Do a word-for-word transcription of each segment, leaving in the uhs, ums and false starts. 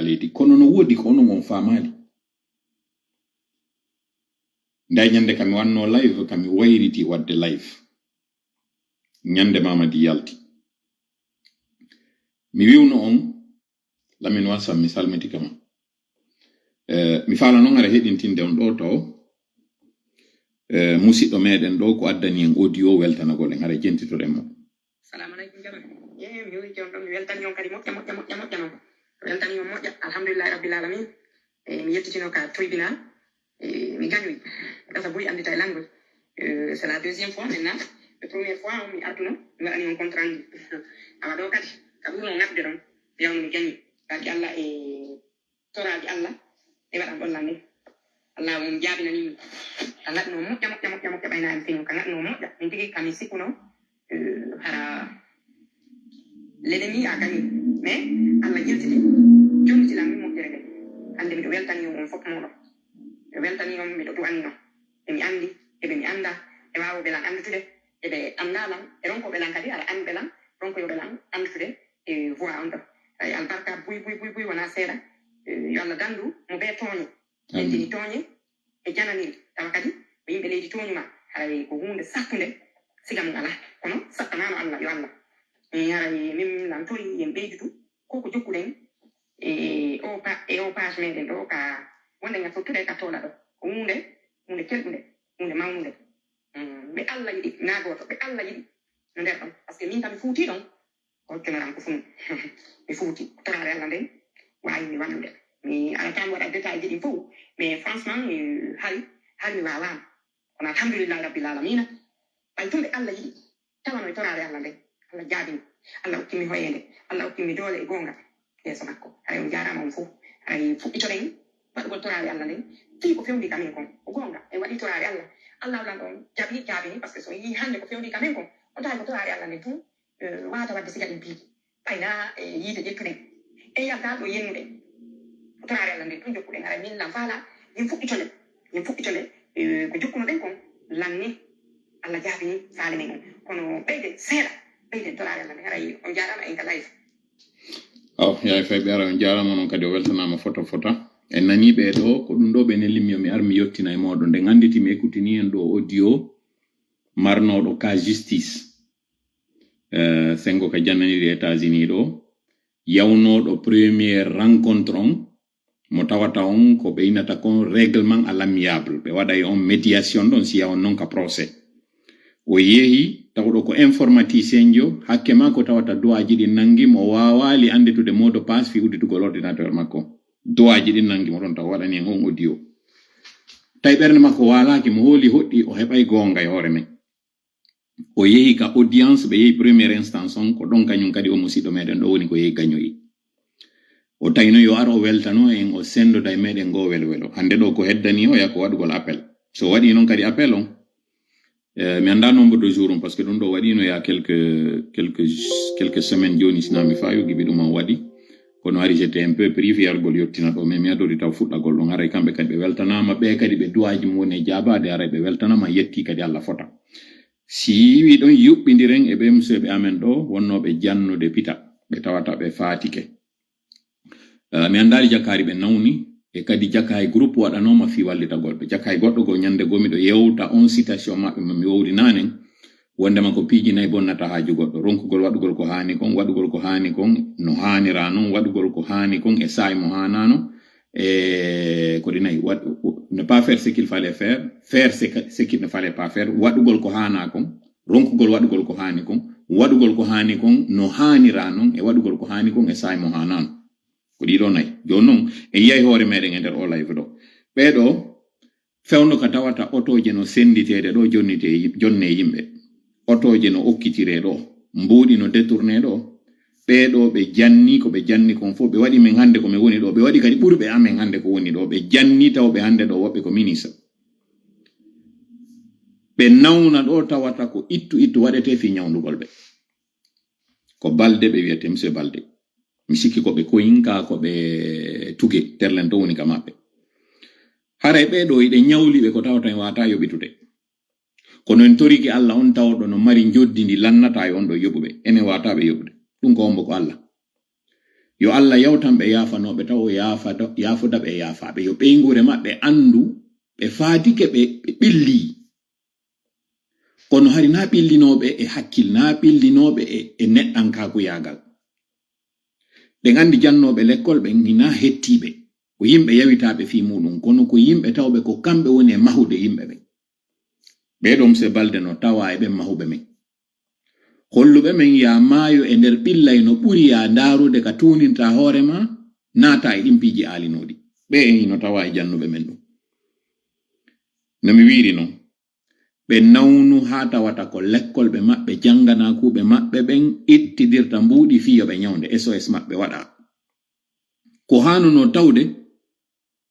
leydi. Kono no woodi ko onon on faamaali. Nde ñande ka mi wanno live, ka mi wayriti waɗde live. Ñande Mamadi yalti. Mi wi'uno on, Lamin Wasan, mi salmitike ma. Eh, mi faala non hara heɗintinde on ɗoo tawo. Eh, musiɗɗo meɗen ɗoo ko addani en audio weltanagol en, hara jentitoɗen mo. Salamu aleykum, jama. Ye, mi welti on ɗon, mi weltani on kadi moƴƴa, moƴƴa, moƴƴa, moƴƴa non. Mi weltani on moƴƴa, alhamdulillahi rabbil alamin. E, mi yettitino ka tribunal. E, mi gañoyi. Gasa buy anndita e langoy. E, c'est la deuxième fois maintenant. E, première fois, mi artuno, mi waɗani on compte rendu. Awa ɗo kadi, ka ɓurno ŋatde ɗon, mi yawno mi gañi. Barki Allah e toraaji Allah, ɗe waɗan ɗon lan ɗen. Allah on jaabinani mi. Ka ŋatno moƴƴa, moƴƴa, moƴƴa, moƴƴa, ɓayna en fino. Ka ŋatno moƴƴa. Min tigi ka mi sikkuno, eh, hara l'ennemi a gagné. Mais Allah yiltiti, jonniti lan min moƴƴere nden. Hannde miɗo weltani on, on fof mooɗon. Miɗo weltani on, miɗo du'ani on. Ɓe mi anndi, e ɓe mi annda, e waawooɓe lan anndutude, e ɓe annda lan, e ronkooɓe lan kadi, hara annduɓe lan, ronkoyooɓe lan anndutude, e voix on ɗon. Ay albarka buy, buy, buy, buy wonaa seeɗa. Eh, yo Allah danndu mo bee tooñe. Amiin. Ɓenndini tooñe, e jananiri. Tawa kadi ko yimɓe leydi tooñu ma, haray ko huunde sattunde, siga mum alaa. Kono sattanaano Allah, yo Allah. E haray min lan tori, yen ɓeydutu ko ko jokkuɗen e o pa-, e o page meɗen ɗo ka wonde nga fottude ka toola ɗo. Ko huunde, huunde kelɗunde, huunde mawnunde. Mm, ɓe Allah yiɗi, naa gooto, ɓe Allah yiɗi no nder ɗon. Parce que min kam mi fuuti ɗon, Hoccuno lan ko funu. Mi fuuti. Toraare Allah nden waawi mi wallude. Mi arata mi waɗa détail ji ɗin fow. Mais franchement, eh, hari, hari mi waawaama. Kono alhamdulillahi rabbil alamina. Ɓay tun ɓe Allah yiɗi. Tawano e toraare Allah nden. Allah jaabini. Allah okki mi hoyeende. Allah okki mi doole e goonga. Yeeso makko. Haray on jaaraama on fow. Haray fuɗɗitoɗen waɗugol toraare Allah nden. Fii ko fewndi ka men kon. Ko goonga. En waɗi toraare Allah. Allah lan on jaɓi, jaabini. Parce que so yii hannde ko fewndi ka men kon. On tawi ko toraare Allah nden tun. Eh, wata wadde siga ɗin piiji. Ɓayna, eh, yiite ƴettuɗen. E yalta ɗo yennuɗen. Ko toraare Allah nden tun jokkuɗen. Haray min lan faala, min fuɗɗitone. Min fuɗɗitone. Eh, ko jokkunoɗen kon, lanni. Allah jaabini faale men on. Kono ɓeyden seeɗa. Ɓeyden toraare Allah nden. Haray on jaaraama en ka live. Aw, yaay fay ɓe ara on jaaraama non kadi o weltanaama fota fota. En nanii ɓe ɗo, ko ɗum ɗo ɓe nelimmi yo mi ar mi yottina e mooɗon. Nde ngannditi mi écoutini en ɗo audio marnooɗo ka justice. Eh, sengo ka jannaniri États-Unis ɗo, yawnooɗo première rencontre on, mo tawata on ko ɓe innata kon règlement à l'amiable. Ɓe waɗay on médiation ɗon, siya on non ka procès. O yehi, tawɗo ko informaticien jo, hakke maa ko tawata duwaaji ɗin nangi mo, o waawaali annditude mot de passe fii udditugol ordinateur makko. Duwaaji ɗin nangi mo ɗon, taw waɗani en on audio. Tawi ɓernde makko waalaaki, mo hooli hoɗɗi, o heɓay goonga e hoore men. O yehi ka audience, ɓe yehi première instance on, ko ɗon kañum kadi o musiɗɗo meɗen ɗo woni ko yehi gañoyi. O tawino yo ar o weltano en, o sendoda e meɗen ngo welwelo. Hannde ɗo ko heddani o, ya ko waɗugol appel. So waɗi non kadi appel on, eh, mi annda nombre de jour on, parce que ɗum ɗo waɗino ya quelques, quelques, quelques semaines jooni, sina mi faayo gibi ɗum on waɗi. Kono hari j'étais un peu privé, yargol yottina ɗo, mais mi adori taw fuɗɗagol ɗon. Haray kamɓe kadi ɓe weltanaama, ɓe kadi ɓe duwaaji mum woni e jaabaade, haray ɓe weltanaama, yetti kadi Allah fota. Si yiwi ɗon yuɓɓindiren e ɓe musidɓe amen ɗo, wonnooɓe jannude pita, ɓe tawata ɓe faatike. Eh, mi anndaali jakaari ɓe nawni, e kadi jakaay groupe waɗanooma fii wallitagol ɓe. Jakaay goɗɗo goo ñannde goo miɗo yewta on citation maɓɓe mo mi wowri naanen, wondema ko piiji nayi bonnata haaju goɗɗo. Ronkugol waɗugol ko haani kon, waɗugol ko haani kon no haanira non, waɗugol ko haani kon e saa'i mo haanaano, e ko ɗi nayi, waɗ-, ne pas faire ce qu'il fallait faire, faire ce que, ce qu'il ne fallait pas faire, waɗugol ko haanaa kon, ronkugol waɗugol ko haani kon, waɗugol ko haani kon no haanira non, e waɗugol ko haani kon e saa'i mo haanaano. Ko ɗii ɗoo nayi. Jooni non, en yiyay hoore meɗen e nder oo live ɗoo. Ɓee ɗoo, fewndo ka tawata otooje no sennditeede ɗoo, jonnitee yim-, jonnee yimɓe. Otooje no okkitiree ɗoo, mbuuɗi no détournee ɗoo. Ɓee ɗoo ɓe janni, ko ɓe janni kon fof, ɓe waɗi min hannde ko min woni ɗoo, ɓe waɗi kadi ɓurɓe amen hannde ko woni ɗoo. Ɓe janni taw ɓe hannde ɗoo woɓɓe ko ministre. Ɓe nawna ɗoo tawata ko ittu ittu waɗetee fii ñawndugol ɓe. Ko Balde ɓe wiyetee, monsieur Balde. Mi sikki ko ɓe koyin ka ko ɓe tuge, terlen to woni ka maɓɓe. Haray ɓee ɗoo hiɗen ñawli ɓe ko tawata en waawataa yoɓitude. Kono en torike Alla on tawɗo no mari njoddi ndi lannataa e on ɗoo yoɓuɓe. Enen waawataaɓe yoɓude. Ɗum ko hombo? Ko Alla. Yo Alla yawtan ɓe yaafanooɓe taw, o yaafata, yaafoda ɓe e yaafaaɓe. Yo ɓeynguure maɓɓe anndu ɓe faadike, ɓe, ɓe ɓillii. Kono hari naa ɓillinooɓe e hakkil, naa ɓillinooɓe e, e neɗɗankaakuyaagal. Ɗen anndi jannooɓe lekkol ɓen hinaa hettiiɓe. Ko yimɓe yawitaaɓe fii muuɗum, kono ko yimɓe tawɓe ko kamɓe woni e mahude yimɓe ɓen. Ɓee ɗoo, Monsieur Balde, no tawaa e ɓen mahuɓe men. Holluɓe men yaa maayo e nder ɓillay no ɓuri yaa ndaarude ka tuunintaa hoore maa, naataa e ɗin piiji aalinooɗi. Ɓee en hino tawaa e jannuɓe men ɗum. No mi wiiri non, ɓe nawnu haa tawata ko lekkolɓe maɓɓe, jannganaakuuɓe maɓɓe ɓen ittidirta mbuuɗi fii yo ɓe ñawnde, S O S maɓɓe waɗaa. Ko haanunoo tawde,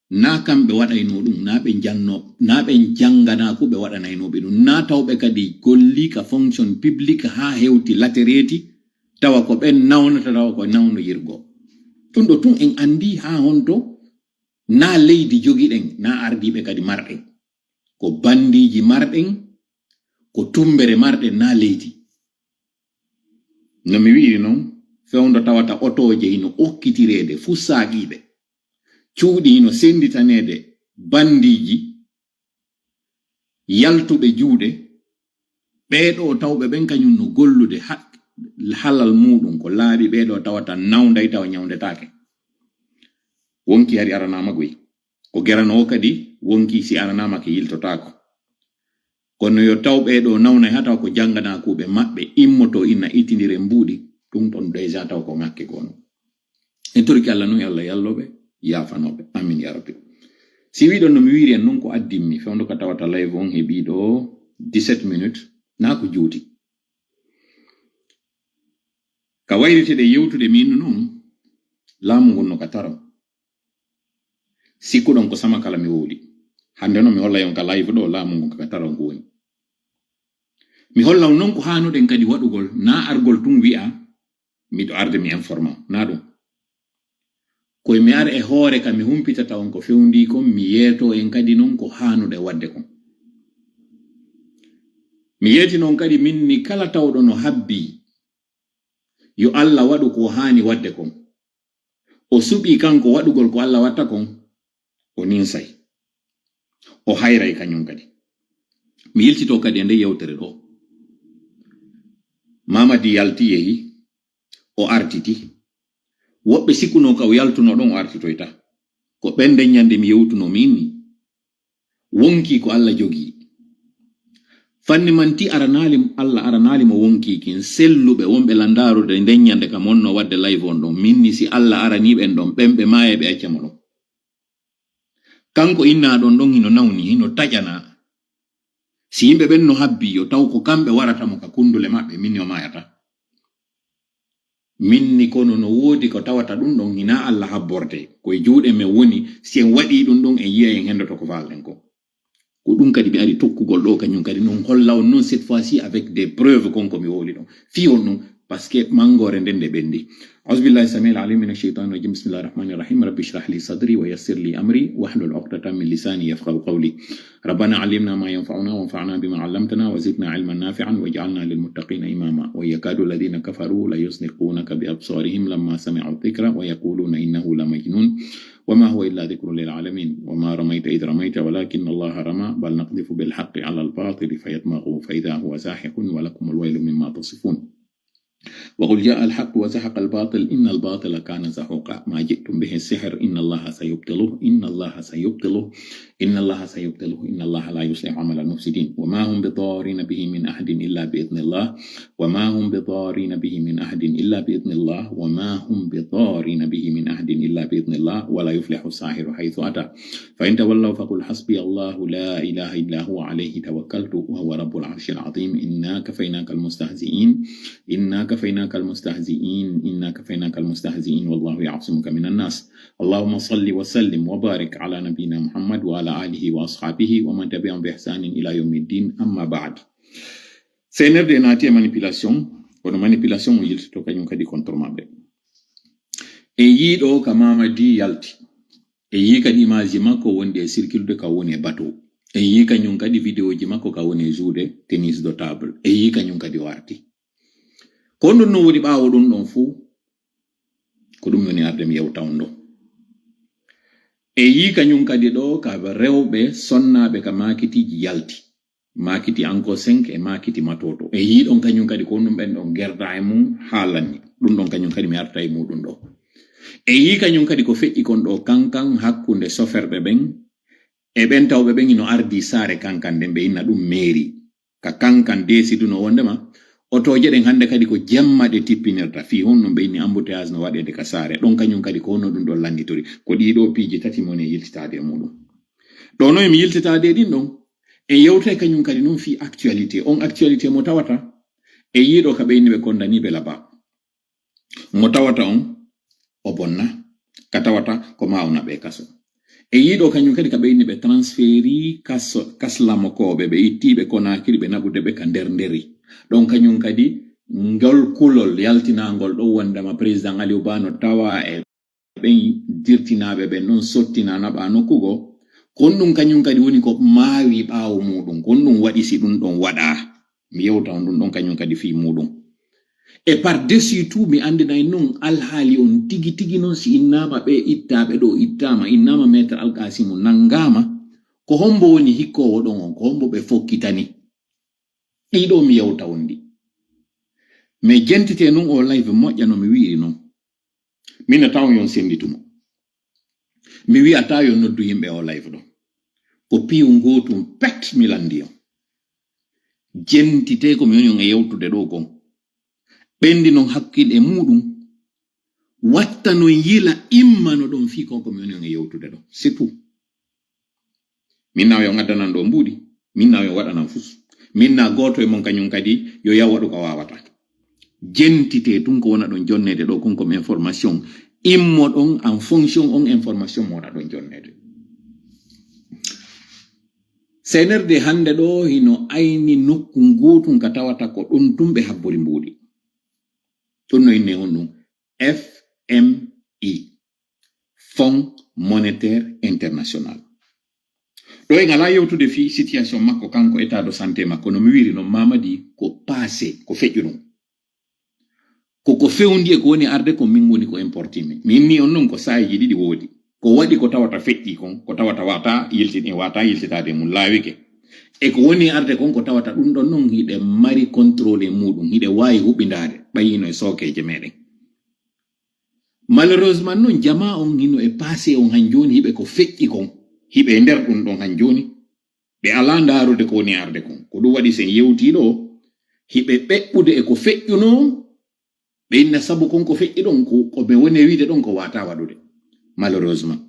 naa kamɓe waɗaynoo ɗum, naa ɓe janno, naa ɓe jannganaakuuɓe waɗanaynooɓe ɗum, naa tawɓe kadi gollii ka fonction publique haa hewti latereeti, tawa ko ɓen nawnata, tawa ko nawnoyirgoo. Ɗum ɗoo tun en anndii haa honto, naa leydi jogiɗen, naa ardiiɓe kadi marɗen. Ko bandiiji marɗen, ko tumbere marɗen, naa leydi. No mi wi'iri non, fewndo tawata otooje hino okkitireede fuu saaqiiɓe, cuuɗi hino sennditaneede bandiiji, yaltuɓe juuɗe, ɓee ɗoo tawɓe ɓen kañum no gollude ha-, halal muuɗum ko laaɓi, ɓee ɗoo tawata nawnday tawa ñawndetaake. Wonkii hari aranaama goy. Ko geranoowo kadi wonkii si aranaama ke yiltotaako. Kono yo taw ɓee ɗoo nawnay haa tawa ko jannganaakuuɓe maɓɓe immotoo inna ittindire mbuuɗi, ɗum ɗon déjà taw ko ŋakke ko non. En torike Alla non, yo Alla yalloɓe, yaafanooɓe. Amin ya Rabbi. Si wiɗon no mi wiiri en non ko addimmi, fewndo ka tawata live on heɓii ɗoo dix-sept minutes, naa ko juuti. Ka wayrete ɗe yewtude min non, laamu ngun no ka taro. Sikkuɗon ko sama kala mi wowli. Hannde non mi hollay on ka live ɗoo, laamu ngun ka taro ngu woni. Mi holla on non ko haanuɗen kadi waɗugol, naa argol tun wi'a, miɗo arde mi informa, naa ɗum. Koy mi ara e hoore ka mi humpitata on ko fewndii kon, mi yeetoo en kadi non ko haanuɗe waɗde kon. Mi yeetino on kadi min ni kala tawɗo no habbii, yo Alla waɗu ko haani waɗde kon. O suɓii kanko waɗugol ko Alla watta kon, o ninsay. O hayray kañum kadi. Mi yiltitoo kadi e nde yewtere ɗoo. Mamadi yalti yehi, o artiti. Woɓɓe sikkunoo ka o yaltunoo ɗon o artitoyta. Ko ɓen nden ñande mi yewtunoo min ni. Wonkii ko Alla jogii. Fanni man ti aranaali, Alla aranaali mo wonkii kin, selluɓe wonɓe landaarude nden ñande kam wonno waɗde live on ɗon. Min ni si Alla aranii ɓen ɗon, ɓen ɓe maaya ɓe acca mo ɗon. Kanko innaa ɗon ɗon hino nawni, hino taƴanaa. Si yimɓe ɓen no habbii yo taw ko kamɓe warata mo ka kundule maɓɓe, min ni o maayata. Min ni kono no woodi ko tawata ɗum ɗon hinaa Alla habbortee. Ko e juuɗe men woni, si en waɗii ɗum ɗon en yi'ay en hendoto ko faalɗen ko. Ko ɗum kadi mi ari tokkugol ɗoo kañum kadi non holla on non cette fois-ci avec des preuves kon ko mi wowli ɗon. Fii on ɗum, parce que mangoore nden nde ɓendi. أعوذ بالله السميع العليم من الشيطان الرجيم. بسم الله الرحمن الرحيم. رب اشرح لي صدري ويسر لي أمري واحلل عقدة من لساني يفقهوا قولي. ربنا علمنا ما ينفعنا وانفعنا بما علمتنا وزدنا علما نافعا واجعلنا للمتقين إماما. ويكاد الذين كفروا ليزلقونك بأبصارهم لما سمعوا الذكر ويقولون إنه لمجنون وما هو إلا ذكر للعالمين. وما رميت إذ رميت ولكن الله رمى بل نقذف بالحق على الباطل فيدمغه فإذا هو زاحف ولكم الويل مما تصفون. وقل جاء الحق وزهق الباطل إن الباطل كان زهوقا. ما جئتم به السحر إن الله سيبطله، إن الله سيبطله، إن الله سيبطله، إن الله لا يصلح عمل المفسدين. وما هم بضارين به من أحد إلا بإذن الله، وما هم بضارين به من أحد إلا بإذن الله، وما هم بضارين به من أحد إلا بإذن الله، ولا يفلح الساحر حيث أتى. فإن تولوا فقل حسبي الله لا إله إلا هو عليه توكلت وهو رب العرش العظيم. إنا كفيناك المستهزئين، إنا كفيناك المستهزئين، إنا كفيناك المستهزئين، والله يعصمك من الناس. اللهم صل وسلم وبارك على نبينا محمد وعلى آله وأصحابه ومن تبعهم بإحسان إلى يوم الدين، أما بعد. Senerde naati e manipulation, kono manipulation o yiltito kañum kadi contre maɓɓe. En yii ɗoo ka Mamadi yalti. En yii kadi image makko wonɗi e circuler ka woni e bateau. En yii kañum kadi vidéoji makko ka woni e jouer tennis de table. En yii kañum kadi o arti. Ko honɗum non woni ɓaawo ɗum ɗon fuu? Ko ɗum woni arde mi yewta on ɗo. E yii kañum kadi ɗo ka rewɓe sonnaaɓe ka maakitiiji yalti. Maakiti Anko cinq e maakiti Matoto. E yii ɗon kañum kadi ko ɗum ɓen ɗon gerda e mum haa lanni. Ɗum ɗon kañum kadi mi arta e muɗum ɗo. E yii kañum kadi ko feƴƴi kon ɗo kankan hakkunde soferɓe ɓen e ɓen tawɓe ɓen ino ardii saare kankan nden ɓe inna ɗum meeri. Ka kankan deesiduno wondema otooje ɗen hannde kadi ko jemma ɗe tippinirta. Fii honɗum ɓe inni embouteillage no waɗeede ka saare. Ɗon kañum kadi ko honno ɗum ɗon lannitori. Ko ɗii ɗoo piiji tati mo ne yiltitaade e muɗum. Ɗo no emi yiltitaade e ɗin ɗon. En yewtay kañum kadi non fii actualité. On actualité mo tawata e yii ɗo ka ɓe inni ɓe kondaniiɓe laba. Mo tawata on o bonna. Ka tawata ko ma o naɓe kaso. E yii ɗo kañum kadi ka ɓe inni ɓe transféri kaso, kaslamokooɓe, ɓe ittii ɓe Konaakiri, ɓe naɓude ɓe ka nder nderi. Ɗon kañum kadi ngol kulol yaltinaangol ɗo wondema président Aliou Ba no tawa e ɓen dirtinaaɓe ɓen ɗon sottina naɓa nokku goo. Kon ɗum kañum kadi woni ko maawi ɓaawo muɗum. Kon ɗum waɗi si ɗum ɗon waɗa. Mi yewta on ɗum ɗon kañum kadi fii muɗum. E par dessus tout, mi anndinay non alhaali on tigi tigi non si innaama ɓe ittaaɓe ɗo ittaama, innaama Maître Alkasimu nanngaama, ko hombo woni hikkoowo ɗon on, ko hombo ɓe fokkitani? Ɗii ɗoo mi yewta on ɗi. Mais jentitee non o live moƴƴa no mi wi'iri non. Min a taw yon sennditu mo. Mi wi'ataa yo noddu yimɓe o live ɗo. Ko piiw ngootum pet mi lanndi on. Jentitee ko mi woni on e yewtude ɗo kon. Ɓenndi non hakkil e muɗum. Watta non yila immano ɗon fii kon ko mi woni on e yewtude ɗo. C'est tout. Min na yo on addanan ɗo mbuuɗi. Min na yo on waɗanan fus. Min na gooto e mon kañum kadi yo yaw waɗu ko waawata. Jentitee tun ko wona ɗon jonneede ɗo kon comme information. Immo ɗon en fonction on information mo wona ɗon jonneede. C N R D hannde ɗo hino ayni nokku ngootum ka tawata ko ɗon tun ɓe habbori mbuuɗi. Ɗun no innee honɗum? F M I, Fonds Monétaire International. Ɗo en alaa yewtude fii situation makko kanko, état de santé makko, no mi wi'iri non Mamadi ko passé, ko feƴƴu ɗum. Ko ko fewndi e ko woni arde ko min woni ko importi mi. Mi inni on non ko saayeeji ɗiɗi woodi. Ko waɗi ko tawata feƴƴi kon, ko tawata wata yiltin-, wata yiltitaade mum laawike. E ko woni arde kon ko tawata ɗum ɗon non hiɗe mari contrôle e muɗum, hiɗe waawi huɓindaade, ɓayino e sookeeje meɗen. Malheureusement non jamaa on hino e passé on han jooni hiɓe ko feƴƴi kon, hiɓe e nder ɗum ɗon han jooni. Ɓe alaa ndaarude ko woni arde kon. Ko ɗum waɗi sen yewtii ɗo, hiɓe ɓeɓɓude e ko feƴƴunoo, ɓe inna sabu kon ko feƴƴi ɗon, ko, ko ɓe woni e wiide ɗon ko waataa waɗude. Malheureusement.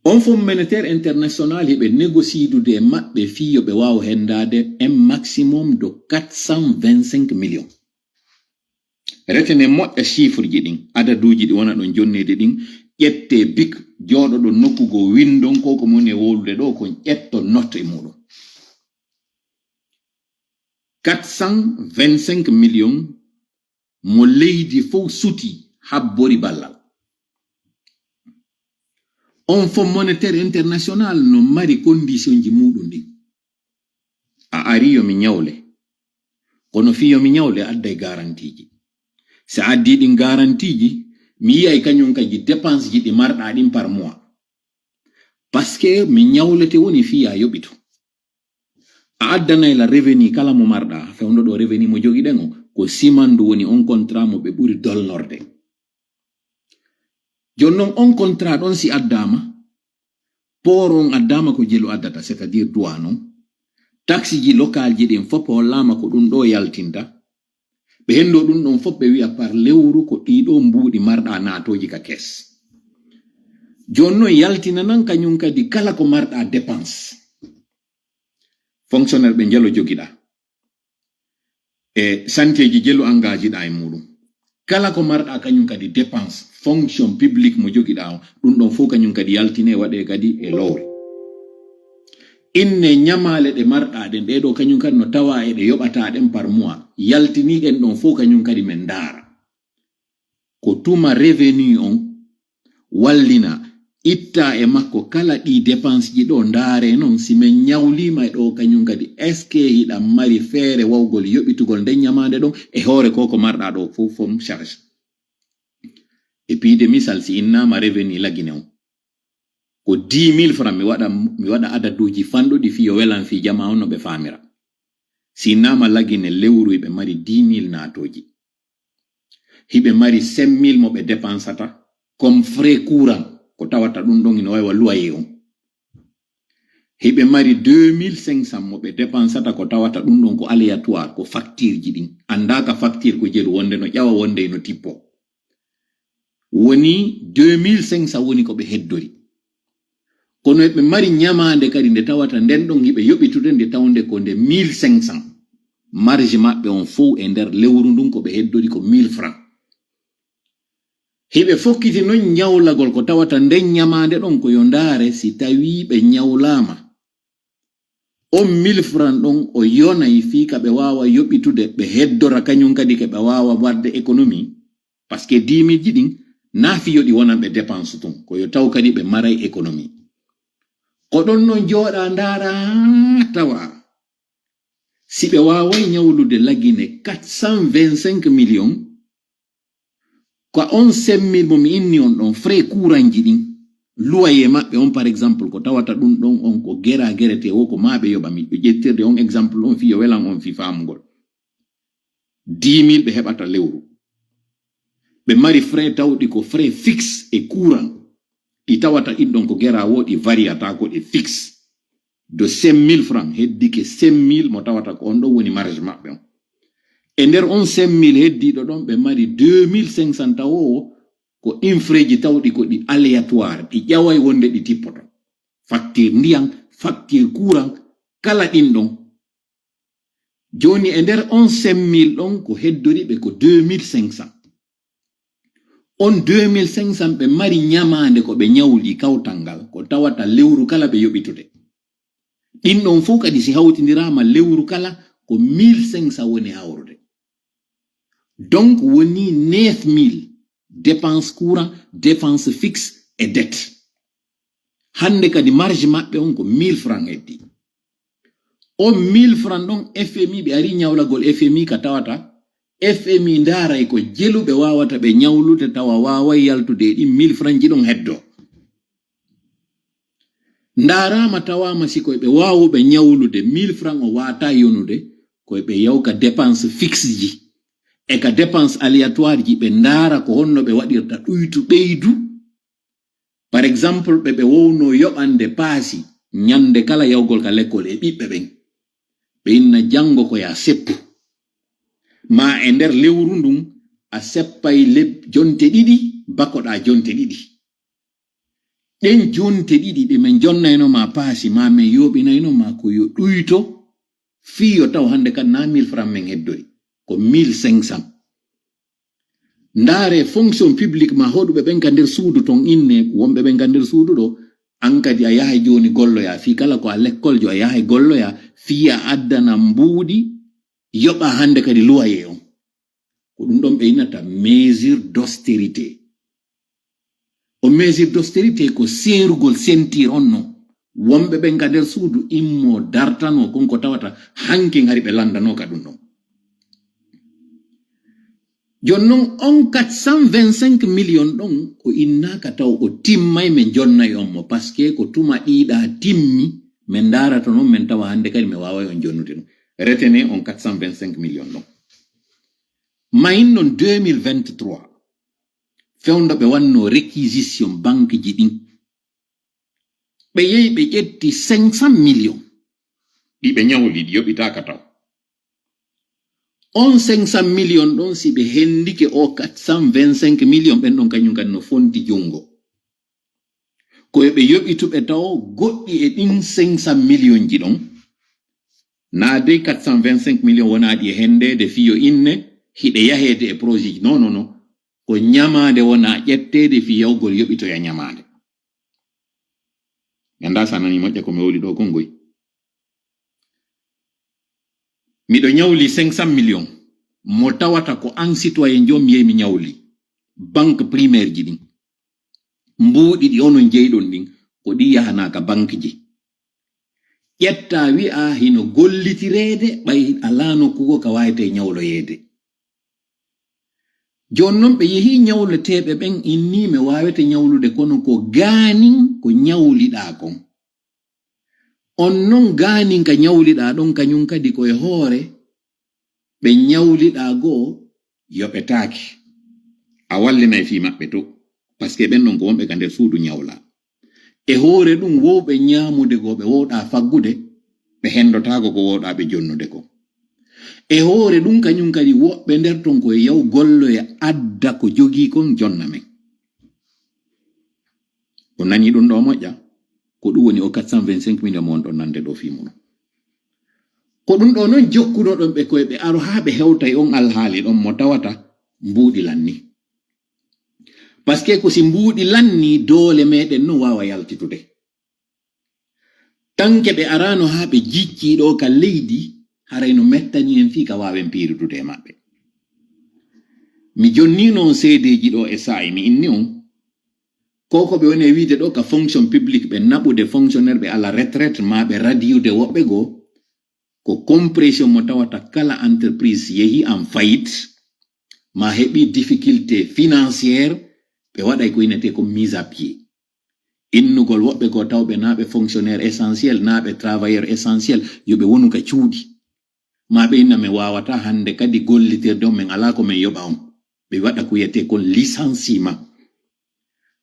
On Fonds Monétaire International hiɓe négociidude e maɓɓe fii yo ɓe waaw hendaade un maximum de quatre cent vingt-cinq millions. Retenez moƴƴa chiffre ji ɗin, adaduuji ɗi wona ɗon jonneede ɗin, ƴettee bic, jooɗoɗon nokku goo, winndon ko ko moni e wowlude ɗo, kon ƴetton note e muɗum. Quatre cent vingt-cinq millions mo leydi fow suti habbori ballal. On Fonds Monétaire International no mari condition ji muɗum ɗin. A ari yo mi ñawle. Kono fii yo mi ñawle, adday garantiiji. Si a addii ɗin garantiiji, mi yi'ay kañum kadi dépense ji ɗi marɗaa ɗin par mois. Parce que mi ñawlete woni fii a yoɓitu. A addanay la revenu kala mo marɗaa, fewndo ɗo revenu mo jogiɗen on, ko simandu woni on contrat mo ɓe ɓuri dolnorde. Jooni non on contrat ɗon si addaama, port on addaama ko jelu addata, c'est-à-dire douane on, taxe ji locale ji ɗin fof hollaama ko ɗum ɗo yaltinta. Ɓe henndo ɗum ɗon fof ɓe wi'a par lewru ko ɗii ɗo mbuuɗi marɗaa naatooji ka caisse. Jooni non yaltinanan kañum kadi kala ko marɗaa dépense. Fonctionnaire ɓe jelo jogiɗaa. E santeeji jelu engagé ɗaa e muɗum. Kala ko marɗaa kañum kadi dépense, fonction publique mo jogiɗaa on, ɗum ɗon fof kañum kadi yaltinee waɗee kadi e lowre. Inne ñamaale ɗe marɗaa ɗen, ɗee ɗoo kañum kadi no tawaa e ɗe yoɓataa ɗen par mois, yaltinii ɗen ɗon fof kañum kadi men ndaara. Ko tuma revenu on wallina, itta e makko kala ɗii dépense ji ɗoo, ndaare non si men ñawliima e ɗoo kañum kadi, est-ce que hiɗa mari feere wawgol yoɓitugol nden ñamaande ɗon e hoore ko ko marɗaa ɗoo fof fom charge? Piide misal, si innaama revenu Lagine on, ko dix mille francs, mi waɗa, mi waɗa adaduuji fanɗuɗi fii yo welan fii jamaa on no ɓe faamira. Si innaama Lagine lewru hiɓe mari dix mille naatooji. Hiɓe mari cinq mille mo ɓe dépensata comme frais courant, ko tawata ɗun ɗon ino waywa loyer on. Hiɓe mari deux mille cinq cents mo ɓe dépensata, ko tawata ɗun ɗon ko aléatoire, ko factureji ɗin. Anndaa ka facture ko jelu wonde no ƴawa wonde ino tippo. Woni deux mille cinq cents woni ko ɓe heddori. Kono eɓe mari ɲamaande kadi nde tawata nden ɗon hiɓe yoɓitude nde tawnde ko nde mille cinq cents. Marge maɓɓe on fow e nder lewru ndun ko ɓe heddori ko mille francs. Hiɓe fokkiti non ɲawlagol ko tawata nden ɲamaande ɗon ko yo ndaare si tawii ɓe ɲawlaama. On mille francs ɗon o yonay fii ka ɓe waawa yoɓitude, ɓe heddora kaɲun kadi ka ɓe waawa waɗde économie. Parce que dix mille ji ɗin, naa fii yo ɗi wonan ɓe dépense tun, ko yo taw kadi ɓe maray économie. Ko ɗon non jooɗaa ndaara tawa si ɓe waaway ɲawlude Lagine quatre cent vingt-cinq millions, ko on cinq mille mo mi inni on ɗon, frais courant ji ɗin, loyer maɓɓe on, par exemple, ko tawata ɗun ɗon on ko gera gerete wo, ko maa ɓe yoɓa, miɗo ƴettirde on exemple on fii yo welan on fii faamugol. Dix mille ɓe heɓata lewru. Ɓe mari frais tawɗi ko frais fixe e courant. Ɗi tawata ɗin ɗon ko gera wo, ɗi variata ko ɗe fixe. De cinq mille francs, heddike cinq mille mo tawata ko on ɗon woni marge maɓɓe on. E nder on cinq mille heddiiɗo ɗon, ɓe mari deux mille cinq cents tawowo ko ɗin frais ji tawɗi ko ɗi aléatoire, ɗi ƴaway wonde ɗi tippoto. Facture ndiyan, facture courant, kala ɗin ɗon. Jooni e nder on cinq mille ɗon ko heddori ɓe ko deux mille cinq cents. On deux mille cinq cents ɓe mari ɲamaande ko ɓe ɲawli kawtal ngal, ko tawata lewru kala ɓe yoɓitude. Ɗin ɗon fow kadi si hawtindiraama lewru kala ko mille cinq cents woni hawrude. Donc woni neuf mille, dépense courant, dépense fixe et dette. Hannde kadi marge maɓɓe on ko mille francs heddi. On mille francs ɗon F M I, ɓe ari ɲawlagol F M I ka tawata F M I ndaaray ko jelu ɓe waawata ɓe ɲawlude tawa waaway yaltude e ɗin mille francs ji ɗon heddo. Ndaaraama tawaama si ko ɓe waawuɓe ɲawlude, mille francs o waataa yonude, ko ɓe yaw ka dépense fixe ji e ka dépense aléatoire ji, ɓe ndaara ko honno ɓe waɗirta ɗuytu ɓeydu. Par exemple, ɓe ɓe wowno yoɓande paasi ɲande kala yawgol ka lekkol e ɓiɓɓe ɓen. Ɓe inna janngo ko yaa seppu. Maa e nder lewru ndun, a seppay leb-, jonte ɗiɗi, bakoɗaa jonte ɗiɗi. Ɗen jonte ɗiɗi ɗe men jonnayno maa paasi, maa men yooɓinayno maa ko yo ɗuyto, fii yo taw hannde kan naa mille francs men heddori, ko mille cinq cents. Ndaare fonction publique maa hoɗuɓe ɓen ka nder suudu ton inne, wonɓe ɓen ka nder suudu ɗo, an kadi a yahay jooni golloyaa, fii kala ko a lekkoljo a yahay golloyaa, fii a addana mbuuɗi, yoɓa hannde kadi loyer on. Ko ɗum ɗon ɓe innata mesure d'austérité. O mesure d'austérité ko seerugol sentir on non. Wonɓe ɓen ka nder suudu immo dartano kon ko tawata hankin hari ɓe landano ka ɗum ɗon. Jon non on quatre cent vingt-cinq millions ɗon o innaka taw o timmay men jonnay on mo, parce que ko tuma ɗiɗa timmi men darata non men tawa hannde kadi men waaway on jonnude ɗum. Retenez on quatre cent vingt-cinq millions ɗon. Mayin non deux mille vingt-trois, fewndo ɓe wanno réquisition banque ji ɗin. Ɓe yehi ɓe ƴetti cinq cent millions. Ɗi ɓe ñawli, ɗi yoɓitaaka taw. On cinq cent millions ɗon, si ɓe hendike o quatre cent vingt-cinq millions ɓen ɗon, kañum kadi no fonti junngo. Ko e ɓe yoɓituɓe taw goɗɗi e ɗin cinq cent millions ji ɗon. Naa dey quatre cent vingt-cinq millions wonaa ɗi e hendeede fiyo inne hiɗe yaheede e projet ji. Non, non, non. Ko ñamaande wonaa ƴetteede fii yawgol yoɓitoya ñamaande. Mi anndaa so a nanii moƴƴa ko mi wowli ɗoo kon ngoy. Miɗo ñawli cinq cent millions mo tawata ko an citoyen jo mi yehi mi ñawli banque primaire ji ɗin. Mbuuɗi ɗi onon jeyɗon ɗin, ko ɗi yahanaa ka banque ji. Ƴettaa wi'aa hino gollitireede ɓay alaa nokku goo ka waawetee ñawloyeede. Jooni non ɓe yehii ñawleteeɓe ɓen, innii mi waawete ñawlude, kono ko gaanin ko ñawliɗaa kon. On non gaanin ka ñawliɗaa ɗon, kañun kadi ko e hoore ɓe ñawliɗaa goo yoɓetaake. A wallinay fii maɓɓe too, paske ɓen ɗon ko wonɓe ka nder suudu ñawla. E hoore ɗun, wowɓe ñaamude goo ɓe wowɗaa faggude, ɓe hendotaako ko wowɗaa ɓe jonnude kon. E hoore ɗun, kañun kadi woɓɓe nder ton ko e yaw golloya adda ko jogii kon jonna men. O nanii ɗun ɗoo moƴƴa? Ko ɗun woni o quatre cent vingt-cinq millions mo wonɗon nande ɗoo fii mun. Ko ɗun ɗoo non jokkunoɗon ɓe koy ɓe aro haa ɓe hewtay on alhaali ɗon mo tawata mbuuɗi lannii. Paske ko si mbuuɗi lannii, doole meɗen non waawa yaltitude. Tanke ɓe araano haa ɓe jiccii ɗoo ka leydi, haray no mettani en fii ka waawen piirudude e maɓɓe. Mi jonniino on seedeeji ɗoo e saa'i mi inni on, ko ko ɓe woni e wiide ɗoo ka fonction publique, ɓe naɓude fonctionnaire ɓe ala retraite, maa ɓe radiyude woɓɓe goo, ko compression mo tawata kala entreprise yehi en faillite, maa heɓi difficulté financière, ɓe waɗay ko innetee ko mise à pied. Innugol woɓɓe goo tawɓe naa ɓe fonctionnaire essentiel, naa ɓe travailleur essentiel, yo ɓe wonu ka cuuɗi. Maa ɓe inna men waawataa hande kadi gollitirde on, men alaa ko men yoɓa on. Ɓe waɗa ko wiyetee kon licenciement.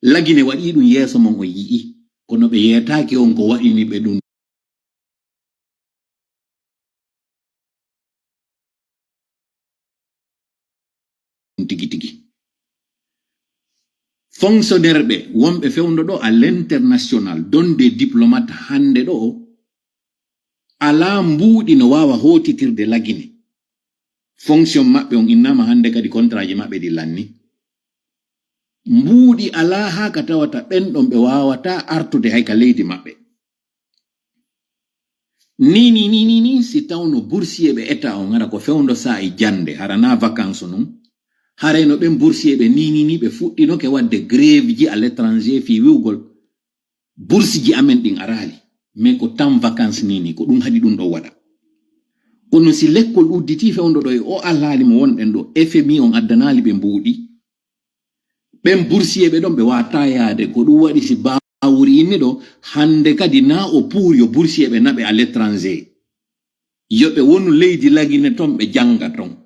Lagine waɗii ɗun yeeso mon, on yi'i. Kono ɓe yeetaaki on ko waɗini ɓe ɗun. Tigi tigi. Fonctionnaire ɓe wonɓe fewndo ɗoo à l'international, don des diplomates hande ɗoo, alaa mbuuɗi no waawa hootitirde Lagine. Fonction maɓɓe on innaama hande kadi kontraaji maɓɓe ɗi lanni. Mbuuɗi alaa haa ka tawata ɓen ɗon ɓe waawataa artude hay ka leydi maɓɓe. Nii, nii, nii, nii, nii, si tawno boursier ɓe état on hara ko fewndo saa'i jannde, hara naa vacances non, haray no ɓen boursier ɓe nii, nii, nii, ɓe fuɗɗinoke waɗde grève ji à l'étranger fii wi'ugol bourse ji amen ɗin araali, mais ko temps vacances nii, nii, ko ɗun haɗi ɗun ɗon waɗa. Kono si lekkol udditii fewndo ɗoo e o alhaali mo wonɗen ɗoo, F M I on addanaali ɓe mbuuɗi, ɓen boursier ɓe ɗon ɓe waawataa yaade, ko ɗun waɗi si Bawuri inni ɗoo, hande kadi naa o pour yo boursier ɓe naɓe à l'étranger. Yo ɓe wonu leydi Lagine ton, ɓe jannga ton.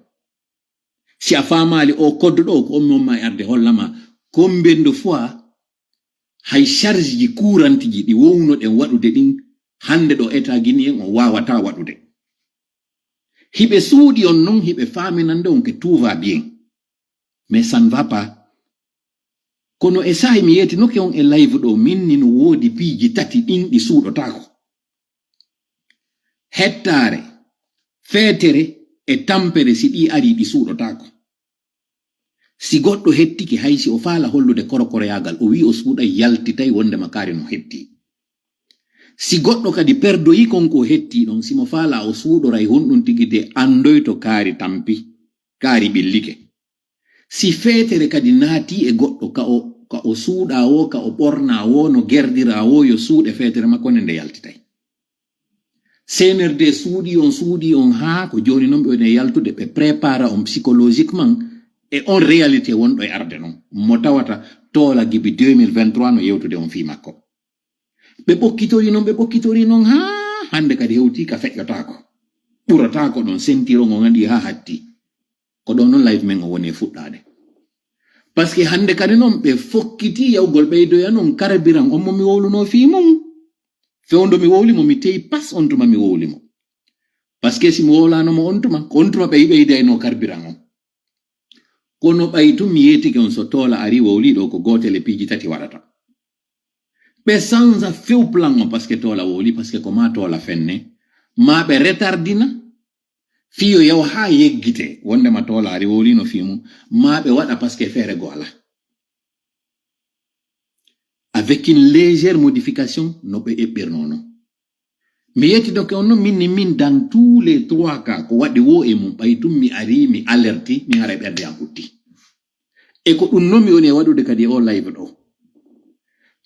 Si a faamaali oo code ɗoo, ko on mi wonma e arde hollama combien de fois hay charge ji courante ji ɗi wownoɗen waɗude ɗin, hande ɗoo état guinéen on waawataa waɗude. Hiɓe suuɗi on non, hiɓe faaminande on que tout va bien. Mais ça ne va pas. Kono e saa'i mi yeetinoke on e live ɗoo, min ni no woodi piiji tati ɗin ɗi suuɗotaako. Hettaare, feetere e tampere, si ɗi arii, ɗi suuɗotaako. Si goɗɗo hettike, hay si o faala hollude korokoroyaagal, o wi'i o suuɗay, yaltitay wondema kaari no hetti. Si goɗɗo kadi perdoyi kon ko o hetti ɗon, si mo faala o suuɗoray honɗun tigi de, andoyto kaari tampi, kaari ɓillike. Si feetere kadi naatii e goɗɗo, ka o, ka o suuɗaa woo, ka o ɓornaa woo, no gerdiraa woo, yo suuɗe feetere makko nde nde yaltitay. C N R D suuɗi on, suuɗi on haa ko jooni non ɓe woni e yaltude, ɓe prépara on psychologiquement e on réalité wonɗo e arde non. Mo tawata Toola Gibi deux mille vingt-trois no yewtude on fii makko. Ɓe ɓokkitori non, ɓe ɓokkitori non haa hande kadi hewtii ka feƴƴotaako. Ɓurotaako ɗon, sentiron on anndi haa hatti. Ko ɗon non live men on woni e fuɗɗaade. Parce que hande kadi non ɓe fokkitii yawgol ɓeydoya non carburant on mo mi wowlunoo fii mun. Fewndo mi wowli mo, mi te'i pas on tuma mi wowli mo. Parce que si mi wowlaano mo on tuma, ko on tuma ɓe ɓeydaynoo carburant on. Kono ɓay tun mi yeetike on, so Toola arii wowlii ɗoo, ko gootel e piiji tati waɗata. Ɓe sanza few plan on, parce que Toola wowlii, parce que ko maa Toola fenne, maa ɓe retardina, fii yo yaw haa yeggitee, wondema Toola arii wowliino fii mun, maa ɓe waɗa, parce que feere goo alaa. Avec une légère modification, no ɓe eɓɓirnoo non. Mi yettinoke on non, min ni min, dans tous les trois cas, ko waɗi woo e mun, ɓay tun mi arii, mi alerti, min haray ɓernde an hutti. E ko ɗun non mi woni e waɗude kadi e o live ɗoo.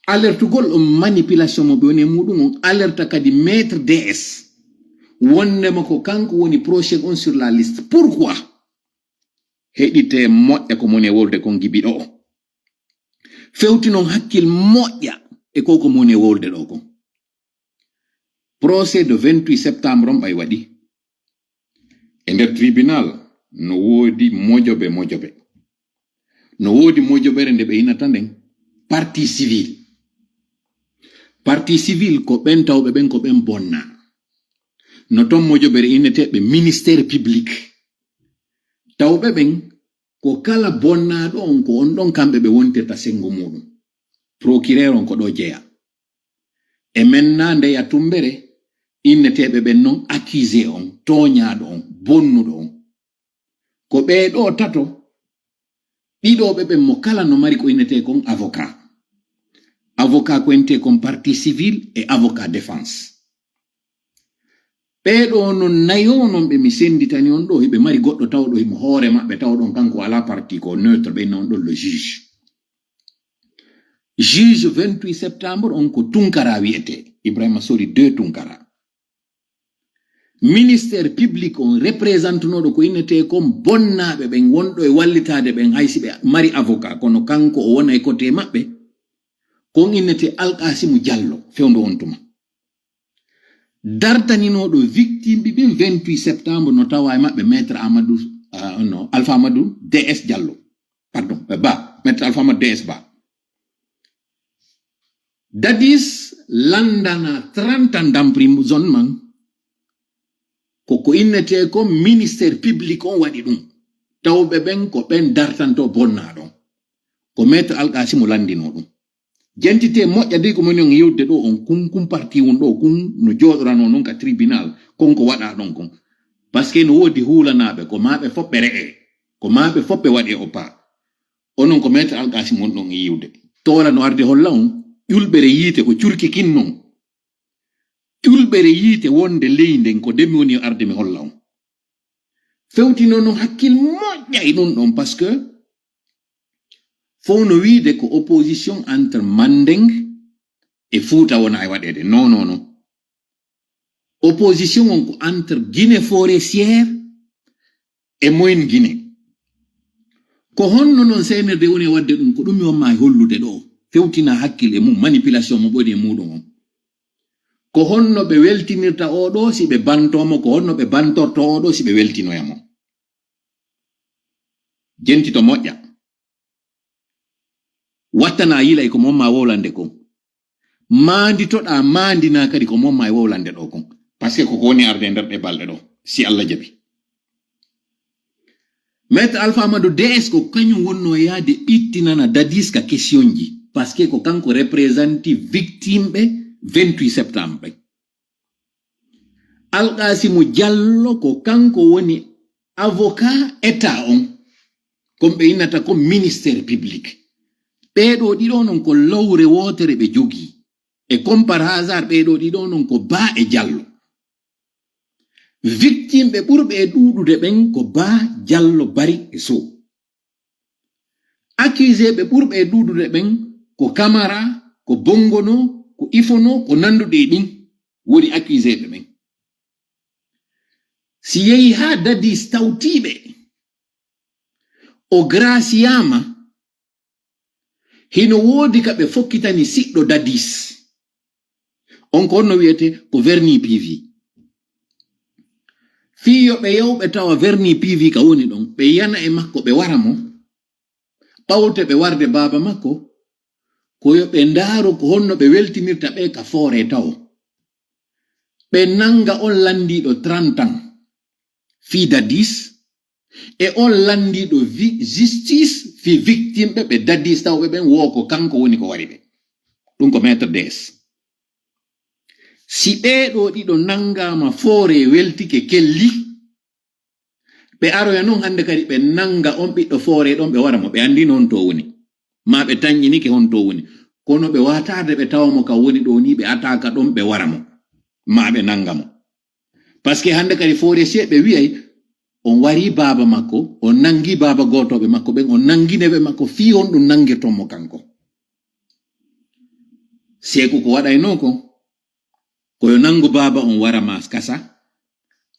Alertugol on manipulation mo ɓe woni e muɗum on, alerta kadi maître D S. Wondema ko kanko woni prochain on sur la liste. Pourquoi? Heɗitee moƴƴa ko moni e wolde kon gibi ɗo'o. Fewtinon hakkil moƴƴa e ko ko moni e wolde ɗoo kon. Procès de vingt-huit septembre on ɓay waɗi. E nder tribunal no woodi mojobe mojobe. No woodi mojobere nde ɓe innata nden partie civile. Partie civile ko ɓen tawɓe ɓen ko ɓen bonnaa. No ton mojobere innetee ɓe ministère public. Tawɓe ɓen ko kala bonnaaɗo on ko on ɗon kamɓe ɓe wontirta senngo muuɗum. Procureur on ko ɗoo jeyaa. E men naa ndeya tumbere inneteeɓe ɓen non accusé on, tooñaaɗo on, bonnuɗo on. Ko ɓee ɗoo tato, ɗiɗooɓe ɓen mo kala no mari ko innetee kon avocat. Avocat ko innetee kon partie civile e avocat défense. Ɓee ɗoo non nayo non ɓe mi sennditani on ɗoo, hiɓe mari goɗɗo tawɗo himo hoore maɓɓe tawɗon kanko alaa partie ko neutre ɓe inna on ɗon le juge. Juge vingt-huit septembre on ko Tunkara wi'etee, Ibrahima Sori deux Tunkara. Ministère public on représentunooɗo ko innetee kon bonnaaɓe ɓen wonɗo e wallitaade ɓen hay si ɓe mari avocat, kono kanko o wona e côté maɓɓe, kon innetee Alkasimu Jallo fewndo on tuma. Dartaninooɗo victime ɓe ɓen vingt-huit septembre no tawa e maɓɓe maître Amadou, ah, no, Alpha Amadou D S Jallo. Pardon, eh, Ba, maître Alpha Amadou D S Ba. Dadis landana trente ans d'emprisonnement, ko ko innetee kon ministère public on waɗi ɗum. Tawɓe ɓen ko ɓen dartantoo bonnaaɗo on. Ko maître Alkasimu landinoo ɗum. Jentitee moƴƴa dey ko moni on yiwde ɗoo on kun, kun parti won ɗoo kun no jooɗoranoo non ka tribunal, kon ko waɗaa ɗon kon. Parce que no woodi huulanaaɓe, ko maa ɓe fof ɓe re'ee, ko maa ɓe fof ɓe waɗee o paa. Onon ko maître Alkasimu won ɗon e yiwde. Toola no arde holla on, ƴulɓere yiite ko curki kin non. Ƴulɓere yiite wonde ley nden ko de mi woni arde mi holla on. Fewtino non hakkil moƴƴa e ɗum ɗon, parce que fof no wiide ko opposition entre Mandeng e Fuuta wona e waɗeede. Non, non, non. Opposition on ko entre Guinée forestière e Moyenne Guinée. Ko honno non C N R D woni e waɗde ɗum? Ko ɗum mi wamma e hollude ɗoo. Fewtina hakkil e mum, manipulation mo ɓoni e muuɗum on. Ko honno ɓe weltinirta oo ɗoo si ɓe bantoo mo? Ko honno ɓe bantortoo oo ɗoo si ɓe weltinoya mo? Jentito moƴƴa. Wattana yilay ko mo wamma wowlande kon. Maanditoɗaa, maandinaa kadi ko mo wamma e wowlande ɗoo kon. Parce que ko ko woni arde e nder ɗee balɗe ɗoo, si Alla jaɓi. Maître Alpha Amadou D S ko kañum wonnoo yaade ɓittinana Dadis ka questionji. Parce que ko kanko représenté victime ɓe vingt-huit septembre ɓen. Alkasimu Jallo ko kanko woni avocat État on. Kon ɓe innata ko ministère public. Ɓee ɗoo ɗiɗo non ko lowre wootere ɓe jogii. E comme par hasard, ɓee ɗoo ɗiɗo non ko Ba e Jallo. Victime ɓe ɓurɓe e ɗuuɗude ɓen ko Ba, Jallo, Bari e Sow. Accusé ɓe ɓurɓe e ɗuuɗude ɓen ko Kamara, ko Bongono, ko Ifono, ko nanduɗe e ɗin woni accusé ɓe ɓen. Si yehi haa Dadis tawtiiɓe, o graciyaama, hino woodi ka ɓe fokkitani siɗɗo Dadis. On ko honno wi'ete? Ko vernis P V. Fii yo ɓe yaw ɓe tawa vernis P V ka woni ɗon, ɓe yana e makko, ɓe wara mo. Ɓawte ɓe warde baaba makko, ko yo ɓe ndaaru ko honno ɓe weltinirta ɓe ka foore tawo. Ɓe nanga on landiiɗo trente ans fii Dadis, e on landiiɗo vi-, justice fii victime ɓe, ɓe Dadis tawɓe ɓen, woo ko kanko woni ko wari ɓe. Ɗum ko maître D S. Si ɓee ɗoo ɗiɗo nangaama foore weltike kelli, ɓe aroya non hannde kadi ɓe nanga on ɓiɗɗo foore ɗon ɓe wara mo, ɓe anndino honto woni. Maa ɓe tanƴinike honto woni. Kono ɓe waataade ɓe tawa mo ka woni ɗoo nii, ɓe ataaka ɗon ɓe wara mo. Maa ɓe nanga mo. Parce que hannde kadi forestier ɓe wi'ay on warii baaba makko, on nangii baaba gootooɓe makko ɓen, on nangii newɓe makko, fii honɗum nangirton mo kanko. Seeku ko waɗaynoo kon, ko yo nangu baaba on wara maa kasa,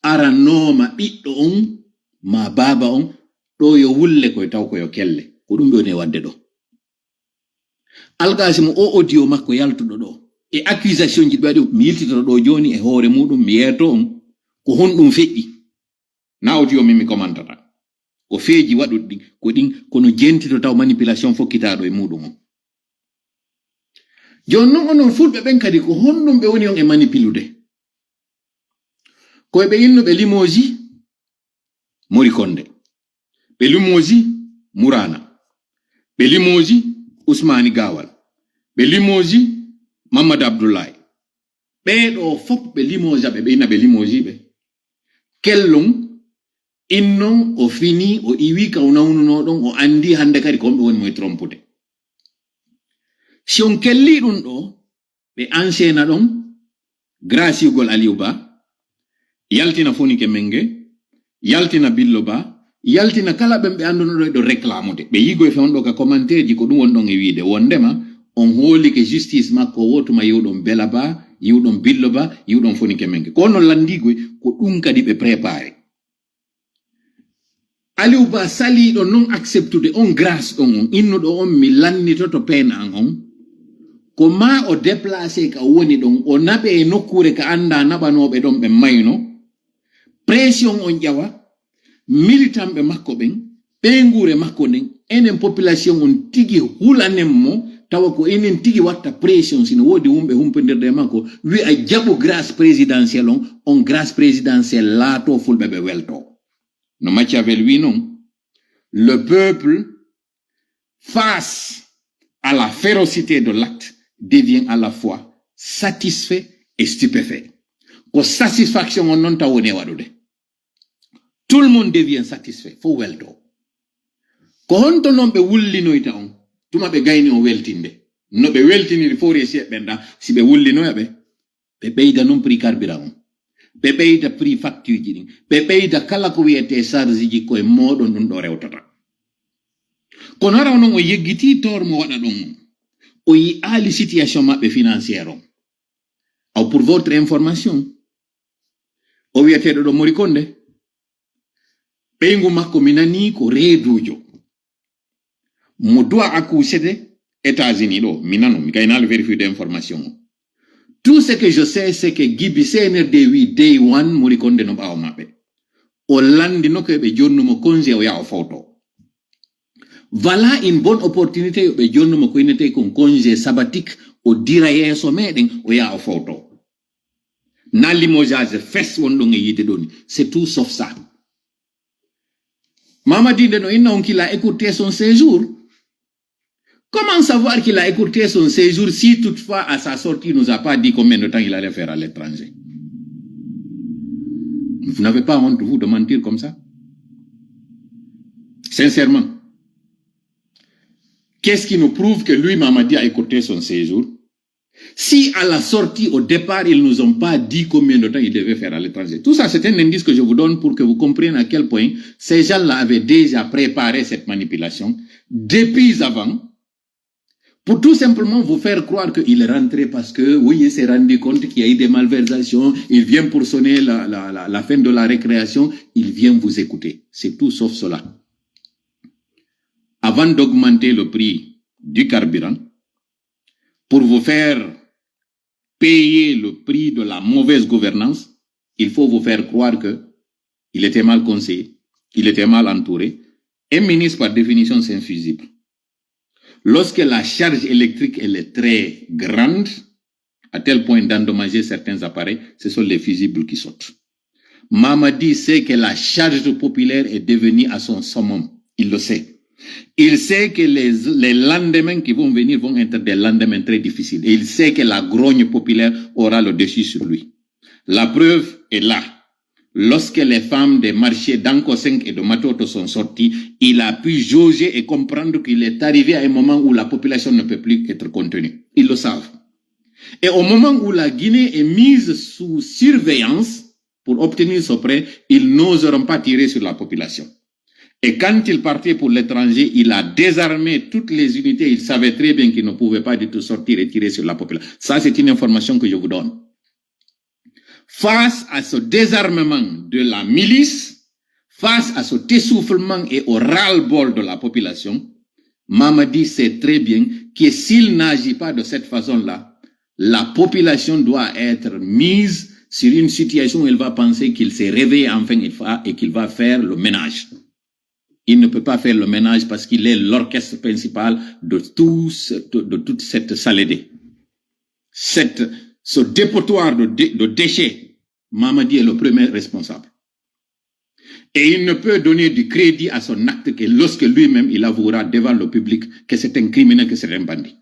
aranooma ɓiɗɗo on maa baaba on, ɗoo yo wulle koy taw ko yo kelle. Ko ɗum ɓe woni e waɗde ɗoo. Alqaasimu, o audio makko yaltuɗo ɗoo, e accusation ji ɗi waɗi, mi yiltitoto ɗoo jooni e hoore muuɗum, mi yeeto on, ko honɗum feƴƴi? Na audio min mi komantata. Ko feeji waɗuɗi ɗin, ko ɗin, kono jentito taw manipulation fokkitaaɗo e muuɗum on. Jooni non, onon fulɓe ɓen kadi, ko honɗum ɓe woni on e manipilude? Ko ɓe innuɓe Limoges, Mori Konnde. Ɓe Limoges, Muraana. Ɓe Limoges, Usmaani Gaawal. Ɓe Limoges, Mammadu Abdullaahi. Ɓee ɗoo fof ɓe Limoges ɓe, ɓe ina ɓe Limoges ɓe. Kellon, innon, o fini, o iwi ka o nawnunoo ɗon, o anndi hannde kadi ko on ɓe woni mo e trompude. Si on kellii ɗum ɗoo, ɓe enchaîna ɗon, grâce ugol Aliou Ba, yaltina Fonike Menge, yaltina Billo Ba, yaltina kala ɓen ɓe annduno ɗo e ɗo réclamude. Ɓe yigo e fewndo ka commentaire ji ko ɗum won ɗon e wiide. Wondema on hoolike justice makko woo tuma yiwɗon Bela Ba, yiwɗon Billo Ba, yiwɗon Fonike Menge. Ko non lanndiigoy, ko ɗum kadi ɓe préparé. Aliou Ba saliiɗo non acceptude on grâce ɗon on, innuɗo on mi lannitoto peen an on, ko maa o déplacé ka o woni ɗon, o naɓe e nokkuure ka anndaa naɓanooɓe ɗon ɓe mayno, pression on ƴawa, militanɓe makko ɓen, ɓeynguure makko nden, enen population on tigi hulanen mo, tawa ko enen tigi watta pression, si no woodi wumɓe humpondirde e makko, wi'a jaɓu grâce présidentielle on, on grâce présidentielle laatoo fulɓe ɓe weltoo. No Machiavel wi non, le peuple, face à la férocité de l'acte, devient à la fois satisfait et stupéfait. Ko satisfaction on non taw woni e waɗude. Tout le monde devient satisfait, fof weltoo. Ko honto non ɓe wullinoyta on, tuma ɓe gayni on weltinde? No ɓe weltiniri fof resi ɓen ɗa, si ɓe wullinoya ɓe, ɓe ɓeyda non prix carburant on. Ɓe ɓeyda prix facture ji ɗin. Ɓe ɓeyda kala ko wiyetee charge ji ko e mooɗon ɗum ɗo rewtata. Kono hara onon o yeggitii toor mo waɗa ɗon on. O yi'aali situation maɓɓe financière on. Aw pour votre information, o wiyeteeɗo ɗo Mori Konnde, ɓeyngu makko mi nanii ko reeduujo. Mo doit accoucher de États-Unis ɗo, mi nano, mi gaynaali vérifier de information o. Tout ce que je sais, c'est que Gibi C N R D wi day one Mori Konnde no ɓaawo maɓɓe. O lanndino ko ɓe jonnumo congé o yaa o fowto. Voilà une bonne opportunité yo ɓe jonnumo ko innetee kon congé sabbatique, o dira yeeso meɗen, o yaa o fowto. Na limogeage fes won ɗon e yiide ɗon, c'est tout sauf ça. Mamadi nde no inna on qu'il a écourté son séjour. Comment savoir qu'il a écourté son séjour si toutefois à sa sortie il nous a pas dit combien de temps il allait faire à l'étranger? Vous n'avez pas honte, vous, de mentir comme ça? Sincèrement. Qu'est-ce qui nous prouve que lui, Mamadi, a écourté son séjour? Si à la sortie, au départ, ils nous ont pas dit combien de temps ils devaient faire à l'étranger. Tout ça, c'est un indice que je vous donne pour que vous compreniez à quel point ces gens-là avaient déjà préparé cette manipulation depuis avant, pour tout simplement vous faire croire qu'il est rentré parce que, oui, il s'est rendu compte qu'il y a eu des malversations, il vient pour sonner la, la, la, la fin de la récréation, il vient vous écouter. C'est tout sauf cela. Avant d'augmenter le prix du carburant, pour vous faire payer le prix de la mauvaise gouvernance, il faut vous faire croire que il était mal conseillé, il était mal entouré. Un ministre, par définition, c'est un fusible. Lorsque la charge électrique, elle est très grande, à tel point d'endommager certains appareils, ce sont les fusibles qui sautent. Mamadi sait que la charge populaire est devenue à son summum. Il le sait. Il sait que les, les lendemains qui vont venir vont être des lendemains très difficiles. Et il sait que la grogne populaire aura le dessus sur lui. La preuve est là. Lorsque les femmes des marchés d'Anko cinq et de Matoto sont sorties, il a pu jauger et comprendre qu'il est arrivé à un moment où la population ne peut plus être contenue. Ils le savent. Et au moment où la Guinée est mise sous surveillance pour obtenir ce prêt, ils n'oseront pas tirer sur la population. Et quand il partait pour l'étranger, il a désarmé toutes les unités. Il savait très bien qu'il ne pouvait pas du tout sortir et tirer sur la population. Ça, c'est une information que je vous donne. Face à ce désarmement de la milice, Face à cet essoufflement et au ras-le-bol de la population, Mamadi sait très bien que s'il n'agit pas de cette façon-là, la population doit être mise sur une situation où elle va penser qu'il s'est réveillé enfin une fois et qu'il va faire le ménage. Il ne peut pas faire le ménage parce qu'il est l'orchestre principal de tout ce- de, de toute cette saleté. Cette, ce dépotoir de, dé- de déchets, Mamadi est le premier responsable. Et il ne peut donner du crédit à son acte que lorsque lui-même il avouera devant le public que c'est un criminel, que c'est un bandit.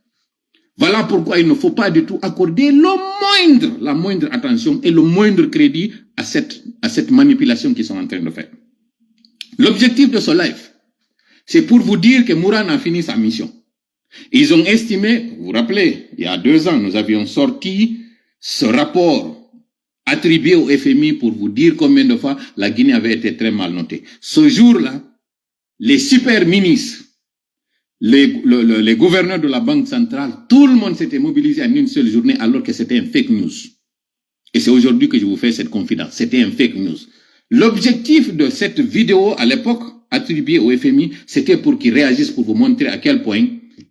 Voilà pourquoi il ne faut pas du tout accorder le moindre, la moindre attention et le moindre crédit à cette, à cette manipulation qu'ils sont en train de faire. L'objectif de ce live, c'est pour vous dire que Mourane a fini sa mission. Ils ont estimé, vous vous rappelez, il y a deux ans, nous avions sorti ce rapport attribué au F M I pour vous dire combien de fois la Guinée avait été très mal notée. Ce jour-là, les super ministres, les, le- le- les gouverneurs de la Banque centrale, tout le monde s'était mobilisé en une seule journée alors que c'était un fake news. Et c'est aujourd'hui que je vous fais cette confidence. C'était un fake news. L'objectif de cette vidéo à l'époque attribuée au F M I, c'était pour qu'ils réagissent, pour vous montrer à quel point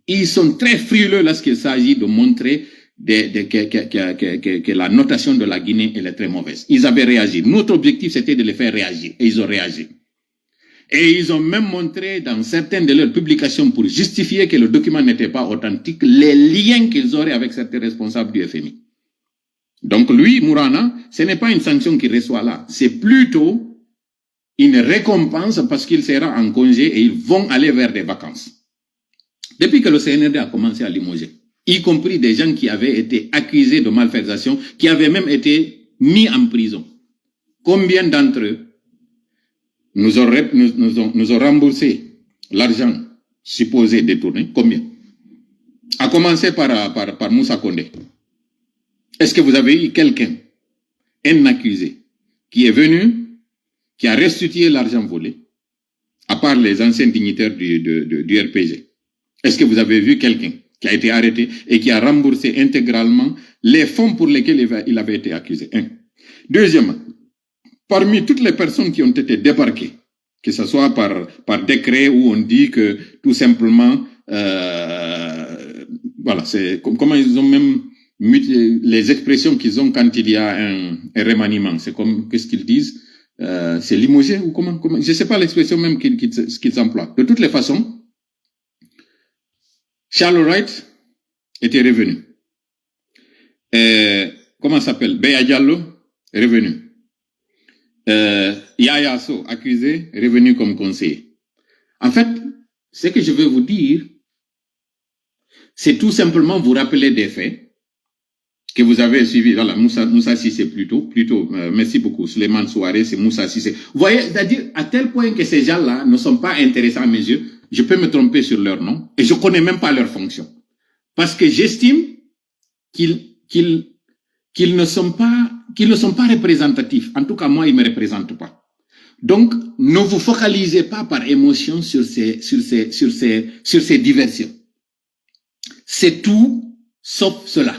ils sont très frileux lorsqu'il s'agit de montrer des- des- que, que- que- que- que- que la notation de la Guinée, elle est très mauvaise. Ils avaient réagi. Notre objectif, c'était de les faire réagir. Et ils ont réagi. Et ils ont même montré dans certaines de leurs publications, pour justifier que le document n'était pas authentique, les liens qu'ils auraient avec certains responsables du F M I. Donc lui, Mourane, ce n'est pas une sanction qu'il reçoit là. C'est plutôt une récompense parce qu'il sera en congé et ils vont aller vers des vacances. Depuis que le C N R D a commencé à limoger, y compris des gens qui avaient été accusés de malversation, qui avaient même été mis en prison, combien d'entre eux nous ont, rep- nous, nous ont, nous ont remboursé l'argent supposé détourné? Combien? À commencer par, par, par Moussa Condé. Est-ce que vous avez eu quelqu'un, un accusé, qui est venu, qui a restitué l'argent volé, à part les anciens dignitaires du, de- de- du R P G? Est-ce que vous avez vu quelqu'un qui a été arrêté et qui a remboursé intégralement les fonds pour lesquels il va- il avait été accusé? Un. Deuxièmement, parmi toutes les personnes qui ont été débarquées, que ce soit par, par décret où on dit que tout simplement, euh, voilà, c'est comme, comment ils ont même muti- les expressions qu'ils ont quand il y a un, un remaniement, c'est comme, qu'est-ce qu'ils disent? Euh, c'est limogé ou comment, comment je sais pas l'expression même qu'ils qu'ils- qu'ils emploient. De toutes les façons, Charles Wright était revenu. Euh, comment s'appelle? Beya Diallo, revenu. Euh, Yaya Soh, accusé, revenu comme conseiller. En fait, ce que je veux vous dire, c'est tout simplement vous rappeler des faits que vous avez suivis. Voilà, Moussa, Moussa Cissé plutôt, plutôt, euh, merci beaucoup. Suleiman Souaré, c'est Moussa Cissé. Vous voyez, c'est-à-dire à tel point que ces gens-là ne sont pas intéressants à mes yeux, je peux me tromper sur leur nom et je connais même pas leur fonction. Parce que j'estime qu'ils qu'ils qu'ils ne sont pas qu'ils ne sont pas représentatifs. En tout cas, moi, ils me représentent pas. Donc, ne vous focalisez pas par émotion sur ces sur ces sur ces sur ces diversions. C'est tout sauf cela.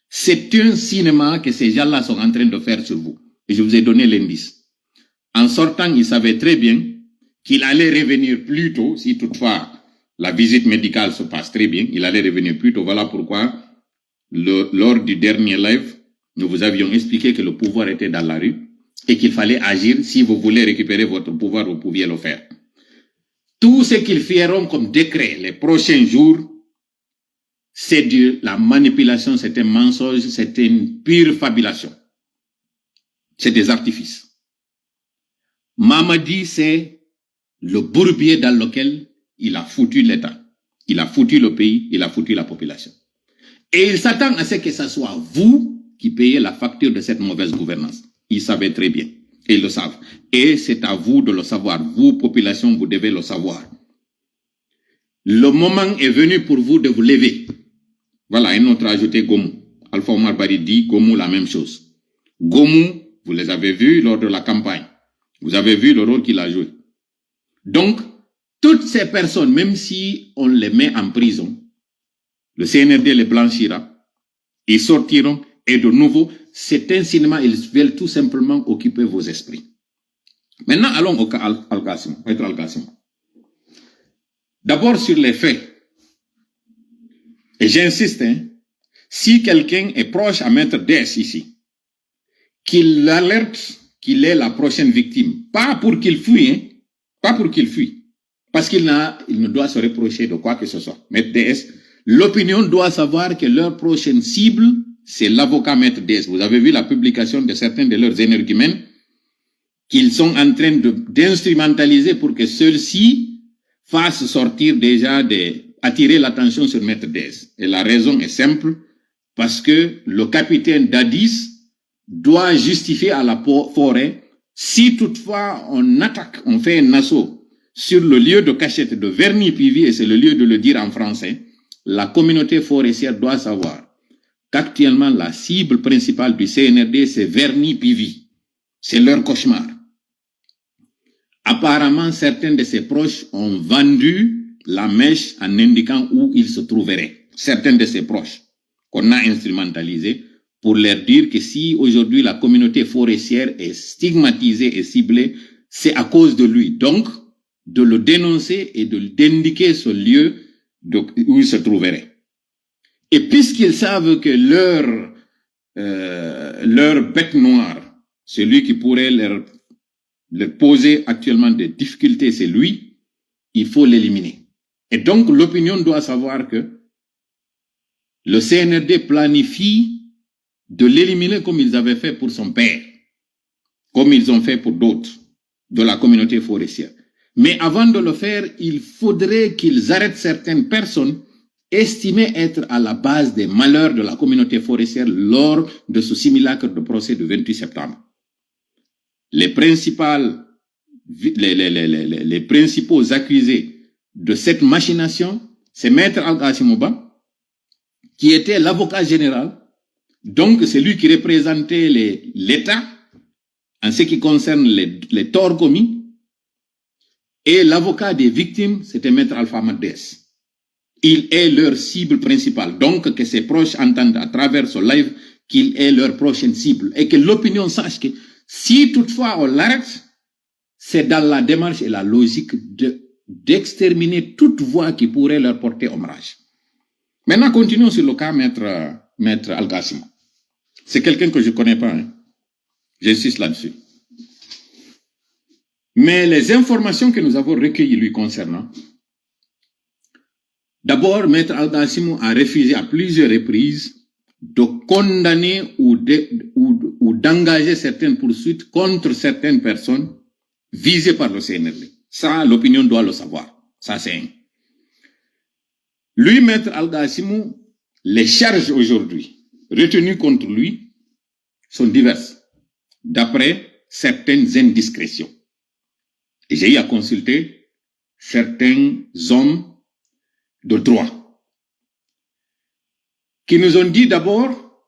C'est un cinéma que ces gens-là sont en train de faire sur vous. Et je vous ai donné l'indice. En sortant, il savait très bien qu'il allait revenir plus tôt, si toutefois la visite médicale se passe très bien, il allait revenir plus tôt. Voilà pourquoi, le- lors du dernier live, nous vous avions expliqué que le pouvoir était dans la rue et qu'il fallait agir. Si vous voulez récupérer votre pouvoir, vous pouviez le faire. Tout ce qu'ils feront comme décret les prochains jours, c'est de la manipulation, c'est un mensonge, c'est une pure fabulation. C'est des artifices. Mamadi, c'est le bourbier dans lequel il a foutu l'État. Il a foutu le pays, il a foutu la population. Et il s'attend à ce que ce soit vous qui payez la facture de cette mauvaise gouvernance. Ils savaient très bien. Et ils le savent. Et c'est à vous de le savoir. Vous, population, vous devez le savoir. Le moment est venu pour vous de vous lever. Voilà, un autre a ajouté Gomu. Alpha Omar Bari dit Gomu, la même chose. Gomu, vous les avez vus lors de la campagne. Vous avez vu le rôle qu'il a joué. Donc, toutes ces personnes, même si on les met en prison, le C N R D les blanchira, ils sortiront et de nouveau, c'est un cinéma, ils veulent tout simplement occuper vos esprits. Maintenant, allons au cas Al-, Al-Qasim, Maître Al-Qasim. D'abord, sur les faits, et j'insiste, hein, si quelqu'un est proche à Maître D S ici, qu'il l'alerte qu'il est la prochaine victime. Pas pour qu'il fuit, hein, pas pour qu'il fuit. Parce qu'il n'a, il ne doit se reprocher de quoi que ce soit. Maître D S, l'opinion doit savoir que leur prochaine cible, c'est l'avocat Maître D S. Vous avez vu la publication de certains de leurs énergumènes qu'ils sont en train de, d'instrumentaliser pour que ceux-ci fassent sortir déjà des, attirer l'attention sur Maître D S. Et la raison est simple, parce que le capitaine Dadis doit justifier à la po-, forêt, si toutefois on attaque, on fait un assaut sur le lieu de cachette de Verny P V, et c'est le lieu de le dire en français, la communauté forestière doit savoir qu'actuellement la cible principale du C N R D, c'est Verny P V. C'est leur cauchemar. Apparemment, certains de ses proches ont vendu la mèche en indiquant où il se trouverait. Certains de ses proches qu'on a instrumentalisés pour leur dire que si aujourd'hui la communauté forestière est stigmatisée et ciblée, c'est à cause de lui. Donc, de le dénoncer et de, d'indiquer ce lieu de, où il se trouverait. Et puisqu'ils savent que leur, euh, leur bête noire, celui qui pourrait leur, leur poser actuellement des difficultés, c'est lui, il faut l'éliminer. Et donc, l'opinion doit savoir que le C N R D planifie de l'éliminer comme ils avaient fait pour son père, comme ils ont fait pour d'autres de la communauté forestière. Mais avant de le faire, il faudrait qu'ils arrêtent certaines personnes estimées être à la base des malheurs de la communauté forestière lors de ce simulacre de procès du vingt-huit septembre. Les principales, les, les, les, les, les principaux accusés de cette machination, c'est Maître Al-Qasim Ouba, qui était l'avocat général, donc c'est lui qui représentait les, l'État en ce qui concerne les, les torts commis, et l'avocat des victimes, c'était Maître Alpha Maître D S. Il est leur cible principale. Donc, que ses proches entendent à travers ce live qu'il est leur prochaine cible et que l'opinion sache que si toutefois on l'arrête, c'est dans la démarche et la logique de, d'exterminer toute voix qui pourrait leur porter ombrage. Maintenant, continuons sur le cas Maître, Maître Al-Qasim. C'est quelqu'un que je connais pas, hein. J'insiste là-dessus. Mais les informations que nous avons recueillies lui concernant, d'abord, Maître Al-Qasim a refusé à plusieurs reprises de condamner ou de, ou, ou d'engager certaines poursuites contre certaines personnes visées par le C N R D. Ça, l'opinion doit le savoir. Ça, c'est un. Lui, Maître Al-Qasim, les charges aujourd'hui retenues contre lui sont diverses, d'après certaines indiscrétions. Et j'ai eu à consulter certains hommes de droit qui nous ont dit d'abord,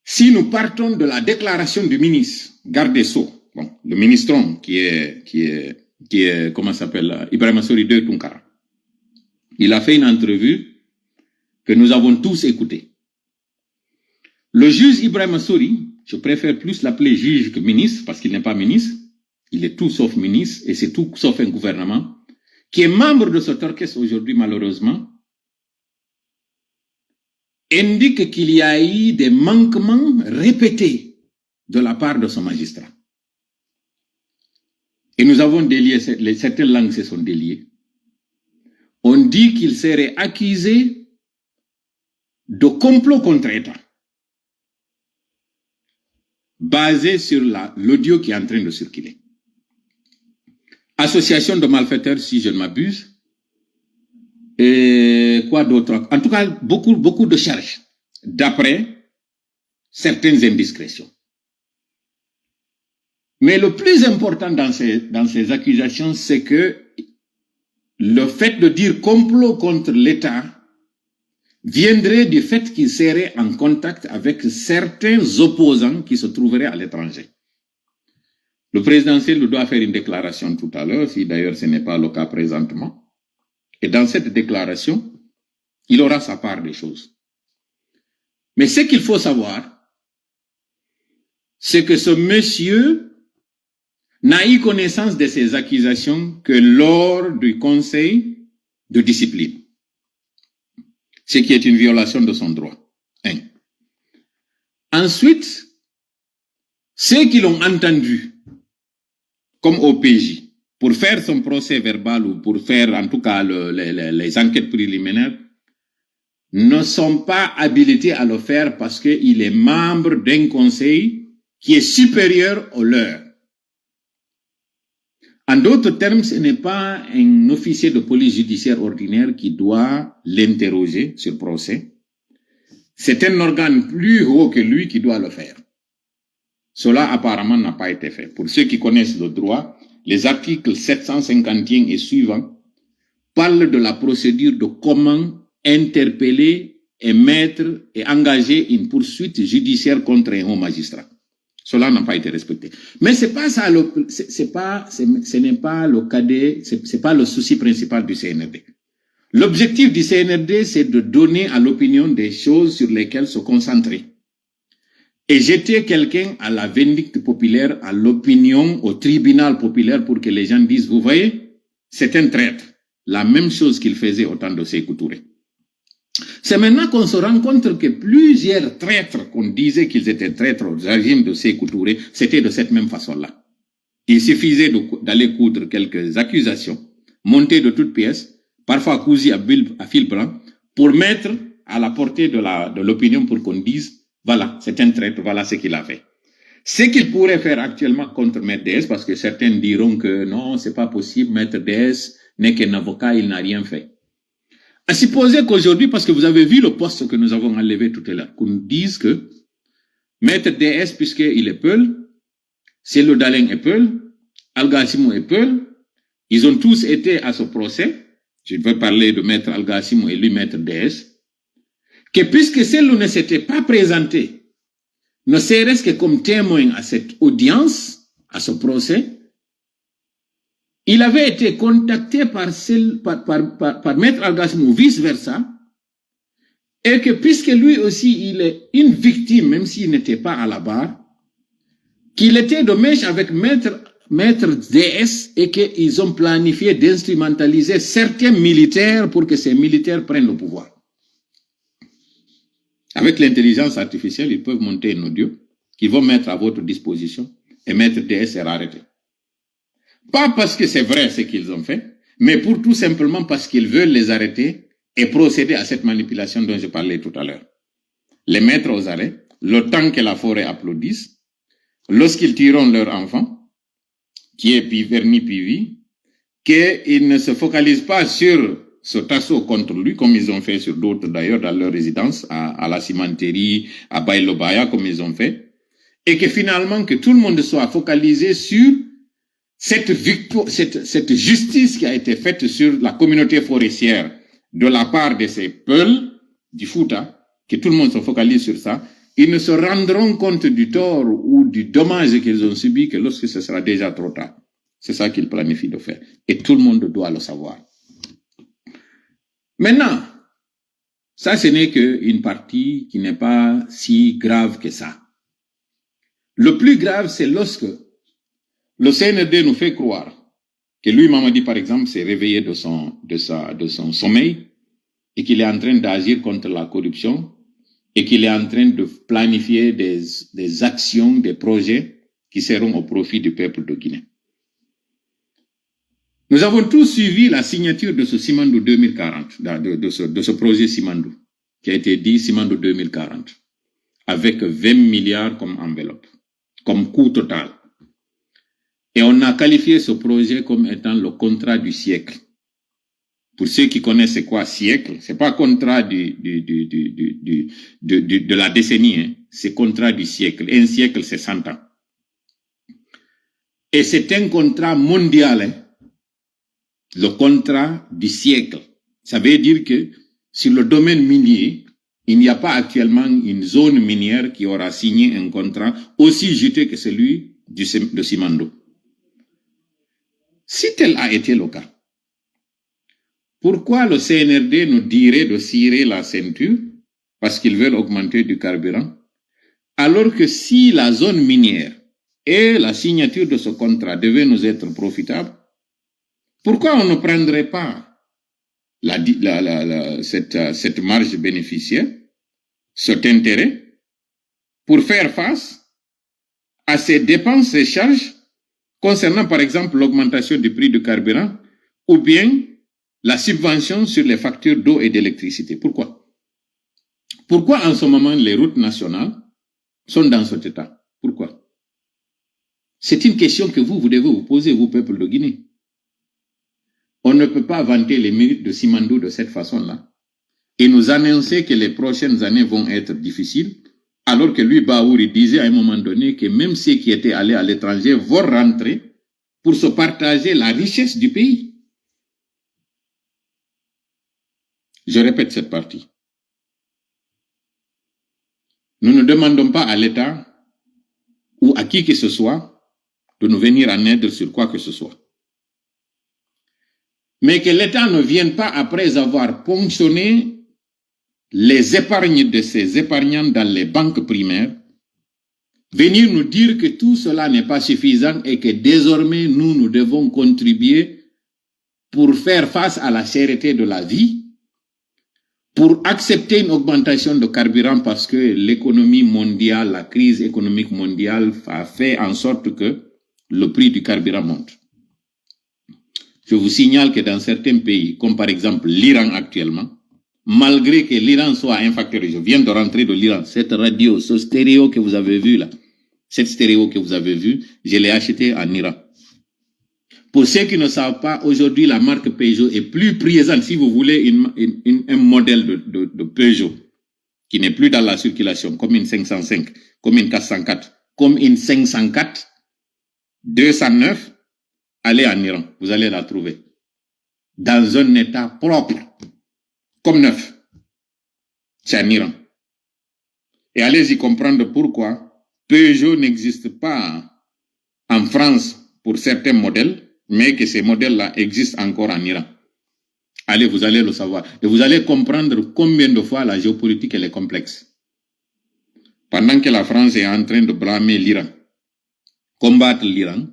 si nous partons de la déclaration du ministre, garde des Sceaux, bon, le ministron qui est, qui est, qui est, comment s'appelle, euh, Ibrahim Sori deux Tunkara, il a fait une entrevue que nous avons tous écoutée. Le juge Ibrahim Sori, je préfère plus l'appeler juge que ministre, parce qu'il n'est pas ministre, il est tout sauf ministre, et c'est tout sauf un gouvernement, qui est membre de cet orchestre aujourd'hui, malheureusement, indique qu'il y a eu des manquements répétés de la part de ce magistrat. Et nous avons délié, les, certaines langues se sont déliées. On dit qu'il serait accusé de complot contre État, basé sur la, l'audio qui est en train de circuler. Association de malfaiteurs, si je ne m'abuse. Et quoi d'autre? En tout cas, beaucoup, beaucoup de charges, d'après certaines indiscrétions. Mais le plus important dans ces, dans ces accusations, c'est que le fait de dire complot contre l'État viendrait du fait qu'il serait en contact avec certains opposants qui se trouveraient à l'étranger. Le présidentiel doit faire une déclaration tout à l'heure, si d'ailleurs ce n'est pas le cas présentement. Et dans cette déclaration, il aura sa part des choses. Mais ce qu'il faut savoir, c'est que ce monsieur n'a eu connaissance de ces accusations que lors du conseil de discipline, ce qui est une violation de son droit. Un. Ensuite, ceux qui l'ont entendu, comme O P J, pour faire son procès verbal ou pour faire en tout cas le- les- les- les enquêtes préliminaires, ne sont pas habilités à le faire parce qu'il est membre d'un conseil qui est supérieur au leur. En d'autres termes, ce n'est pas un officier de police judiciaire ordinaire qui doit l'interroger sur procès. C'est un organe plus haut que lui qui doit le faire. Cela apparemment n'a pas été fait. Pour ceux qui connaissent le droit, les articles sept cent cinquante et un et suivants parlent de la procédure de comment interpeller et mettre et engager une poursuite judiciaire contre un haut magistrat. Cela n'a pas été respecté. Mais c'est pas ça le, c'est c'est pas, c'est- ce n'est pas le cadet, c'est c'est pas le souci principal du C N R D. L'objectif du C N R D, c'est de donner à l'opinion des choses sur lesquelles se concentrer. Et jeter quelqu'un à la vindicte populaire, à l'opinion, au tribunal populaire pour que les gens disent, vous voyez, c'est un traître. La même chose qu'il faisait au temps de Sékou Touré. C'est maintenant qu'on se rend compte que plusieurs traîtres qu'on disait qu'ils étaient traîtres au régime de Sékou Touré, c'était de cette même façon-là. Il suffisait de cou- d'aller coudre quelques accusations, montées de toutes pièces, parfois cousues à, bil- à fil blanc, pour mettre à la portée de la- de l'opinion pour qu'on dise, voilà, c'est un traître, voilà ce qu'il a fait. Ce qu'il pourrait faire actuellement contre Maître D S, parce que certains diront que non, c'est pas possible, Maître D S n'est qu'un avocat, il n'a rien fait. À supposer qu'aujourd'hui, parce que vous avez vu le poste que nous avons enlevé tout à l'heure, qu'on dise que Maître D S, puisqu'il est Peul, Cellou Dalein est Peul, Alga Assimi est Peul, ils ont tous été à ce procès. Je vais parler de Maître Alga Assimi et lui, Maître D S. Que puisque Cellou ne s'était pas présenté, ne serait-ce que comme témoin à cette audience, à ce procès, il avait été contacté par, Cell- par, par, par, par Maître Alga Assimi ou vice-versa, et que puisque lui aussi il est une victime, même s'il n'était pas à la barre, qu'il était de mèche avec Maître, Maître D S et qu'ils ont planifié d'instrumentaliser certains militaires pour que ces militaires prennent le pouvoir. Avec l'intelligence artificielle, ils peuvent monter un audio qu'ils vont mettre à votre disposition et Maître D S sera arrêté. Pas parce que c'est vrai ce qu'ils ont fait, mais pour tout simplement parce qu'ils veulent les arrêter et procéder à cette manipulation dont je parlais tout à l'heure. Les mettre aux arrêts, le temps que la forêt applaudisse, lorsqu'ils tueront leur enfant, qui est pi- verni P V, qu'ils ne se focalisent pas sur ce assaut contre lui, comme ils ont fait sur d'autres d'ailleurs, dans leur résidence, à, à la cimenterie, à Bailobaya, comme ils ont fait, et que finalement que tout le monde soit focalisé sur cette victoire, cette, cette justice qui a été faite sur la communauté forestière de la part de ces Peuls du Fouta, que tout le monde se focalise sur ça, ils ne se rendront compte du tort ou du dommage qu'ils ont subi que lorsque ce sera déjà trop tard. C'est ça qu'ils planifient de faire. Et tout le monde doit le savoir. Maintenant, ça, ce n'est qu'une partie qui n'est pas si grave que ça. Le plus grave, c'est lorsque le C N R D nous fait croire que lui, Mamadi, par exemple, s'est réveillé de son, de sa, de son sommeil et qu'il est en train d'agir contre la corruption et qu'il est en train de planifier des, des actions, des projets qui seront au profit du peuple de Guinée. Nous avons tous suivi la signature de ce Simandou deux mille quarante, de, de- de ce, de ce projet Simandou, qui a été dit Simandou deux mille quarante, avec vingt milliards comme enveloppe, comme coût total. Et on a qualifié ce projet comme étant le contrat du siècle. Pour ceux qui connaissent c'est quoi siècle, c'est pas contrat du, du- du- du- du- du- du- du- de la décennie, hein. C'est contrat du siècle. Un siècle, c'est cent ans. Et c'est un contrat mondial, hein. Le contrat du siècle. Ça veut dire que sur le domaine minier, il n'y a pas actuellement une zone minière qui aura signé un contrat aussi juteux que celui du Sim- de Simandou. Si tel a été le cas, pourquoi le C N R D nous dirait de cirer la ceinture parce qu'ils veulent augmenter du carburant, alors que si la zone minière et la signature de ce contrat devait nous être profitable, pourquoi on ne prendrait pas la, di- la- la- la- cette, euh, cette marge bénéficiaire, cet intérêt, pour faire face à ces dépenses et charges concernant, par exemple, l'augmentation du prix du carburant ou bien la subvention sur les factures d'eau et d'électricité? Pourquoi? Pourquoi en ce moment les routes nationales sont dans cet état? Pourquoi? C'est une question que vous, vous devez vous poser, vous, peuple de Guinée. On ne peut pas vanter les mérites de Simandou de cette façon-là et nous annoncer que les prochaines années vont être difficiles, alors que lui, Baouri, disait à un moment donné que même ceux qui étaient allés à l'étranger vont rentrer pour se partager la richesse du pays. Je répète cette partie. Nous ne demandons pas à l'État ou à qui que ce soit de nous venir en aide sur quoi que ce soit. Mais que l'État ne vienne pas, après avoir ponctionné les épargnes de ses épargnants dans les banques primaires, venir nous dire que tout cela n'est pas suffisant et que désormais nous, nous devons contribuer pour faire face à la cherté de la vie, pour accepter une augmentation de carburant parce que l'économie mondiale, la crise économique mondiale a fait en sorte que le prix du carburant monte. Je vous signale que dans certains pays, comme par exemple l'Iran actuellement, malgré que l'Iran soit un facteur, je viens de rentrer de l'Iran, cette radio, ce stéréo que vous avez vu là, cette stéréo que vous avez vu, je l'ai acheté en Iran. Pour ceux qui ne savent pas, aujourd'hui, la marque Peugeot est plus présente, si vous voulez, une- une- une- un modèle de, de- de Peugeot qui n'est plus dans la circulation, comme une cinq cent cinq, comme une quatre cent quatre, comme une cinq cent quatre, deux cent neuf, allez en Iran, vous allez la trouver. Dans un état propre, comme neuf. C'est en Iran. Et allez-y comprendre pourquoi Peugeot n'existe pas en France pour certains modèles, mais que ces modèles-là existent encore en Iran. Allez, vous allez le savoir. Et vous allez comprendre combien de fois la géopolitique, elle est complexe. Pendant que la France est en train de blâmer l'Iran, combattre l'Iran,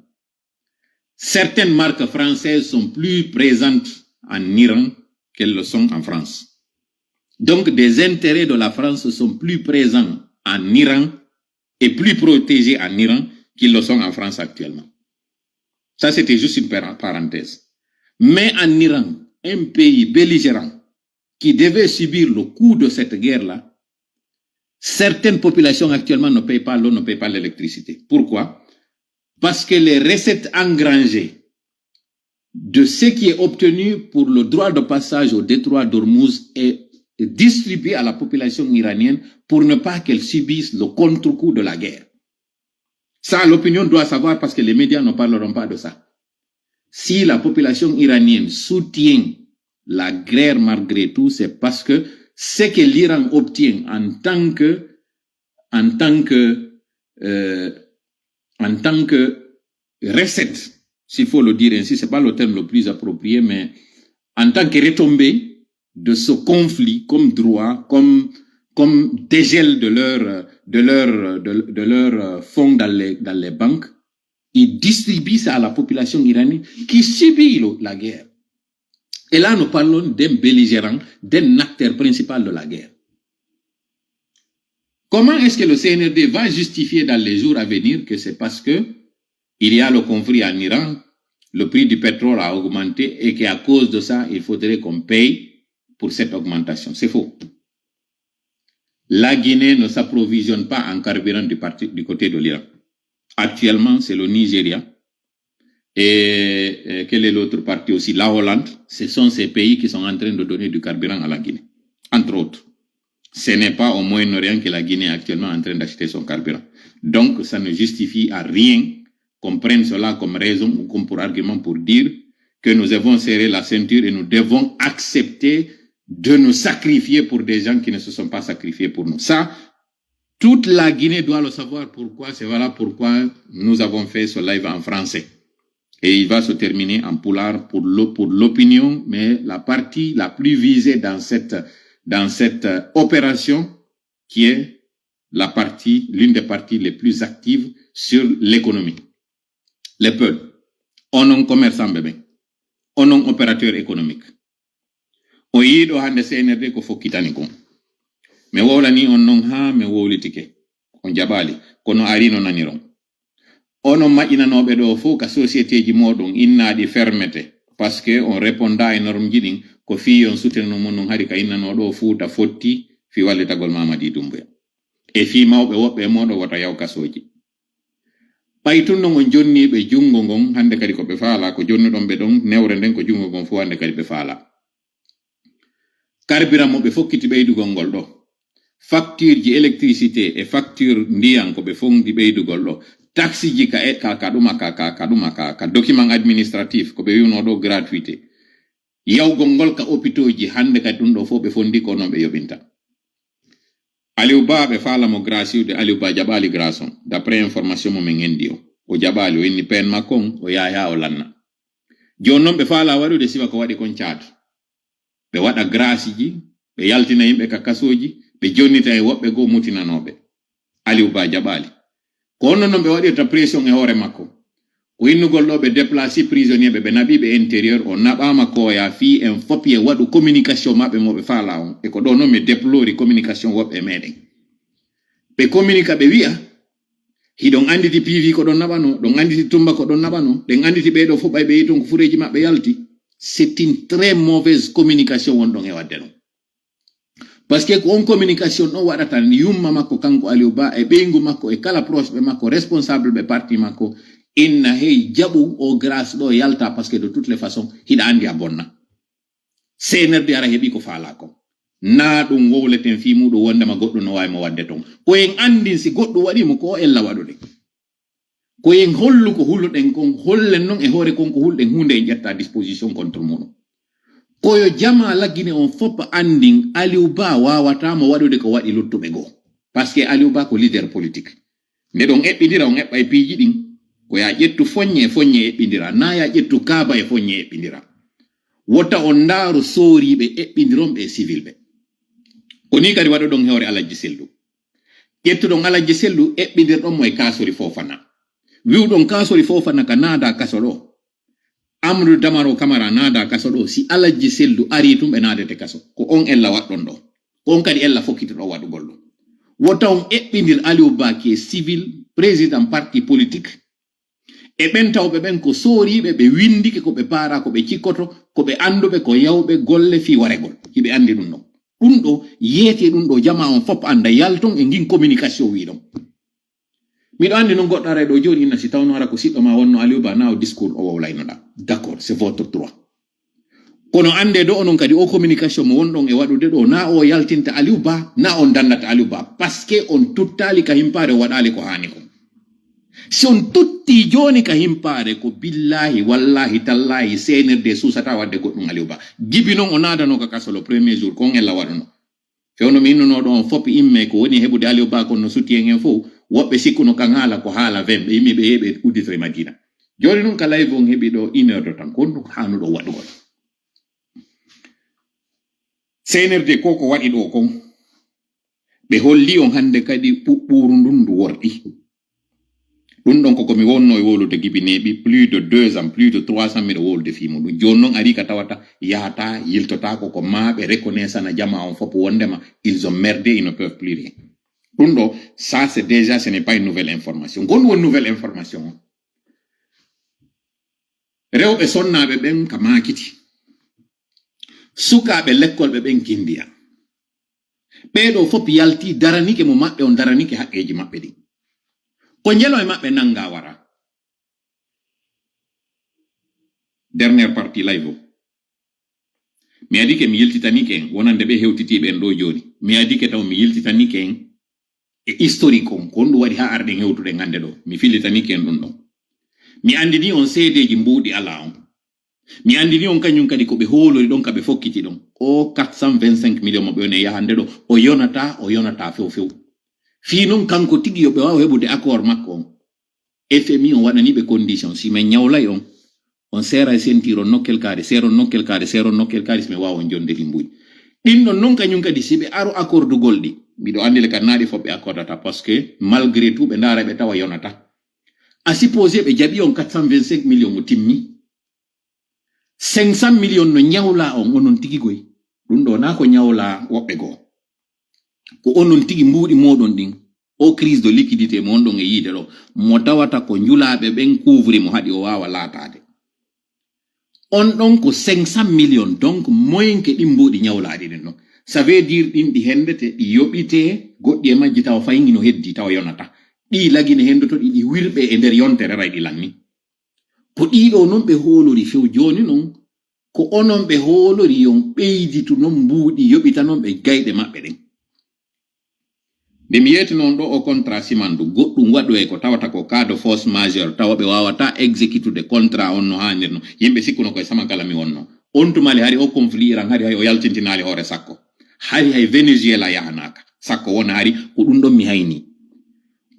certaines marques françaises sont plus présentes en Iran qu'elles le sont en France. Donc, des intérêts de la France sont plus présents en Iran et plus protégés en Iran qu'ils le sont en France actuellement. Ça, c'était juste une par- parenthèse. Mais en Iran, un pays belligérant qui devait subir le coût de cette guerre-là, certaines populations actuellement ne payent pas l'eau, ne payent pas l'électricité. Pourquoi? Parce que les recettes engrangées de ce qui est obtenu pour le droit de passage au détroit d'Ormuz est distribué à la population iranienne pour ne pas qu'elle subisse le contre-coup de la guerre. Ça, l'opinion doit savoir parce que les médias ne parleront pas de ça. Si la population iranienne soutient la guerre malgré tout, c'est parce que ce que l'Iran obtient en tant que, en tant que, euh, en tant que recette, s'il faut le dire ainsi, c'est pas le terme le plus approprié, mais en tant que retombée de ce conflit comme droit, comme, comme dégel de leur, de leur, de, de leur fonds dans les, dans les banques, ils distribuent ça à la population iranienne qui subit le- la guerre. Et là, nous parlons d'un belligérant, d'un acteur principal de la guerre. Comment est-ce que le C N R D va justifier dans les jours à venir que c'est parce que il y a le conflit en Iran, le prix du pétrole a augmenté et qu'à cause de ça, il faudrait qu'on paye pour cette augmentation? C'est faux. La Guinée ne s'approvisionne pas en carburant du, parti- du côté de l'Iran. Actuellement, c'est le Nigeria. Et, euh, quel est l'autre parti aussi? La Hollande. Ce sont ces pays qui sont en train de donner du carburant à la Guinée, entre autres. Ce n'est pas au Moyen-Orient que la Guinée est actuellement en train d'acheter son carburant. Donc, ça ne justifie à rien qu'on prenne cela comme raison ou comme pour argument pour dire que nous devons serrer la ceinture et nous devons accepter de nous sacrifier pour des gens qui ne se sont pas sacrifiés pour nous. Ça, toute la Guinée doit le savoir pourquoi. C'est voilà pourquoi nous avons fait ce live en français. Et il va se terminer en pulaar pour le- pour l'opinion, mais la partie la plus visée dans cette, dans cette, euh, opération, qui est la partie, l'une des parties les plus actives, sur l'économie. Le peuple, onon commerçant ɓe ɓen, onon opérateur économique, o yiiɗo hannde C N R D ko fokkitani kon. Mi wowlani on non haa mi wowlitike, on jaɓaali, kono ari no naniron. Onon maƴinanooɓe ɗoo fow ka sociétéji mooɗon innaaɗi fermete, parce que on réponda e norme ji ɗin, ko fii on soutenir mo non hari ka innanoo ɗoo Fuuta fotti fii wallitagol Mamadi Doumbouya. E fii mawɓe woɓɓe e mooɗon wota yaw kasooji. Ɓay tun non on jonniiɓe junngo ngon, hannde kadi ko ɓe faalaa, ko jonnuɗon ɓe ɗon, newre nden ko junngo ngon fow hannde kadi ɓe faalaa. Carburant mo ɓe fokkiti ɓeydugol ngol ɗoo. Facture ji électricité e facture ndiyan ko ɓe fondi ɓeydugol ɗoo. Taxe ji ka, e, ka, ka ɗuma, ka, ka, ka ɗuma, ka, ka document administratif ko ɓe wi'unoo ɗoo gratuité. Yawgol ngol ka hôpitaux ji hannde kadi ɗun ɗoo fow ɓe fondi ko non ɓe yoɓinta. Aliou Ba ɓe faala mo grâce iwde, Aliou Ba jaɓaali grâce on. D'après information mo min ngenndi on. O jaɓaali, o inni peen makko on, o yaaya o lanna. Jooni non ɓe faala waɗude sifa ko waɗi kon caatu. Ɓe waɗa grâce ji, ɓe yaltina yimɓe ka kasooji, ɓe jonnita e woɓɓe goo mutinanooɓe. Aliou Ba jaɓaali. Ko honno non ɓe waɗirta pression e hoore makko? Ko innugol ɗoo ɓe déplacé prisonnier ɓe, ɓe naɓi ɓe intérieur, o naɓaama ko ya fii en fop ye waɗu communication maɓɓe mo ɓe faalaa on. E ko ɗoo non mi déplori communication woɓɓe e meɗen. Ɓe communica ɓe wi'a, hiɗon annditi P V ko ɗon naɓanoo, ɗon annditi Tumba ko ɗon naɓanoo, ɗen annditi ɓee ɗoo fof ɓay ɓe yi'i ton ko fureeji maɓɓe yalti. C'est une très mauvaise communication wonɗon e waɗde ɗon. Parce que ko on communication ɗon waɗata yumma makko kanko Aliou Ba e ɓeyngu makko e kala proche ɓe makko, responsable ɓe parti makko, inna hey jaɓu o grâce ɗoo yalta, parce que de toutes les façons hiɗa anndi a bonna. C N R D ara heɓi ko faalaa kon. Naa ɗum wowleten fii muuɗum wonndema goɗɗum no waawi mo waɗde ton. Ko en anndin si goɗɗum waɗii mo ko o ella waɗude. Ko en hollu ko huluɗen kon, hollen non e hoore kon ko hulɗen huunde en ƴetta disposition contre muuɗum. Ko yo jamaa Lagine on fop anndin Aliou Ba waawataa mo waɗude ko waɗi luttuɓe goo. Parce que Aliou Ba ko leader politique. Nde ɗon eɓɓindira, on eɓɓay piiji ɗin. Ko yaa ƴettu foññe e foññe eɓɓindira, naa yaa ƴettu kaaba e foññe eɓɓindira. Wota on ndaaru sooriiɓe eɓɓindironɓe e sivilɓe. Ko nii kadi waɗuɗon e hoore Alajji Sellu. Ƴettuɗon Alajji Sellu, eɓɓindirɗon mo e Kaasori Foofana. Wi'uɗon Kaasori Foofana ka naada kaso ɗoo. Amadou Damaro Camara naada kaso ɗoo. Si Alajji Sellu arii tun, ɓe naadete kaso. Ko on ella waɗɗon ɗoo. Ko on kadi ella fokkitoɗon waɗugol ɗum. Wota on eɓɓindir Aliou Ba qui est civil, président parti politique. E ɓen tawɓe ɓen ko sooriiɓe, ɓe winndike ko ɓe paaraa, ko ɓe cikkoto, ko ɓe annduɓe, ko yawɓe golle fii waregol. Hiɓe anndi ɗum ɗon. Ɗum ɗoo, yeetee ɗum ɗoo, jamaa on fop annda, yalton e ngin communication wi'uɗon. Miɗo anndi non goɗɗo aray ɗoo jooni inna si tawno hara ko siɗɗo maa wonno Aliou Ba, naa o discours o wowlaynoɗaa. D'accord, c'est votre droit. Kono anndee ɗoo onon kadi oo communication mo wonɗon e waɗude ɗoo, naa o yaltinta Aliou Ba, naa on danndata Aliou Ba, parce que on tuttaali ka himpaare, o waɗaali ko haani kon. Si on tuttii jooni ka himpaare, ko billaahi, wallaahi, tallaahi, C N R D suusataa waɗde goɗɗum Aliou Ba. Jibi non o naadanoo ka kaso le premier jour, ko on ella waɗuno. Fewndo mi innunoo ɗoo on fop immee ko woni heɓude Aliou Ba kon no sutti en en fow, woɓɓe sikkuno kan haala ko haala ven, ɓe immi ɓe yehi ɓe udditore Madina. Jooni non ka live on heɓi ɗoo une heure de temps, ko honɗum haanuɗo waɗugol? C N R D ko ko waɗi ɗoo kon, ɓe holli on hannde kadi ɓuɓɓuuru ndun ndu worɗi. Ɗum ɗon ko ko mi wonno e wowlude Gibi Neeɓi, plus de deux ans, plus de trois ans miɗo wowlude fii muɗum. Jooni non arii ka tawata yahataa, yiltotaako, ko maa ɓe reconnaissana jamaa on fop wonndema ils ont merdé, ils ne peuvent plus rien. Ɗum ɗoo, ça c'est déjà, ce n'est pas une nouvelle information. Ko honɗum woni nouvelle information on? Rewɓe sonnaaɓe ɓen ka maakiti. Sukaaɓe lekkolɓe ɓen kindiya. Ɓee ɗoo fop yalti, daranike mo maɓɓe on, daranike haqqeeji maɓɓe ɗin. Ko njelo e maɓɓe nanngaa wara. Dernière partie live o. Mi adike mi yiltitanike en, wonande ɓe hewtitii ɓen ɗoo jooni. Mi adike taw mi yiltitanike en e historique on, ko honɗum waɗi haa arɗen hewtuɗen hannde ɗoo. Mi filitanike en ɗum ɗon. Mi anndinii on seedeeji mbuuɗi alaa on. Mi anndinii on kañum kadi ko ɓe hoolori ɗon, ka ɓe fokkiti ɗon. O quatre cent vingt-cinq millions mo ɓe woni e yahande ɗoo, o yonataa, o yonataa few few. Fii non kanko tigi yo ɓe waaw heɓude accord makko on. F M I on waɗanii ɓe condition, si min ñawlay on, on seera e ceinture, on nokkel kaari, seera on nokkel kaari, si min waawa on jonde ɗi mbuy. Ɗin ɗon non kañum kadi, si ɓe aro accordugol ɗi, miɗo anndi le ka naaɗi fof ɓe accordata, parce que malgré tout ɓe ndaara ɓe tawa yonata. A supposé ɓe jaɓi on quatre cent vingt-cinq millions o timmi. Cinq cent millions no ñawlaa on, onon tigi goy. Ɗun ɗoo naa ko ñawlaa woɓɓe goo. Ko onon tigi mbuuɗi mooɗon ɗin. O crise de liquidité mo on ɗon e yiide ɗoo. Mo tawata ko njulaaɓe ɓen couvri mo haɗi o waawa laataade. On ɗon ko cinq cent millions, donc moyen ke ɗin mbuuɗi ñawlaaɗi ɗin ɗon. Ça veut dire ɗin ɗi hendete, ɗi yoɓitee, goɗɗi e majji tawa fay no heddi, tawa yonata. Ɗi lagine hendoto ɗi, ɗi wirɓe e nder yontere ray ɗi lanni. Ko ɗii ɗoo non ɓe hoolori few jooni non, ko onon ɓe hoolori yon ɓeyditu non mbuuɗi yoɓita non ɓe gayɗe maɓɓe ɗen. Nde mi yeetino on ɗoo o contrat simandu, goɗɗum waɗoyee ko tawata ko cas de force majeure, tawa ɓe waawataa exécutude contrat on no haanirno. Yimɓe sikkuno koye Samankala mi wonno. On tumali hari o conflit Iran hari hay o yaltintinaali hoore sakko. Hari hay Venezuela yahanaaka. Sakko wona hari ko ɗum ɗon mi hayni.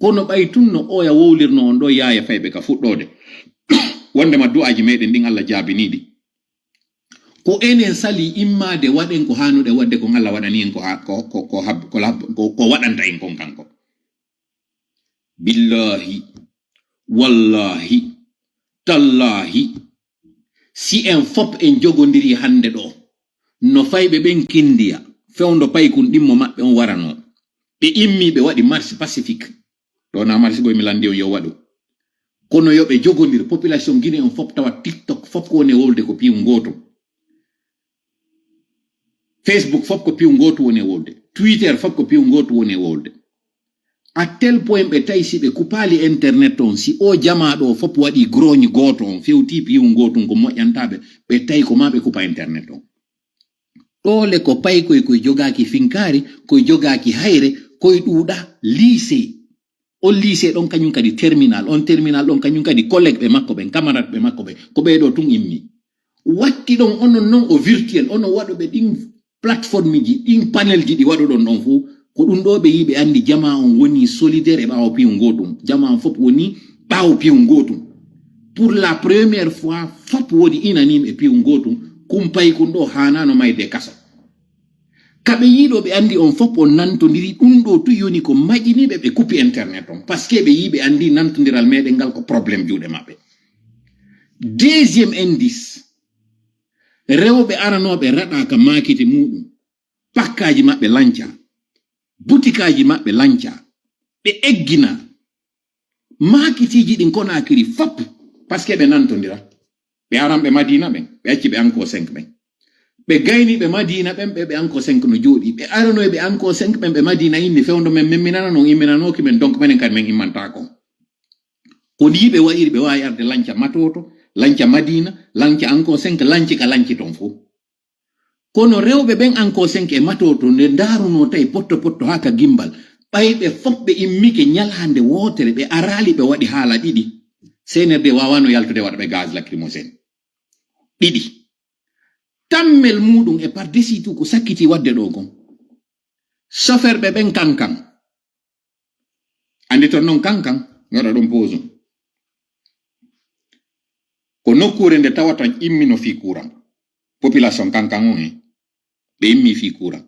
Kono ɓay tun no oya wowlirno on ɗoo yaaya fayɓe ka fuɗɗoode. Wondema du'aaji meɗen ɗin Allah jaabinii ɗi. Ko enen sali immaade waɗen ko haanuɗe waɗde kon Allah waɗani en ko ha-, ko, ko, ko hab-, ko lab-, ko, ko waɗanta en kon kanko. Billahi, wallahi, tallahi, si en fop en jogondiri hannde ɗoo, no fayɓe ɓen kindiya, fewndo paykun ɗimmo maɓɓe on waranoo. Ɓe immii ɓe waɗi marche pacifique. Ɗoo na marche goy mi landi on yo waɗu. Kono yo ɓe jogondir population Guinée on fop tawa TikTok fop ko woni e wolde ko piiw ngootu. Facebook fop ko piiw ngootu woni e wolde. Twitter fop ko piiw ngootu woni e wolde. À tel point ɓe tawi si ɓe kupaali internet on, si o jamaa ɗoo fop waɗi grogne gooto on, fewti piiw ngootun ko moƴƴantaa ɓe, ɓe tawi ko maa ɓe kupa internet on. Ɗoo le ko paykoy koy jogaaki finkaari, koy jogaaki hayre, koy ɗuuɗa lycée. On lycée ɗon kañum kadi terminal, on terminal ɗon kañum kadi collègue ɓe makko ɓen, camarade ɓe makko ɓen, ko ɓee ɗoo tun immi. Watti ɗon onon non o virtuel, onon waɗuɓe ɗin plateforme ji, ɗin panel ji ɗi waɗuɗon ɗon fof, ko ɗum ɗoo ɓe yiɓe anndi jamaa on woni solidaire e ɓaawo piiw ngootum. Jamaa on fof woni ɓaawo piiw ngootum. Pour la première fois, fop woni unanime e piiw ngootum, kumpay kun ɗoo haanaano mayde kaso. Ka ɓe yiɗo ɓe anndi on fop on nantondiri, ɗum ɗoo tun yoni ko maƴiniɓe ɓe kupi internet on. Parce que ɓe yiɓe anndi nantondiral meɗen ngal ko problème juuɗe maɓɓe. Deuxième indice, rewɓe aranooɓe raɗa ka maakiti muɗum, pakkaaji maɓɓe lanca, butikaaji maɓɓe lanca, ɓe eggina maakitiiji ɗin Konaakiri fop, parce que ɓe nantondira. Ɓe aran ɓe Madina ɓen, ɓe acci ɓe Anko cinq ɓen. Ɓe gayni ɓe Madina ɓen, ɓe, ɓe Anko cinq no jooɗi. Ɓe aranoy ɓe Anko cinq ɓen, ɓe Madina inni fewndo men, men minana non imminanooki men, donc menen kadi men immantaako. Ko nii ɓe waɗiri, ɓe waawi arde lanca Matoto, lanca Madina, lanca Anko cinq, lanci ka lanci ton fof. Kono rewɓe ɓen Anko cinq e Matoto nde ndaarunoo tawi potto potto haa ka gimbal, ɓay ɓe fof ɓe immike ñalaande wootere, ɓe araali ɓe waɗi haala ɗiɗi. C N R D waawaano yaltude waɗa ɓe gaz lacrymogène. Ɗiɗi. Tammel muuɗum e par-dessus tout ko sakkitii waɗde ɗoo kon. Chauffeur ɓe ɓen Kankan. Anndi ton non Kankan, mi waɗa ɗon pause. Ko nokkuure nde tawata immino fii kuuran. Population Kankan on en, ɓe immi fii kuuran.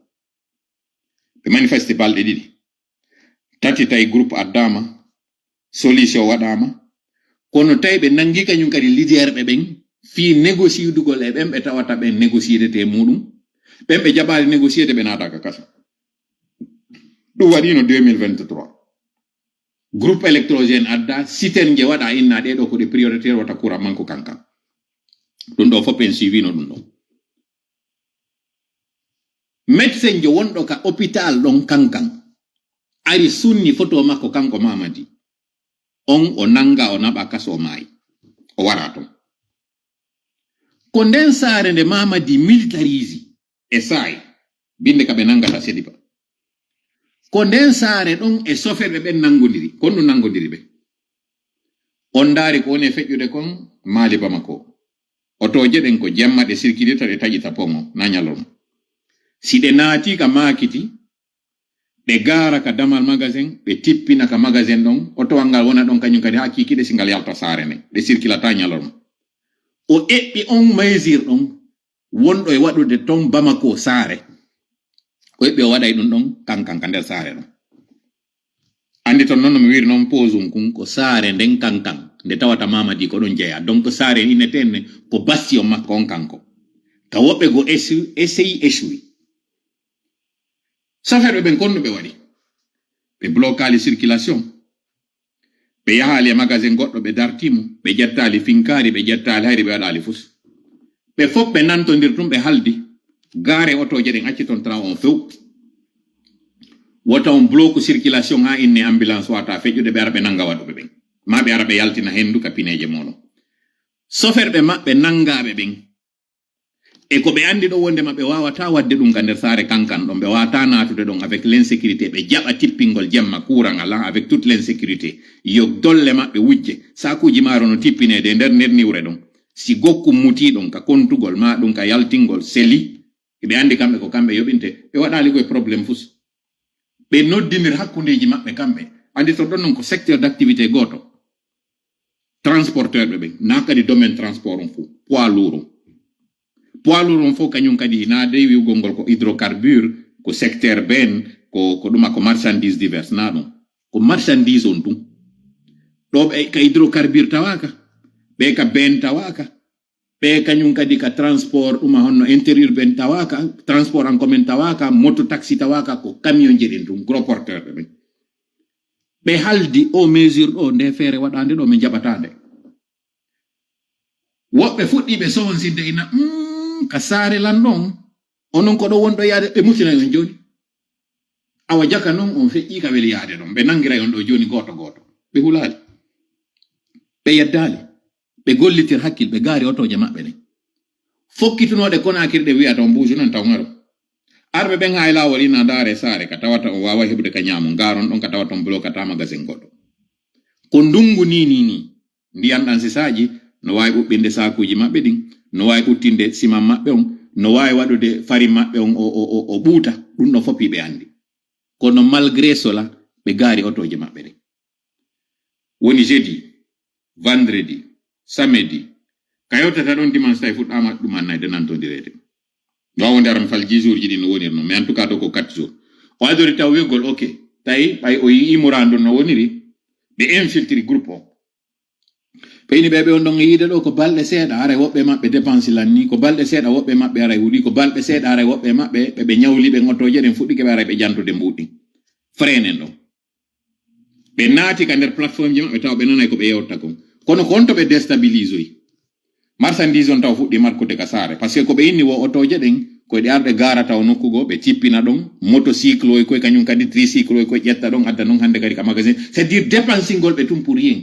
Ɓe manifesti balɗe ɗiɗi. Tati tawi groupe addaama, solution waɗaama. Kono tawi ɓe nangi kañum kadi leader ɓe ɓen, fii négocier dugol e ɓen ɓe tawata ɓen négocier te muuɗum. Ɓen ɓe jaɓaali négocier ɓe naata ka kaso. Ɗum waɗiino deux mille vingt-trois. Groupe électrogène adda, citerne je waɗa inna ɗee ɗoo ko ɗe prioritaire wata courant manque Kankan. Ɗum ɗoo fof en suivino ɗum ɗoo. Médecin jo wonɗo ka hôpital ɗon Kankan. Ari sunni photo makko kanko Mamadi. On o nanga o naɓa kaso o maayi. O wara ton. Ko nden saare nde Mamadi militarise e saayi, binde ka ɓe nangata Sediba. Ko nden saare ɗon e sofeeɓe ɓen nangodiri, kon ɗum nangodiri ɓe. On ndaari ko woni e feƴƴude kon Mali Bamako. Otooje ɗen ko jemma ɗe sirkilirta ɗe taƴita pont on, na ñalorma. Si ɗe naati ka maakiti, ɓe gaara ka damal magasin, ɓe tippina ka magasin ɗon, otowal ngal wona ɗon kañum kadi haa kiikiɗe si ngal yalta saare nden. Ɗe sirkilataa ñalorma. O eɓɓi on maysir ɗon, wonɗo e waɗude ton Bamako saare. O eɓɓi o waɗay ɗum ɗon Kankan ka nder saare ɗon. Anndi ton non no mi wiiri non pause kun ko saare nden Kankan. nde tawata Mamadi ko ɗon jeyaa. Donc, Saare en innetee ne ko bastion makko on kanko. Ka woɓɓe go essayi, échoui. Chauffeur ɓe ɓen, kon no ɓe waɗi? Ɓe blokaali circulation. Ɓe yahaali e magasin goɗɗo, ɓe dartii mo. Ɓe ƴettaali finkaari, ɓe ƴettaali hayri, ɓe waɗaali fus. Ɓe fof ɓe nantondir tun, ɓe haldi. Gaare otooje ɗen, acci ton train on few. Wota on bloku circulation haa inne ambulance wata feƴƴude, ɓe ara ɓe nanga waɗuɓe ɓen. Ma ɓe ara ɓe yaltina hendu ka pineeje mooɗon. Chauffeur ɓe maɓɓe nangaaɓe ɓen. E ko ɓe anndi ɗon wonde ma ɓe waawataa waɗde ɗum ka nder saare kankan ɗon, ɓe waawataa naatude ɗon avec l'insécurité, ɓe jaɓa tippingol jemma courant alaa avec toute l'insécurité. Yo dolle maɓɓe wujje, sakuuji maaro no tippineede e nder nder niwre ɗon. Si gokku mutii ɗon ka kontugol maa ɗum ka yaltingol seli, ɓe anndi kamɓe ko kamɓe yoɓinte, ɓe waɗaali koye problème fus. Ɓe noddinir hakkundeeji maɓɓe kamɓe. Anndi to ɗon non ko secteur d'activité gooto. Transporteur ɓe ɓen, na kadi domaine transport on fof, poids lourd on. Poids lourd on fof kañum kadi na dey wi'ugol ngol ko hydrocarbure, ko secteur ben, ko, ko ɗuma ko marchandise divers na ɗum. Ko marchandise on tun. Ɗo ɓe ka hydrocarbure tawaaka, ɓe ka ben tawaaka, ɓe kañum kadi ka transport ɗuma honno interurbain tawaaka, transport en commun tawaaka, moto taxi tawaaka, ko camion je ɗen tun, gros porteur ɓe ɓen. Ɓe haldi o mesure ɗo, nde feere waɗande ɗo, min jaɓata nde. Woɓɓe fuɗɗi ɓe sohonsinde ina, "Mm, ka saare lan ɗon, onon ko ɗo wonɗo yaade, ɓe mutinay on jooni." Awa jaka non on feƴƴi ka weli yaade ɗon, ɓe nangiray on ɗo jooni gooto gooto. Ɓe hulaali. Ɓe yeddaali. Ɓe gollitir hakkil, ɓe gaari otooje maɓɓe ɗen. Fokkitunooɗe Konaakiri ɗe wi'ata on buusu non taw ŋaro. Arɓe ɓen haa e laawol ina ndaare saare ka tawata on waaway heɓude ka ñaamon, gaaron ɗon ka tawata on blokataa magasin goɗɗo. Ko ndungu nii, nii, nii. Ndiyan ɗan si saaƴi, no waawi ɓuɓɓinde saakuuji maɓɓe ɗin, no waawi ɓuttinde siman maɓɓe on, no waawi waɗude farin maɓɓe on o, o, o, o ɓuuta. Ɗum ɗon fof ɓe anndi. Kono malgré cela, ɓe gaari otooje maɓɓe ɗen. Woni jeudi, vendredi, samedi, ka yewtata ɗon dimanche tawi fuɗɗaama ɗum annayde nantondireede. Waawa wonde ara mi fal dix jours ji ɗin no woniri non, mais en tout cas ɗo ko quatre jours. O adori taw wi'ugol, ok, tawi ɓay o yi'ii muraadu no woniri, ɓe infiltri groupe o. Ɓe ini ɓe, ɓe on ɗon e yiide ɗo ko balɗe seeɗa, aray woɓɓe maɓɓe dépense lanni, ko balɗe seeɗa woɓɓe maɓɓe aray huɗi, ko balɗe seeɗa aray woɓɓe maɓɓe, ɓe, ɓe ñawli ɓen otooje ɗen fuɗɗike ɓe aray ɓe jantude mbuuɗi. Freinen ɗon. Ɓe naati ka nder plateforme ji maɓɓe taw ɓe nanay ko ɓe yewta kon. Kono ko on to ɓe déstabilisoyi. Marchandise on taw fuɗɗi markude ka saare. Parce que ko ɓe inni wo otooje ɗen, ko ɗe arɗe gaara taw nokku goo, ɓe tippina ɗon, motocycle oy koy kañum kadi, tricycle oy koy ƴetta ɗon, adda non hannde kadi ka magasin. C'est-à-dire dépensingol ɓe tun pour rien.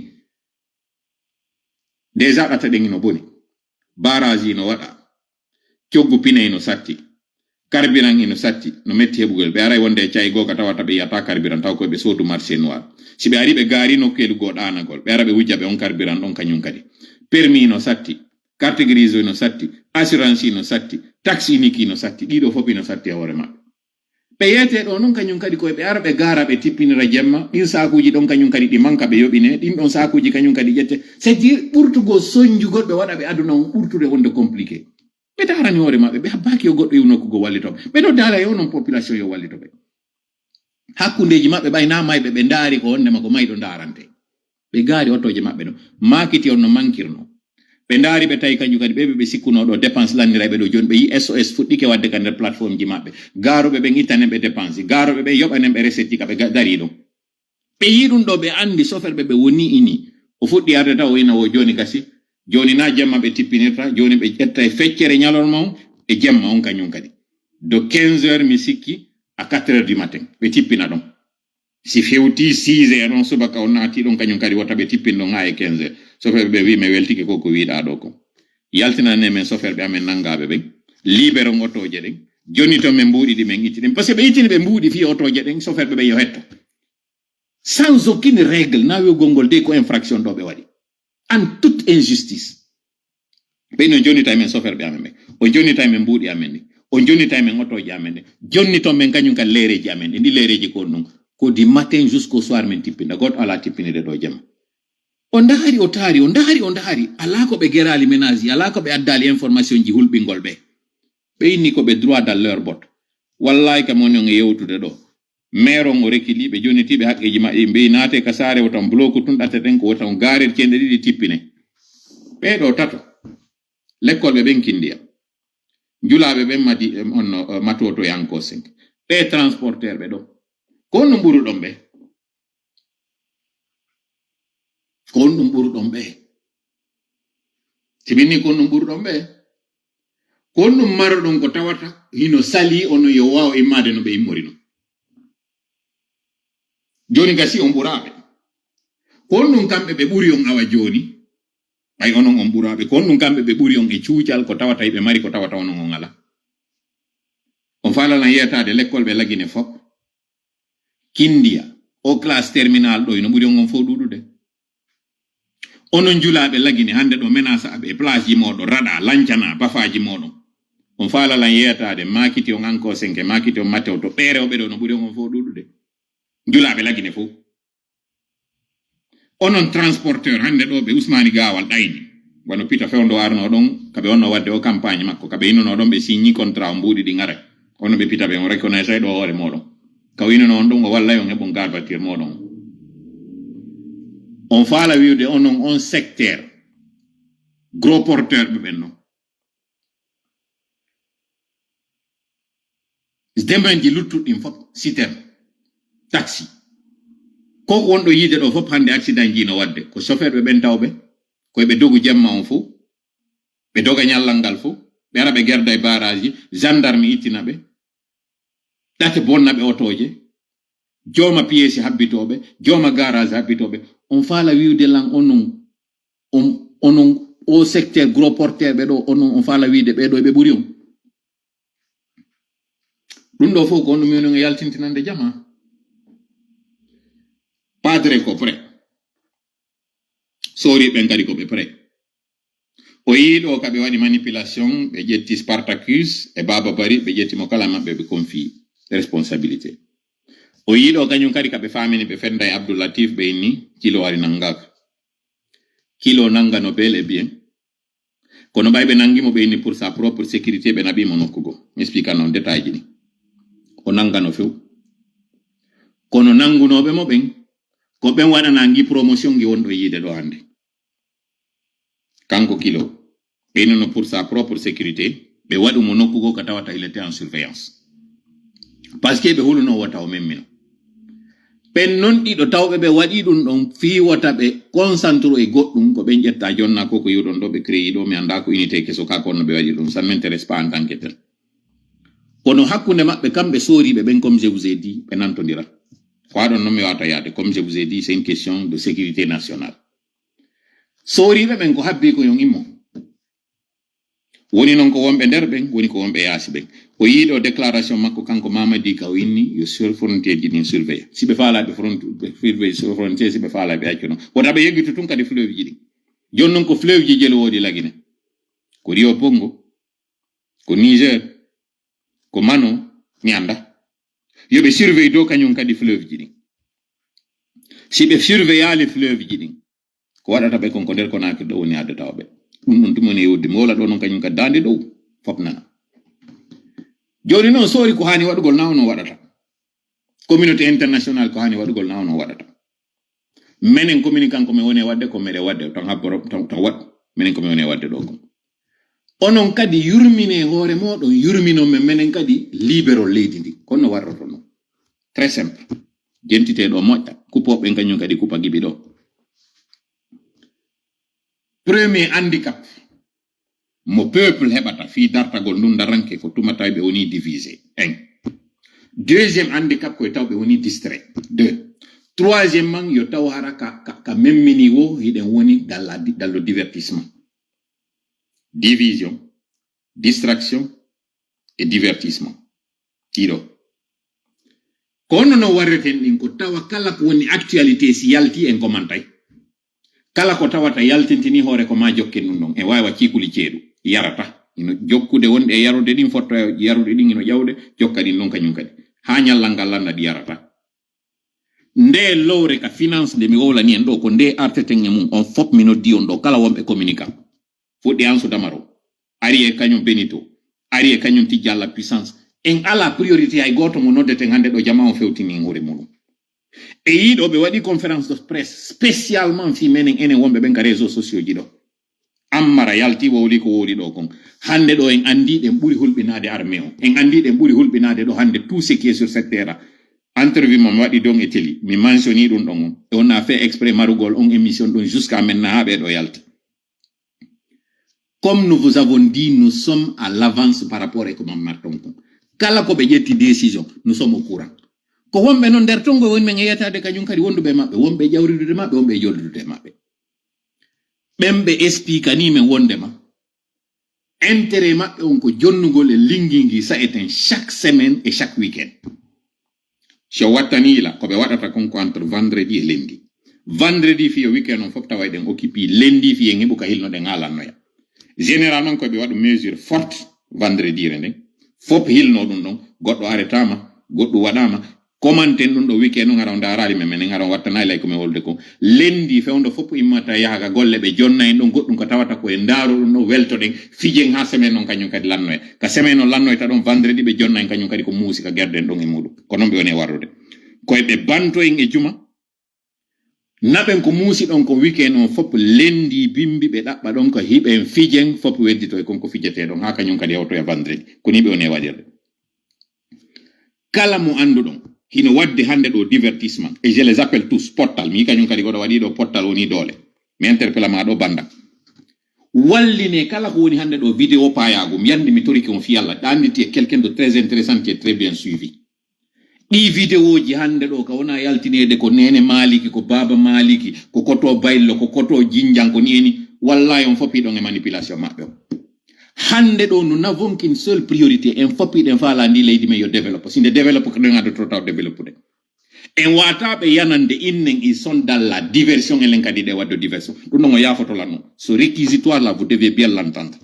Déjà ɗata ɗen ino boni. Barrage ino waɗa. Coggu pine ino satti. Carburant ino satti. No metti heɓugol. Ɓe aray wonde e ca'i goo ka tawata ɓe yiyata carburant taw koy ɓe soodu marché noir. Si ɓe ari ɓe gaari nokkeelu goo ɗaanagol. Ɓe ara ɓe wujja ɓe on carburant ɗon kañum kadi. Permis ino satti. Carte grise ino satti. Assurance ino satti. Taxe unique ino satti. Ɗiɗo fof ino satti e hoore maɓɓe. Ɓe yeetee ɗoo non kañum kadi ko ɓe ara ɓe gaara ɓe tippinira jemma, ɗin saakuuji ɗon kañum kadi ɗi manka ɓe yoɓinee, ɗin ɗon saakuuji kañum kadi ƴette. C'est-à-dire ɓurtugol sonjugol ɓe waɗa ɓe aduna on ɓurtude wonde compliqué. Ɓe daarani hoore maɓɓe, ɓe habbaaki yo goɗɗo iw nokku goo wallito ɓe. Ɓe no daara yo non population yo wallito ɓe. Hakkundeeji maɓɓe ɓay naa mayɓe ɓe ndaari ko wonde ma ko mayɗo ndaarante. Ɓe gaari otooje maɓɓe ɗo, maakiti on no mankirno. Ɓe ndaari ɓe tawi kanjum kadi ɓe, ɓe, ɓe sikkunoo ɗo dépense lanniray ɓe ɗo jooni. Ɓe yi S O S fuɗɗike waɗde ka nder plateforme ji maɓɓe. Gaaruɓe ɓen ittanen ɓe dépense, gaaruɓe ɓen yoɓanen ɓe recette ji ka ɓe ga-, darii ɗon. Ɓe yi ɗum ɗo, ɓe anndi chauffeur ɓe, ɓe woni ini. O fuɗɗi arde taw o ina wo jooni gasi. Jooni na jemma ɓe tippinirta, jooni ɓe ƴetta e feccere ñalorma on e jemma on kañum kadi. De quinze heures mi sikki à quatre heures du matin, ɓe tippina ɗon. Si fewti six heures on subaka on naati ɗon kañum kadi wota ɓe tippin ɗon haa e quinze heures. Chauffeur ɓe wi'i mi weltike ko ko wiɗaa ɗo ko. Yaltinanen men chauffeur ɓe amen nanngaaɓe ɓen. Libéron otooje ɗen. Jonniton men mbuuɗi ɗi men itti ɗen. Parce que ɓe ittini ɓe mbuuɗi fii otooje ɗen, chauffeur ɓe ɓen yo hetto. Sans aucune règle, na wi'ugol ngol de ko infraction ɗo ɓe waɗi. En toute injustice. Ɓen on jonnita men chauffeur ɓe amen ɓen. On jonnita men mbuuɗi amen ɗin. On jonnita men otooji amen ɗin. Jonniton men kañum kan leereeji amen ɗin. Ɗi leereeji ko on ɗum. Ko du matin jusqu'au soir men tippinda. Goɗɗo alaa tippinirde ɗo jemma. O ndaari, o taari, o ndaari, o ndaari. Alaa ko ɓe geraali ménage ji, alaa ko ɓe addaali information ji hulɓingol ɓe. Ɓe inni ko ɓe droit dans leur botte. Wallahi kam woni on e yewtude ɗo. Meeron o rekilii ɓe, jonniti ɓe haqqeeji maɓɓe, ɓe mbeyi naate ka saare, wota on bloku tun ɗate ɗen, ko wota on gaarer cenɗe ɗiɗi tippine. Ɓee ɗoo tato, lekkol ɓe ɓen kindiya. Njulaaɓe ɓen madi, em, on no, eh, matoto e Anko cinq. Ɓee transporteur ɓe ɗoo. Ko honɗum ɓuruɗon ɓe? Ko honɗum ɓuruɗon ɓe? Si min ni ko honɗum ɓuruɗon ɓe? Ko honɗum maroɗon ko tawata hino salii onon yo waaw immaade no ɓe immori non? Jooni gasi on ɓuraaɓe. Ko honɗum kamɓe ɓe ɓuri on awa jooni? Ɓay onon on ɓuraaɓe. Ko honɗum kamɓe ɓe ɓuri on e cuucal ko tawata hiɓe mari ko tawata onon on alaa? On faalaa lan yeetaade lekkol ɓe Lagine fop? Kindiya, o classe terminale ɗoo, hino ɓuri on on fow ɗuuɗude. Onon njulaaɓe Lagine, hannde ɗoo menace aɓe e place ji mooɗon, raɗa, lancana, bafaaji mooɗon. On faalaa lan yeetaade, maakiti on Anko cinq, maakiti on Mateo, to ɓeere o ɓe ɗoo no ɓuri on on fow ɗuuɗude. Njulaaɓe Lagine fow. Onon transporteur, hannde ɗoo ɓe Usmaani Gaawal ɗayni. Wano pita fewndo arno ɗon, ka ɓe wonno waɗde o campagne makko, ka ɓe innuno ɗon ɓe signi contrat o mbuuɗi ɗi ŋaray. Kono ɓe pita ɓe on reconnaissay ɗo hoore mooɗon. Ka o innuno on ɗon o wallay on heɓon garbatir mooɗon. On faala wi'ude onon on secteur, gros porteur ɓe ɓen non. Demanji luttuɗi ɗin fof, citerne, taxi. Ko ko wonɗo yiide ɗo fof hannde accident ji no waɗde. Ko chauffeur ɓe ɓen tawɓe, ko ɓe dogu jemma on fof, ɓe doga ñallal ngal fof, ɓe ara ɓe gerda e barrage ji, gendarme ittina ɓe, ɗate bonna ɓe otooje, jooma piyeesi habbitooɓe, jooma garage habbitooɓe. On faala wi'ude lan onon, on, onon o secteur gros porteur ɓe ɗo, onon on faala wi'ude ɓe ɗo ɓe ɓuri on. Ɗum ɗo fof ko on ɗum woni e yaltintinande jama. Padre ko prêt. Soori ɓen kadi ko ɓe prêt. O yii ɗo ka ɓe waɗi manipulation, ɓe ƴetti Spartacus e Baba Bari, ɓe ƴetti mo kala maɓɓe, ɓe confi responsabilité. O yii ɗo kañum kadi ka ɓe faamini ɓe fenda e Abdou Latif, ɓe inni kilo ari nangaka. Kilo nangano bel et bien. Kono ɓay ɓe nangi mo, ɓe inni pour sa propre sécurité, ɓe naɓi mo nokku goo. Mi explique non détail ji ɗin. O nangano few. Kono nangunooɓe mo ɓen, ko ɓen waɗana ngi promotion ngi wonɗo yiide ɗo hannde. Kanko kilo. Ɓe innuno pour sa propre sécurité, ɓe waɗu mo nokku goo ka tawata il était en surveillance. Parce que ɓe huluno wota o memmino. Ɓen non ɗiɗo tawɓe ɓe waɗi ɗum ɗon fii wota ɓe concentre e goɗɗum, ko ɓen ƴetta jonna ko ko yi'uɗon ɗo ɓe créé ɗo, mi anndaa ko unité keso ka ko honno ɓe waɗi ɗum, ça ne m'intéresse pas en tant que tel. Kono hakkunde maɓɓe kamɓe sooriiɓe ɓen, comme je vous ai dit, ɓe nantondira. Ko haɗon non mi wawata yaade, comme je vous ai dit, c'est une question de sécurité nationale. Sooriiɓe ɓen ko habbii ko yon immo. Woni non ko wonɓe nder ɓen, woni ko wonɓe yaasi ɓen. O yii ɗo déclaration makko kanko Mamadi ka o inni yo sur frontière ji ɗin surveillé. Si ɓe faalaa ɓe front-, ɓe surveillé sur frontière, si ɓe faalaa ɓe accu non. Wota ɓe yeggitu tun kadi fleuve ji ɗin. Jooni non ko fleuve ji jelo woodi Lagine. Ko Rio Bongo, ko Niger, ko Mano, mi anndaa. Yo ɓe surveille dow kañum kadi fleuve ji ɗin. Si ɓe surveillali fleuve ji ɗin, ko waɗata ɓe kon ko nder Conakry ɗo woni adda tawa ɓe. Ɗum ɗon tuma ne yewde moola ɗo non kañum ka daande dow fof nana. Jooni non soori ko haani waɗugol na ono waɗata. Communauté internationale ko haani waɗugol na ono waɗata. Menen communiquant ko men woni e waɗde ko meɗen waɗde tan habboro tan tan waɗ menen ko men woni e waɗde ɗo kon. Onon kadi yurmine hoore moɗon yurminon men menen kadi libéro leydi ndi. Kono warroto non. Très simple. Jentite ɗo moƴƴa. Kupo ɓen kañum kadi kupa gibi ɗo. Premier handicap mo peuple heɓata fii dartagol ndun daranke ko tuma tawi ɓe woni divisé. Un. Deuxième handicap ko e taw ɓe woni distrait. Deux. Troisième man yo taw hara ka, ka, ka memmini wo hiɗen woni dans la di-, dans le divertissement. Division, distraction et divertissement. Ɗiɗo. Ko honno no warreten ɗin ko tawa kala ko woni actualité si yalti en ko mantay. Kala ko tawata yaltintini hoore ko ma jokken ɗum ɗon. En waawa ciikuli ceeɗu. Yarata. Ino jokkude wonde e yarude ɗin fotto yarude ɗin ino ƴawde jokka ɗin ɗon kañum kadi. Haa ñallal ngal lannda ɗi yarata. Nde lowre ka finance nde mi wowlani en ɗo ko nde arteten e mum on fof mi noddi on ɗo kala wonɓe communicant. Fuɗɗi Ansu Damaro, ari e kañum Benito, ari e kañum Tijjalla Puissance, En alaa priorité hay gooto mo noddeten hannde ɗo, jamaa on fewtini en hoore muɗum. E yiiɗo ɓe waɗi conférence de presse spécialement fii menen enen wonɓe ɓen ka réseaux sociaux ji ɗo. Ammara yalti wowli ko wowli ɗo kon. Hannde ɗo en anndi ɗen ɓuri hulɓinaade armée on. En anndi ɗen ɓuri hulɓinaade ɗo hannde tout ce qui est sur cette terre. Interview mo mi waɗi don e télé. Mi mentionné ɗum ɗon on. E on a fait exprès marugol on émission ɗon jusqu'à maintenant haa ɓe ɗo yalti. Comme nous vous avons dit, nous sommes à l'avance par rapport à ko mamarton kon. Kala ko ɓe ƴetti décision, nous sommes au courant. Ko wonɓe non nder tongo woni men e yetaade kañum kadi wonduɓe e maɓɓe, wonɓe e ƴawridude maɓɓe, wonɓe e joldude e maɓɓe. Ɓen ɓe expliquani men wondema intérêt maɓɓe on ko jonnugol e lingi ngi sa'eten chaque semaine et chaque week-end. Si o wattani yila, ko ɓe waɗata kon ko entre vendredi e lundi. Vendredi fii yo week-end on fof tawa eɗen occupé, lundi fii en heɓu ka hilnoɗen haa lannoya. Généralement ko ɓe waɗu mesure forte vendredi re nden. Fof hilno ɗum ɗon, goɗɗo aretaama, goɗɗum waɗaama, komanten ɗum ɗo week-end on, hara on ndaaraali men, menen hara on wattanaali lay ko men wolude kon. Lundi fewndo fof immata yaha ka golle, ɓe jonna en ɗon goɗɗum ko tawata ko e ndaaru ɗum ɗon, weltoɗen, fijen haa semaine on kañum kadi lannoya. Ka semaine on lannoyta ɗon vendredi, ɓe jonna en kañum kadi ko muusi ka gerden ɗon e muɗum. Ko non ɓe woni e warrude. Ko e ɓe banto en e juma, naɓen ko muusi ɗon ko week-end on fof, lundi bimbi ɓe ɗaɓɓa ɗon ko hiɓen fijen fof wedditoy kon ko fijetee ɗon haa kañum kadi hewtoya vendredi. Ko ni ɓe woni e waɗirde. Kala mo annduɗon, hino waɗde hannde ɗo divertissement, et je les appelle tous, pottal, mi kañum kadi koɗo waɗi ɗo pottal woni doole. Mi interpella ma ɗo banda. Walline kala ko woni hannde ɗo vidéo paayaagu, mi anndi mi torike on fii Allah, ɗa anndi ti e quelqu'un de très intéressant, qui est très bien suivi. Ɗi vidéoji hannde ɗo ka wona yaltineede ko Neene Maaliki, ko Baaba Maaliki, ko koto Baylo, ko koto Jinjan, ko ni eni, wallahi on fof hiɗon e manipulation maɓɓe on. Hannde ɗo, nous n'avons qu'une seule priorité, en fof hiɗen faala ndi leydi men yo développe. Si nde développe ko ɗen adda trop taw développude. En wata ɓe yanande innen ils sont dans la diversion, enen kadi ɗe waddo diversion. Ɗum ɗon o yaafoto lan non. So réquisitoire là, vous devez bien l'entendre.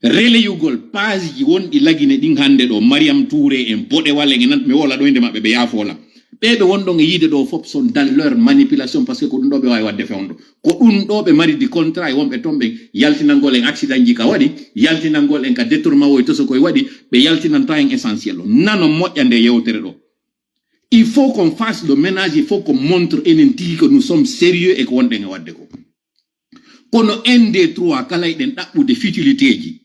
Releyugol page ji wonɗi Lagine ɗin hannde ɗo, Mariam Touré en, Boɗewal en, en nan, mi woola ɗo innde maɓɓe, ɓe yaafoo lan. Ɓee ɓe wonɗon e yiide ɗo fof sont dans leur manipulation, parce que ko ɗum ɗo ɓe waawi waɗde fewndo. Ko ɗum ɗo ɓe mari di contrat e wonɓe ton ɓen, yaltinangol en accident ji ka waɗi, yaltinangol en ka détournement o e toso koye waɗi, ɓe yaltinanta en essentiel o. Nano moƴƴa nde yewtere ɗo. Il faut qu'on fasse le ménage, il faut qu'on montre enen tigi que nous sommes sérieux e ko wonɗen e waɗde ko. Kono un, deux, trois, kala eɗen ɗaɓɓude futilitéji.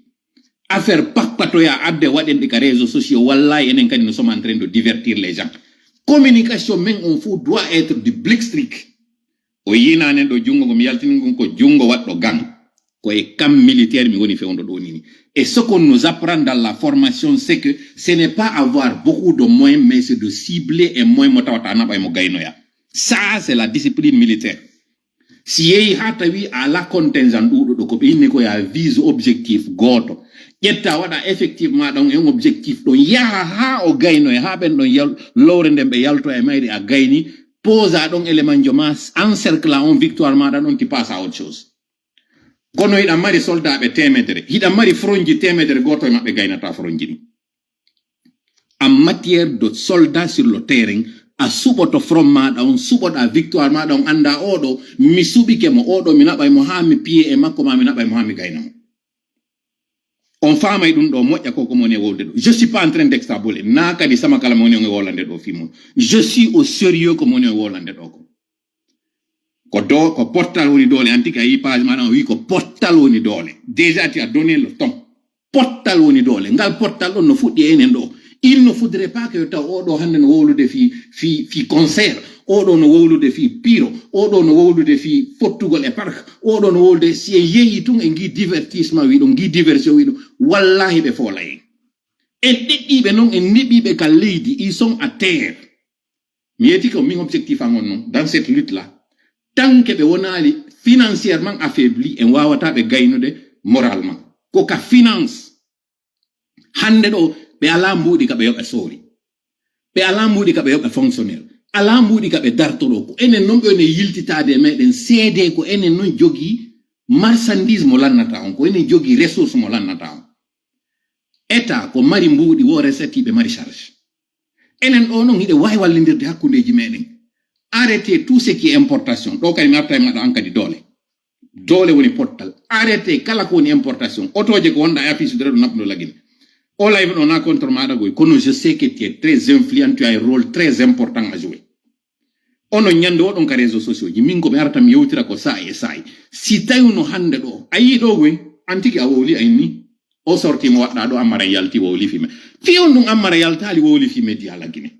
Affaire pappatoya adde waɗen ɗi ka réseaux sociaux, wallahi enen kadi nous sommes en train de divertir les gens. Communication men on fof doit être du blitzkrieg. O yinanen ɗo junngo ngo mi yaltini ngun ko junngo waɗɗo gan. Ko e camp militaire mi woni fewndo ɗo nini. Et ce qu'on nous apprend dans la formation, c'est que ce n'est pas avoir beaucoup de moyens, mais c'est de cibler un moyen mo tawata a naɓay mo gaynoya. Ça, c'est la discipline militaire. Si yehi haa tawi a ala contingent ɗuuɗuɗo, ko ɓe inni ko ya vise objectif gooto. Ƴetta waɗa effectif ma ɗon e on objectif ɗon, yaha haa o gaynoya, haa ɓen ɗon yal-, lowre nden ɓe yaltoya e mayri a gayni, posa ɗon élément jo ma, encercla on victoire maɗa ɗon, ti passe à autre chose. Kono hiɗa mari soldaaɓe teemedere, hiɗa mari fronji teemedere, gooto e maɓɓe gaynata fronji ɗin. En matière de soldat sur le terrain, a suɓoto front maɗa on, suɓoɗa victoire maɗa on, annda oɗo, mi suɓike mo, oɗo mi naɓay mo haa mi piye e makko, ma mi naɓay mo haa mi gayna mo. On faamay ɗum ɗo moƴƴa ko ko moni e wolde ɗo. Je suis pas en train d'extrapoler. Na kadi sama kala moni on e wolande ɗo fii mun. Je suis au sérieux ko moni on e wolande ɗo ko. Ko do, ko pottal woni doole. An tigi a yii page maɗa, o wii ko pottal woni doole. Déjà, tu as donné le ton. Pottal woni doole. Ngal pottal ɗon no fuɗɗi e enen ɗo. Il ne faudrait pas que yo taw oɗo hannde no wowlude fii, fii, fii concert. Oɗo no wowlude fii piro. Oɗo no wowlude fii fottugol e parc. Oɗo no wowlude, si en yehi tun, en ngi divertissement wi ɗum, ngi diversion wi ɗum. Wallahi ɓe foola en. En ɗeɗɗiiɓe non, en neɓiiɓe ka leydi, ils sont à terre. Mi yeetike on, min objectif an on non, dans cette lutte-là, tant que ɓe wonaali financièrement affaibli, en waawata ɓe gaynude moralement. Ko ka finance. Hannde ɗo, ɓe alaa mbuuɗi ka ɓe yoɓa soori. Ɓe alaa mbuuɗi ka ɓe yoɓa fonctionnaire. Alaa mbuuɗi ka ɓe dartoroo. Ko enen non ɓe woni yiltitaade e meɗen seedee ko enen non jogii marchandise mo lannata on. Ko enen jogii ressource mo lannata on. État ko mari mbuuɗi, wo recette ɓe mari charge. Enen ɗo non hiɗe waawi wallindirde hakkundeeji meɗen. Arrêtez tout ce qui est importation. Ɗo kadi mi arta e maɗa an kadi doole. Doole woni pottal. Arrêtez kala ko woni importation. Otooje ko wonɗa e affiche de reɗo naɓuɗo Lagine. O live ɗo na contre maɗa goy, kono je sais que tu es très influent, tu as un rôle très important à jouer. Onon ñande oɗon ka réseaux sociaux ji, min ko ɓe arata mi yewtira ko sa'i e sa'i. Si tawi no hande ɗo, a yii ɗo goy, an tigi a wowli a inni. O sorti mo waɗɗa ɗo Ammara yalti wowli fi me. Fi on ɗum Ammara yaltali wowli fi media la Guinée.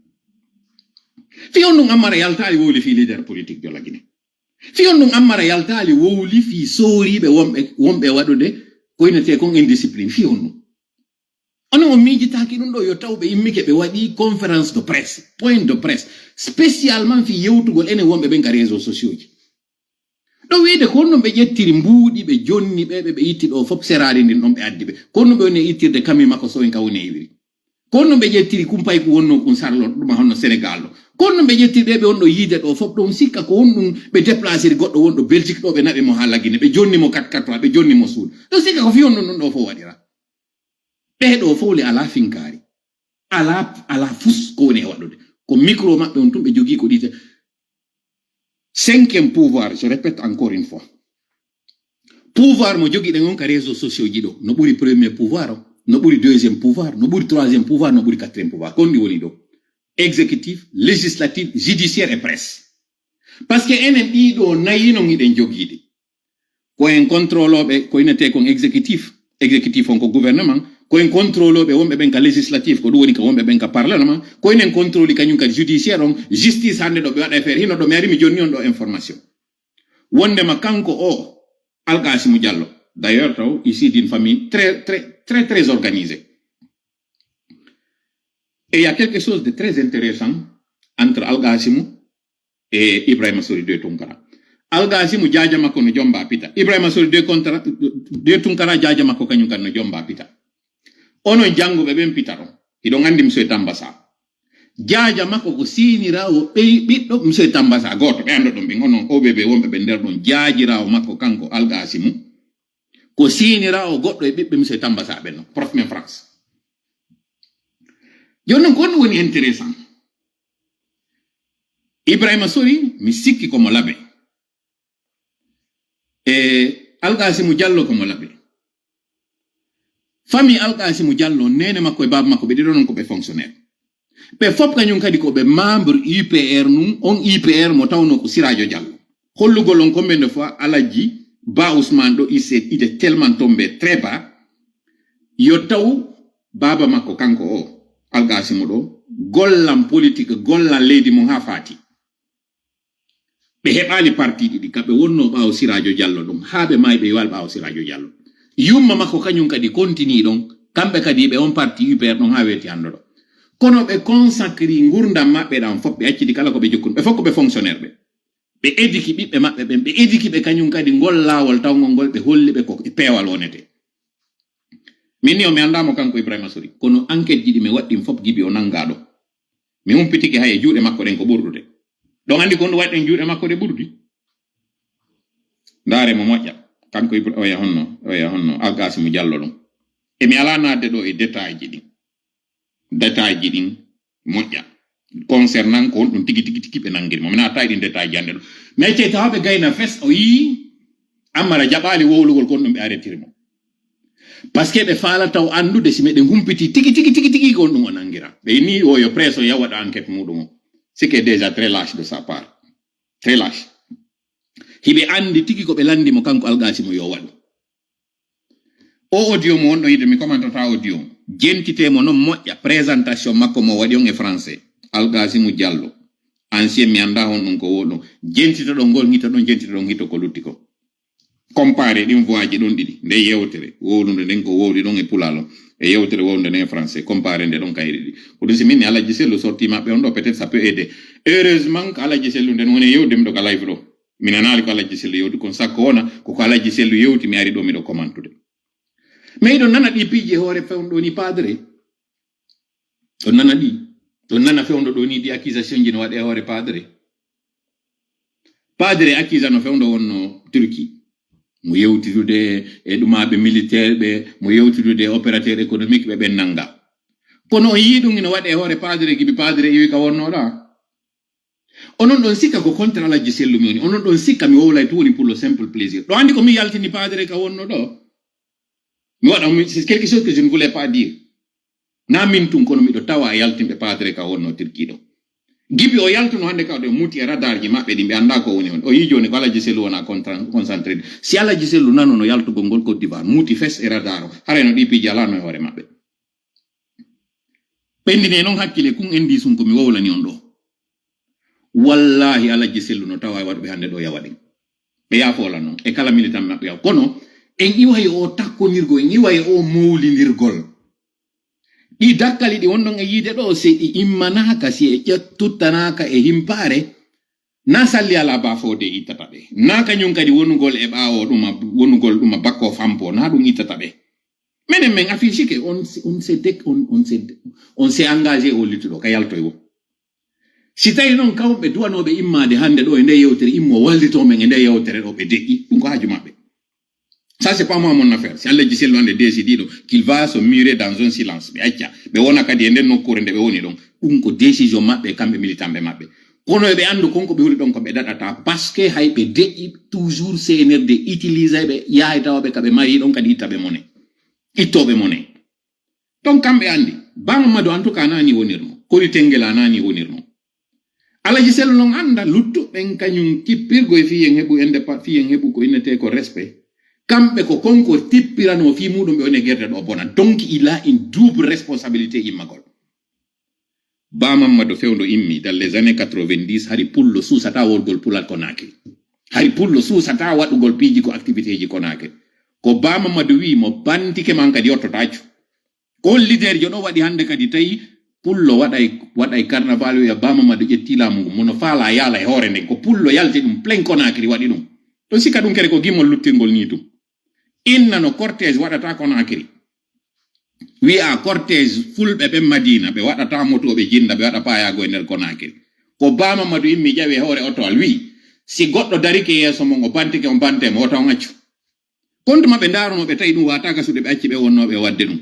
Fi on ɗum Ammara yaltali wowli fi leader politique de la Guinée. Fi on ɗum Ammara yaltali wowli fi soriɓe wonɓe, wonɓe waɗude ko inete kon indiscipline. Fi on ɗum. Onon on miijitaaki ɗum ɗo yo taw ɓe immike ɓe waɗi conférence de presse, point de presse, spécialement fi yewtugol enen wonɓe ɓen ka réseaux sociaux ji. Ɗo wiide ko honɗum ɓe ƴettiri mbuuɗi ɓe jonni ɓe, ɓe, ɓe itti ɗo fof seraari ndin ɗon ɓe addi ɓe. Ko honɗum ɓe woni e ittirde kami makko so en ka woni e iwiri. Ko honɗum ɓe ƴettiri kumpay ko wonno kun sarlo ɗuma honno Sénégal ɗo. Ko honɗum ɓe ƴettiri ɓe ɓe wonɗo yiide ɗo fof ɗon sikka ko honɗum ɓe déplaciri goɗɗo wonɗo Belgique ɗo ɓe naɓi mo haa Lagine ɓe jonni mo quatre quatre trois ɓe jonni mo suudu. Ɗon sikka ko fi honɗum ɗum ɗo fof waɗira. Ɓee ɗoo fow le alaa finkaari, alaa, alaa fus ko woni e waɗude. Ko micro maɓɓe on tun ɓe jogii ko ɗiite. Cinquième pouvoir, je répète encore une fois. Pouvoir mo jogiɗen on ka réseaux sociaux ji ɗo, no ɓuri premier pouvoir o, no ɓuri deuxième pouvoir, no ɓuri troisième pouvoir, no ɓuri quatrième pouvoir. Kon ɗi woni ɗo. Exécutif, législatif, judiciaire et presse. Parce que enen ɗii ɗoo nayi non hiɗen jogiiɗi. Ko en contrôlooɓe, ko inetee kon exécutif. Exécutif on ko gouvernement. Ko en contrôlooɓe wonɓe ɓen ka législatif, ko ɗum woni ka wonɓe ɓen ka parlement. Ko enen contrôli kañum kadi judiciaire on, justice hannde ɗo ɓe waɗa affaire. Hino ɗo mi ari mi jonni on ɗo information. Wondema kanko o, Alkasimu Diallo. D'ailleurs, taw, ici d'une famille très, très, très, très organisée. Et il y a quelque chose de très intéressant entre Alkasimu e Ibrahima Sori de Tunkara. Alkasimu jaaja makko no jomba pita. Ibrahima Sori de Kontara, de Tunkara jaaja makko kañum kan no jomba pita. Onon jannguɓe ɓen pita ɗon. Hiɗon anndi Monsieur Tambasa. Jaaja makko ko siiniraawo ɓey ɓiɗɗo Monsieur Tambasa. Gooto ɓe annduɗon ɓen onon O B B wonɓe ɓe nder ɗon jaajiraawo makko kanko Alkasimu. Ko siiniraawo goɗɗo e ɓiɓɓe Monsieur Tambasa ɓen non. Prof men France. Jooni non ko honɗum woni intéressant? Ibrahima Sori, mi sikki ko mo labe. E Alkasimu Diallo ko mo labe. Famille Alkasimu Diallo, neene makko e baaba makko, ɓe ɗiɗo non ko ɓe fonctionnaire. Ɓe fof kañum kadi ko ɓe membre U P R nun, on U P R mo tawno ko Sirajo Diallo. Hollugol on combien de fois Alaji Ba Ousmane ɗo, il s'est, il est tellement tombé très bas. Yo taw baaba makko kanko o, Alkasimu ɗo, gollan politique, gollan leydi mum haa faati. Ɓe heɓaali parti ɗiɗi, ka ɓe wonnoo ɓaawo Siraajo Jallo ɗon, haa ɓe maayi ɓe yowaali ɓaawo Siraajo Jallo. Yumma makko kañum kadi kontinii ɗon, kamɓe kadi ɓe on parti U P R ɗon haa weeti hannde ɗo. Kono ɓe consacri ngurndan maɓɓe ɗan fof, ɓe acciti kala ko ɓe jokkun, ɓe fof ko ɓe fonctionnaire ɓe. Ɓe ediki ɓiɓɓe maɓɓe ɓen, ɓe ediki ɓe kañum kadi ngol laawol tawngol ngol, ɓe holli ɓe ko e peewal wonete. Min ni o mi anndaa mo kanko Ibrahima Sori, kono enquête ji ɗi mi waɗɗin fof Gibi o nanngaa ɗo. Mi humpitike hay e juuɗe makko ɗen ko ɓurdude. Ɗon anndi ko honɗum waɗi ɗen juuɗe makko ɗe ɓurdi? Ndaare mo moƴƴa. Kanko Ibra-, oya honno, oya honno, Alkasimu Jallo ɗum. E mi alaa naatde ɗo e détail ji ɗin. Détail ji ɗin moƴƴa. Concernant ko honɗum tigi, tigi, tigi ɓe nanngiri mo. Mi naatataa e ɗin détail ji hannde ɗo. Mi accay tawa ɓe gayna fes o yii Amara jaɓaali wowlugol kon ɗum ɓe arretiri mo. Parce que ɓe faalata o anndude si meɗen humpiti tigi, tigi, tigi, tigi kon ɗum o nanngira. Ɓe ni o yo presse o yaha waɗa enquête muɗum o. Ce qui est déjà très lâche de sa part. Très lâche. Hiɓe anndi tigi ko ɓe lanndi mo kanko Alkasimu yo waɗu. O audio mo wonɗo yiide, mi commentata audio. Jentitee mo non moƴƴa. Présentation makko mo waɗi on e français. Alkasimu Jallo. Ancien mi anndaa honɗum ko woo ɗon. Jentitoɗon ngol hito ɗon, jentitoɗon hito ko lutti ko. Comparé ɗin voix ji ɗon ɗiɗi. Nde yewtere wowlunde nden ko wowli ɗon e pulaar on. E yewtere wowlunde nden e français. Comparé nde ɗon kayri ɗi. Ko ɗum si min ni Alaji Sellu sorti maɓɓe on ɗo, peut-être ça peut aider. Heureusement ko Alaji Sellu nden woni e yewde mi ɗo ka live ɗo. Mi nanaali ko Alaji Sellu yewti kon, sakko wona ko ko Alaji Sellu yewti, mi ari ɗo miɗo commentude. Mais hiɗon nana ɗi piiji e hoore fewndo ɗo ni padre. Ɗon nana ɗi. Ɗon nana fewndo ɗo ni ɗi accusation ji no waɗe e hoore padre. Padre accusé no fewndo wonno Turquie. Mo yewtitude e ɗumaaɓe militaire ɓe, mo yewtitude e opérateur économique ɓe, ɓen nannga. Kono on yii ɗum ina waɗe e hoore padre Gibi, padre iwi ka wonno ɗa. Onon ɗon sikka ko contre Alaji Sellu mi woni. Onon ɗon sikka mi wowlay tun woni pour le simple plaisir. Ɗo anndi ko mi yaltini padre ka wonno ɗo. Mi waɗa, mi, c'est quelque chose que je ne voulais pas dire. Na min tun, kono miɗo tawa e yaltinɓe paadere ka wonno Tirki ɗo. Gibi o yaltuno hannde ka o ɗo muuti e radarji maɓɓe ɗin, ɓe anndaa ko woni on. O yii jooni ko Alaji Sellu wona contra-, concentré. Si Alaji Sellu nanono yaltugol ngol Côte d'Ivoire, muuti fes e radar o, haray no ɗi piiji alaano e hoore maɓɓe. Ɓendinee non hakkile kun endi sun ko mi wowlani on ɗo. Wallaahi Alaji Sellu no tawa e waɗuɓe hannde ɗo yawa ɗin. Ɓe yaafoola non. E kala militan maɓɓe yawa. Kono en iwa e o takkondirgol, en iwa e o mowlindirgol. Ɗi dakkali ɗi wonɗon e yiide ɗo, si ɗi immanaaka, si e ƴet-, tuttanaaka e himpaare, na salli alaa baafoode ittata ɓe. Na kañum kadi wonugol e ɓaawo ɗuma, wonugol ɗuma bakko fampo, na ɗum ittata ɓe. Menen men affichike, on, on se dek-, on, on se, on se engagé o lituɗo ka yaltoy wo. Si tawi non kawɓe duwanooɓe immaade hannde ɗo e nde yewtere, immo wallitoo men e nde yewtere ɗo, ɓe deƴƴi, ɗum ko haaju maɓɓe. Ça, c'est pas moi mon affaire. Si Alaji Sellu hannde décidé ɗo qu'il va se murer dans un silence, ɓe acca. Ɓe wona kadi e nden nokkuure nde ɓe woni ɗon. Ɗum ko décision maɓɓe, kamɓe militanɓe maɓɓe. Kono eɓe anndu kon ko ɓe woni ɗon ko ɓe daɗata, parce que hay ɓe deƴƴi toujours C N R D utilisa ɓe, yahay tawa ɓe ka ɓe mari ɗon kadi itta ɓe mone. Ittooɓe mone. Ton kamɓe anndi, Ba Mamadou en tout cas nani wonirno, Koli Tengela nani wonirno. Alaji Sellu non annda luttuɓen kañum kippirgo e fii en heɓu indépa-, fii en heɓu ko innetee ko respect. Kamɓe ko konko tippirano fii muɗum ɓe woni e gerde ɗo bona. Donc il a une double responsabilité immagol. Ba Mamadou fewndo immi dans les années quatre-vingt-dix, hari pullo suusata wolgol pulal Conakry. Hari pullo suusata waɗugol piiji ko activitéji Conakry. Ko Ba Mamadou wi mo bantike man kadi yottotaaju. On leader jo ɗo waɗi hannde kadi tawi pullo waɗay, waɗay carnaval wiya Ba Mamadou ƴetti laamu ngu. Mono faala yaala e hoore nden. Ko pullo yalti ɗum plein Conakry waɗi ɗum. Ɗon sikka ɗum kere ko gimol luttingol ni ɗum. Inna no cortège waɗata Conakry. Wi'a cortège fulɓe ɓen Madina, ɓe waɗata moto, ɓe jinda, ɓe waɗa paayaago e nder Conakry. Ko Ba Mamadou immi ƴawi e hoore oto al wi'i, si goɗɗo darike yeeso mon, o bantike, on bante mo, wota on accu. Kontu maɓɓe ndaaruno ɓe tawi ɗum waata gasude ɓe acci ɓe wonnooɓe e waɗde ɗum.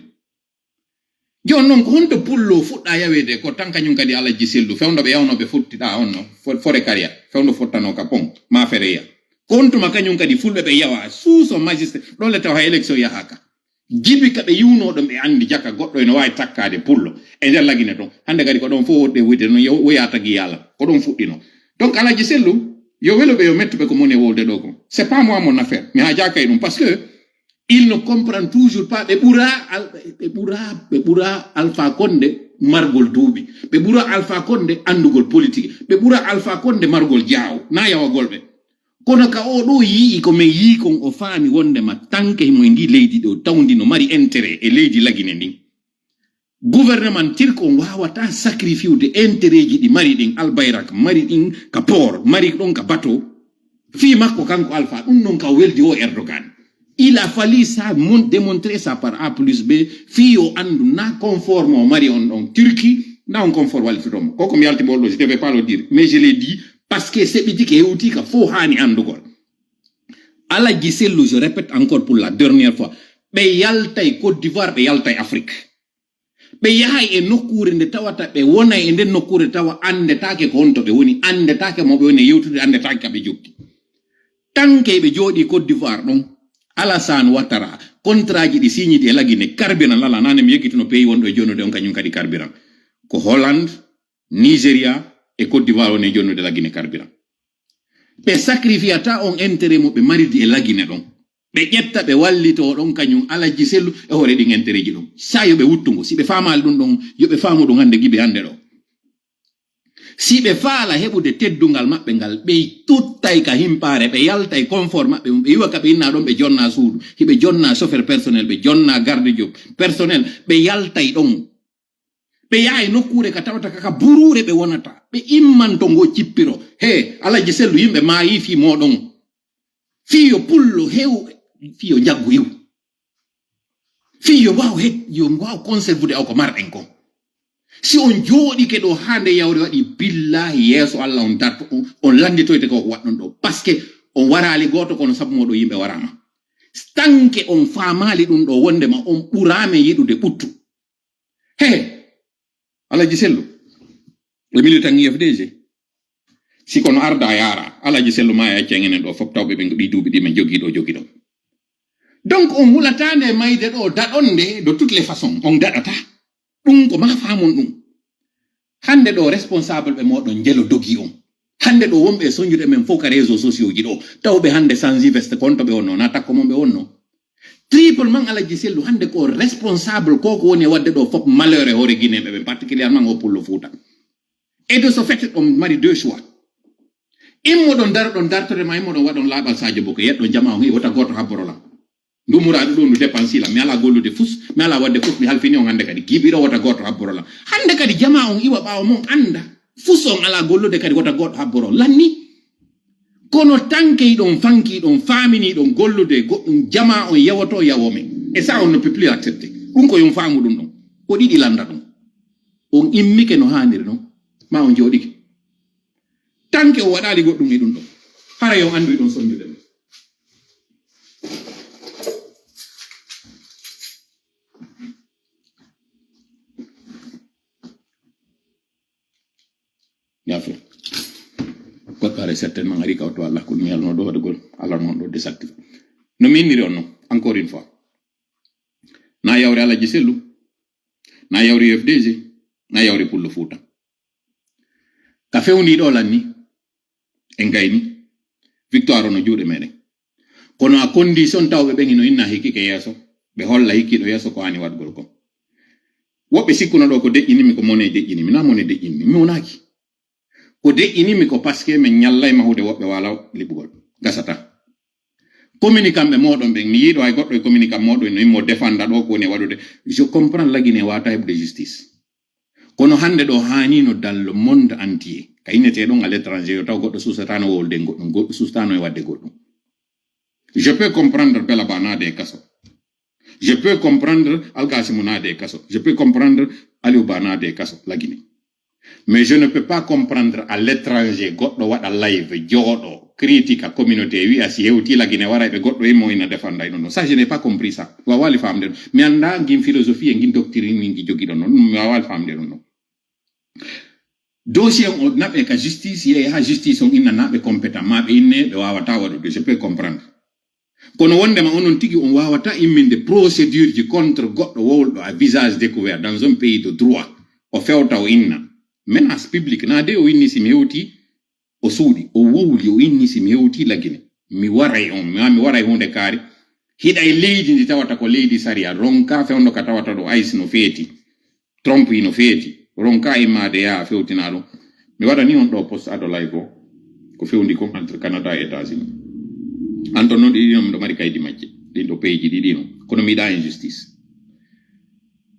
Jooni non ko honto pullo fuɗɗa yaweede ko tan kañum kadi Alaji Sellu fewndo ɓe yawnoo ɓe fuɗɗiɗa on no fo-, fore kariya fewndo fottanoo ka pon ma fereya. Ko on tuma kañum kadi fulɓe ɓe yawa suuso magistrat ɗon le tawa hay élection yahaaka. Jibi ka ɓe yiwnoo ɗon ɓe anndi jaka goɗɗo ene waawi takkaade pullo e nder lagine ɗon. Hannde kadi ko ɗon fof woɗɗe wuyde noon yo woya tagi yaala ko ɗon fuɗɗinoo. Donc Alaji Sellu yo weluɓe yo mettuɓe ko moni e wowde ɗo ko c'est pas moi mon affaire mi haajaaka e ɗum parce que il ne comprend toujours pas ɓe ɓura al-, ɓe ɓura ɓe ɓura Alpha Condé margol duuɓi ɓe ɓura Alpha Condé anndugol politique ɓe ɓura Alpha Condé margol jaawo na yawagol ɓe kono ka o ɗo yi'i ko men yi'i kon o faami wondema tanke himo e ndi leydi ɗo tawndi no mari intérêt e leydi lagine ndin gouvernement tirko on wawata sacrifiude intérêt ji ɗi mari ɗin albayrak mari ɗin ka port mari ɗon ka bateau fii makko kanko Alpha ɗum non ka o weldi o Erdogan il a fallu ça mon-, démontrer ça par A plus B fii o anndu na conforme o mari on ɗon Turquie na on conforme wallituɗomo koko mi yalti ɓolɗo je ne vais pas le dire mais je l'ai dit parce que seɓiti ke hewti ka fof haani anndugol Alaji Sellu je répète encore pour la dernière fois ɓe yaltay Côte d'Ivoire ɓe yaltay Afrique ɓe yahay e nokkuure nde tawata ɓe wonay e nden nokkuure tawa anndetaake ko honto ɓe woni anndetaake mo ɓe woni e yewtude anndetaake ka ɓe jokki tanke ɓe jooɗi Côte d'Ivoire ɗon Alassane Ouattara contrat ji ɗi signiti e lagine carburant lala nane mi yeggituno pays wonɗo e jonnude on kañum kadi carburant ko Hollande Nigeria e Côte d'Ivoire woni e jonnude lagine carburant ɓe sacrifiata on intérêt mo ɓe maridi e lagine ɗon ɓe ƴetta ɓe wallito ɗon kañum Alaji Sellu e hoore ɗin intérêt ji ɗon sa yo ɓe wuttungo si ɓe faamaali ɗum ɗon yo ɓe faamu ɗum hannde gibi hannde ɗo si ɓe faala heɓude teddungal maɓɓe ngal ɓe tuttay ka himpaare ɓe yaltay confort maɓɓe mum ɓe iwa ka ɓe inna ɗon ɓe jonna suudu hiɓe jonna chauffeur personnel ɓe jonna garde job personnel ɓe yaltay ɗon ɓe yahay nokkuure ka tawata kaka buruure ɓe wonata ɓe immanto ngo cippiro he Alaji Sellu yimɓe maayi fii moɗon fii yo pullo hew fii yo njaggu iw fii yo waaw he yo waaw conservude aw ko marɗen kon si on jooɗike ɗo haa nde yawre waɗi billahi yeeso Allah on darto on on lannditoyte ko waɗɗon ɗo parce que on waraali gooto kono sabu moɗon yimɓe waraama tanke on faamaali ɗum ɗo wondema on ɓuraama yiɗude ɓuttu He, Alaji Sellu, e militan U F D G. Si kono arda yaara, Alaji Sellu ma e accen enen ɗo fof tawɓe ɓe ɗi duuɓi ɗi men jogii ɗo jogii ɗo. Donc on hulata nde mayde ɗo daɗon nde de toutes les façons, on daɗata. Ɗum ko maa faamon ɗum. Hannde ɗoo responsable ɓe mooɗon njelo dogi on. Hannde ɗoo wonɓe e sonjude men fof ka réseaux sociaux ji ɗoo. Taw ɓe hannde sanzi veste kon to ɓe wonnoo, na takko mon ɓe wonnoo. Triple man Alhaji Sellu hannde ko responsable ko ko woni e waɗde ɗoo fof malheur e hoore Guinéen ɓe ɓen, particulièrement o Pullo Fuuta. Et de ce fait, on mari deux choix. Immoɗon daroɗon dartode ma, immoɗon waɗon laaɓal Sadio Boke, yeɗɗon jama on, hii wota gooto habboro lan. Ndu muraadu ɗo ndu dépense lan, mi alaa gollude fus, mi alaa waɗde fus, mi halfini on hannde kadi. Giɓiɗo wota gooto habboro lan. Hannde kadi jama on iwa ɓaawo mon annda, fus on alaa gollude kadi wota gooto habboro lan ni. Kono tanke iɗon fanki, iɗon faamini, iɗon gollude goɗɗum, jama on yawoto yawo men. Et ça, on ne peut plus accepter. Ɗum ko yon faamu ɗum ɗon. Ko ɗiɗi lannda ɗum. On immike no haaniri non, ma on jooɗike. Tanke o waɗaali goɗɗum e ɗum ɗon. Hara yon anndu iɗon sonjude ɗum. Yaafo. Goɗɗo hara certainement ari kawto Allah ko ɗum yalno ɗo waɗugol Allah non ɗo désactivé. No mi inniri on non, encore une fois. Na yawre Alhaji Sellu, na yawre U F D G, na yawre Pullo Fuuta. Ka fewndi ɗo lanni, en gayni, victoire on no juuɗe meɗen. Kono à condition tawɓe ɓen hino inna hikki ke yeeso, ɓe holla hikkiiɗo yeeso ko haani waɗgol kon. Woɓɓe sikkuno ɗo ko deƴƴinimi, ko mone deƴƴinimi, na mone deƴƴinimi, mi wonaaki. Ko deƴƴinimi ko parce que min ñallay mahude woɓɓe waala liɓugol. Gasata. Communicant ɓe mooɗon ɓen, mi yiɗo hay goɗɗo e communicant mooɗon no immo défenda ɗo ko woni e waɗude. Je comprends la Guinée waata heɓude justice. Kono hannde ɗo haanino dans le monde entier. Ka innetee ɗon à l'étranger, yo taw goɗɗo susataano wowlude goɗɗum, goɗɗo susataano e waɗde goɗɗum. Je peux comprendre Bella Ba naade e kaso. Je peux comprendre Algasimu naade e kaso. Je peux comprendre Aliou Ba naade e kaso, la Guinée. Mais je ne peux pas comprendre à l'étranger, goɗɗo waɗa live, jooɗo, critique communauté, wi'a si hewti la Guinée waray ɓe goɗɗo immo ina défenda e ɗum ɗon. Ça, je n'ai pas compris ça. Wawaali faamde ɗum. Mi annda ngin philosophie e ngin doctrine min ngi jogiɗon non. Mi wawaali faamde ɗum ɗon. Dossier on o naɓe ka justice, yeeya ha justice on inna naɓe compétent, ma ɓe inne ɓe wawata waɗude, je peux comprendre. Kono wondema onon tigi on wawata imminde procédure ji contre goɗɗo wowlɗo à visage découvert dans un pays de droit, o fewta o inna. Menace publique, na de o inni si mi hewti, o suuɗi, o wowli, o inni si mi hewti la Guinée. Mi waray on, ma mi waray hunde kaari. Hiɗa e leydi ndi tawata ko leydi sariya, ronka fewndo ka tawata ɗo ice no feeti. Trump hino feeti. Ronka immaade yaa fewtina ɗum. Mi waɗani on ɗo post ado live o. Ko fewndi kon entre Canada e États-Unis. Anton noon ɗiɗi noon miɗo mari kaydi majje. Ɗin ɗo peeji ɗiɗi noon. Kono mi yiɗa injustice.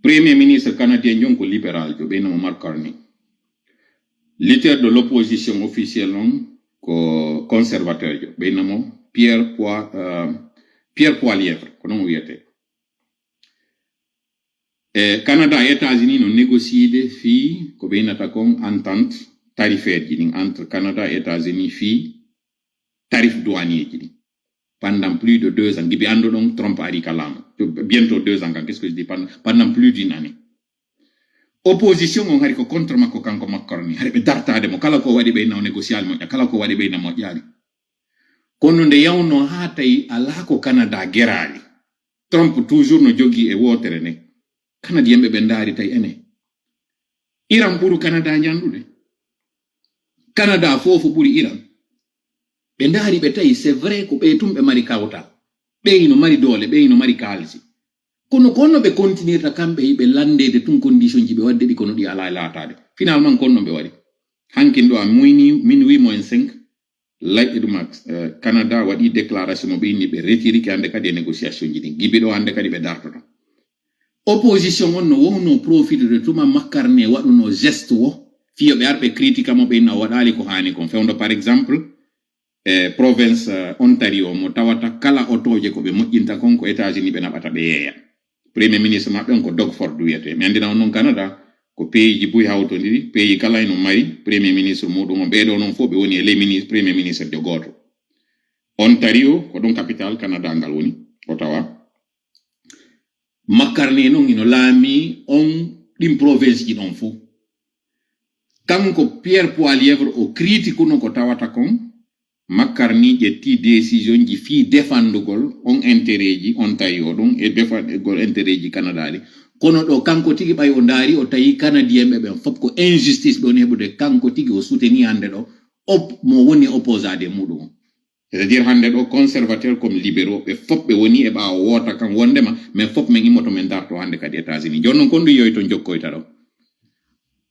Premier ministre canadien jon ko libéral jo ɓeynamo Mark Carney. Leader de l'opposition officielle on ko conservateur jo ɓeynamo Pierre Poilievre, euh, Pierre Poilievre, ko noon o wiyetee. E Canada e États-Unis no négociide fii ko ɓe innata kon entente tarifaire ji ɗin entre Canada e États-Unis fii tarif douanier ji ɗin. Pendant plus de deux ans, gibi annduɗon Trump ari ka laamu. Bientôt deux ans kan, qu'est-ce que je dis, pendant, pendant plus d'une année. Opposition on hari ko contre makko kanko Mark Carney. Hari ɓe dartaade mo, kala ko waɗi ɓe inna o négocial moƴƴa, kala ko waɗi ɓe inna moƴƴaali. Kono nde yawnoo haa tawi alaa ko Canada geraali. Trump toujours no jogii e wootere nden. Canadien ɓe ɓe ndaari tawi ene. Iran ɓuru Canada ñanndude. Canada foofo ɓuri Iran. Ɓe ndaari ɓe tawi c'est vrai ko ɓe tun ɓe mari kawtal. Ɓe ino mari doole, ɓe ino mari kaalisi. Kono ko honno ɓe kontinirta kamɓe hiɓe lanndeede tun condition ji ɓe waɗde ɗi kono ɗi alaa e laataade. Finalement ko honno ɓe waɗi. Hankin ɗo a muyni minuit moins cinq. Layɓe ɗum ak, eh, Canada waɗi déclaration mo ɓe inni ɓe retirike hannde kadi e négociation ji ɗin. Gibi ɗo hannde kadi ɓe dartoto. Opposition on no wowno profitude tuma Mark Carney waɗuno geste wo, fiyo ɓe ar ɓe critique mo ɓe inna o waɗaali ko haani kon. Fewndo par exemple, e province, eh, Ontario mo tawata kala otooje ko ɓe moƴƴinta kon ko États-Unis ɓe naɓata ɓe yeeya. Premier ministre maɓɓe on ko Doug Ford wiyetee. Mi anndina on non Canada, ko pays ji buy hawtondiri, pays kala ino mari premier ministre muɗum on. Ɓee ɗoo non fof ɓe woni e ley mini-, premier ministre de gooto. Ontario, ko ɗon capital Canada ngal woni, Ottawa. Mark Carney non ino laami on ɗin province ji ɗon fof. Kanko Pierre Poilievre o critiquuno ko tawata kon, Mark Carney ƴetti décision ji fii defandugol on intérêt ji Ontario ɗum e defandugol intérêt ji Canada ɗi. Kono ɗo kanko tigi ɓay o ndaari, o tawi Canadien ɓe ɓen fof ko injustice ɓe woni heɓude, kanko tigi o soutenir hannde ɗo op-, mo woni opposant e muɗum on. C'est-à-dire hannde ɗo conservateur comme libéraux ɓe fof ɓe woni e ɓaawo woota kan wondema men fof men immoto men darto hannde kadi États-Unis. Jooni non kon ɗum yoyto jokkoyta ɗo.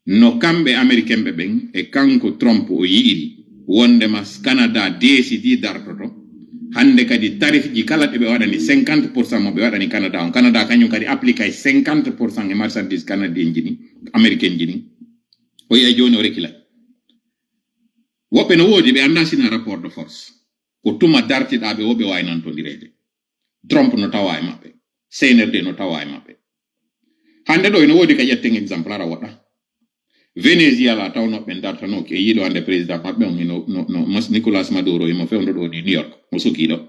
No kamɓe Américain ɓe ɓen e kanko Trump o yi'iri wondema Canada décidi dartoto. Hannde kadi tarif ji kala ɗe ɓe waɗani cinquante pour cent mo ɓe waɗani Canada on. Canada kañum kadi appliqué cinquante pour cent e marchandise canadien ji ɗin, américain ji ɗin. O yi'ay jooni o rekilay. Woɓɓe no woodi ɓe anndaa sina rapport de force. Ko tuma dartiɗaa ɓe o ɓe waawi nantondireede. Trump no tawaa e maɓɓe. C N R D no tawaa e maɓɓe. Hannde ɗo ino woodi ka ƴetten exemple ara woɗɗa. Venezuela tawnoo ɓen dartanooki e yiɗo hannde président maɓɓe on hino no, no Mas-, Nicolas Maduro himo fewndo ɗo ni New York. Mo sukii ɗo.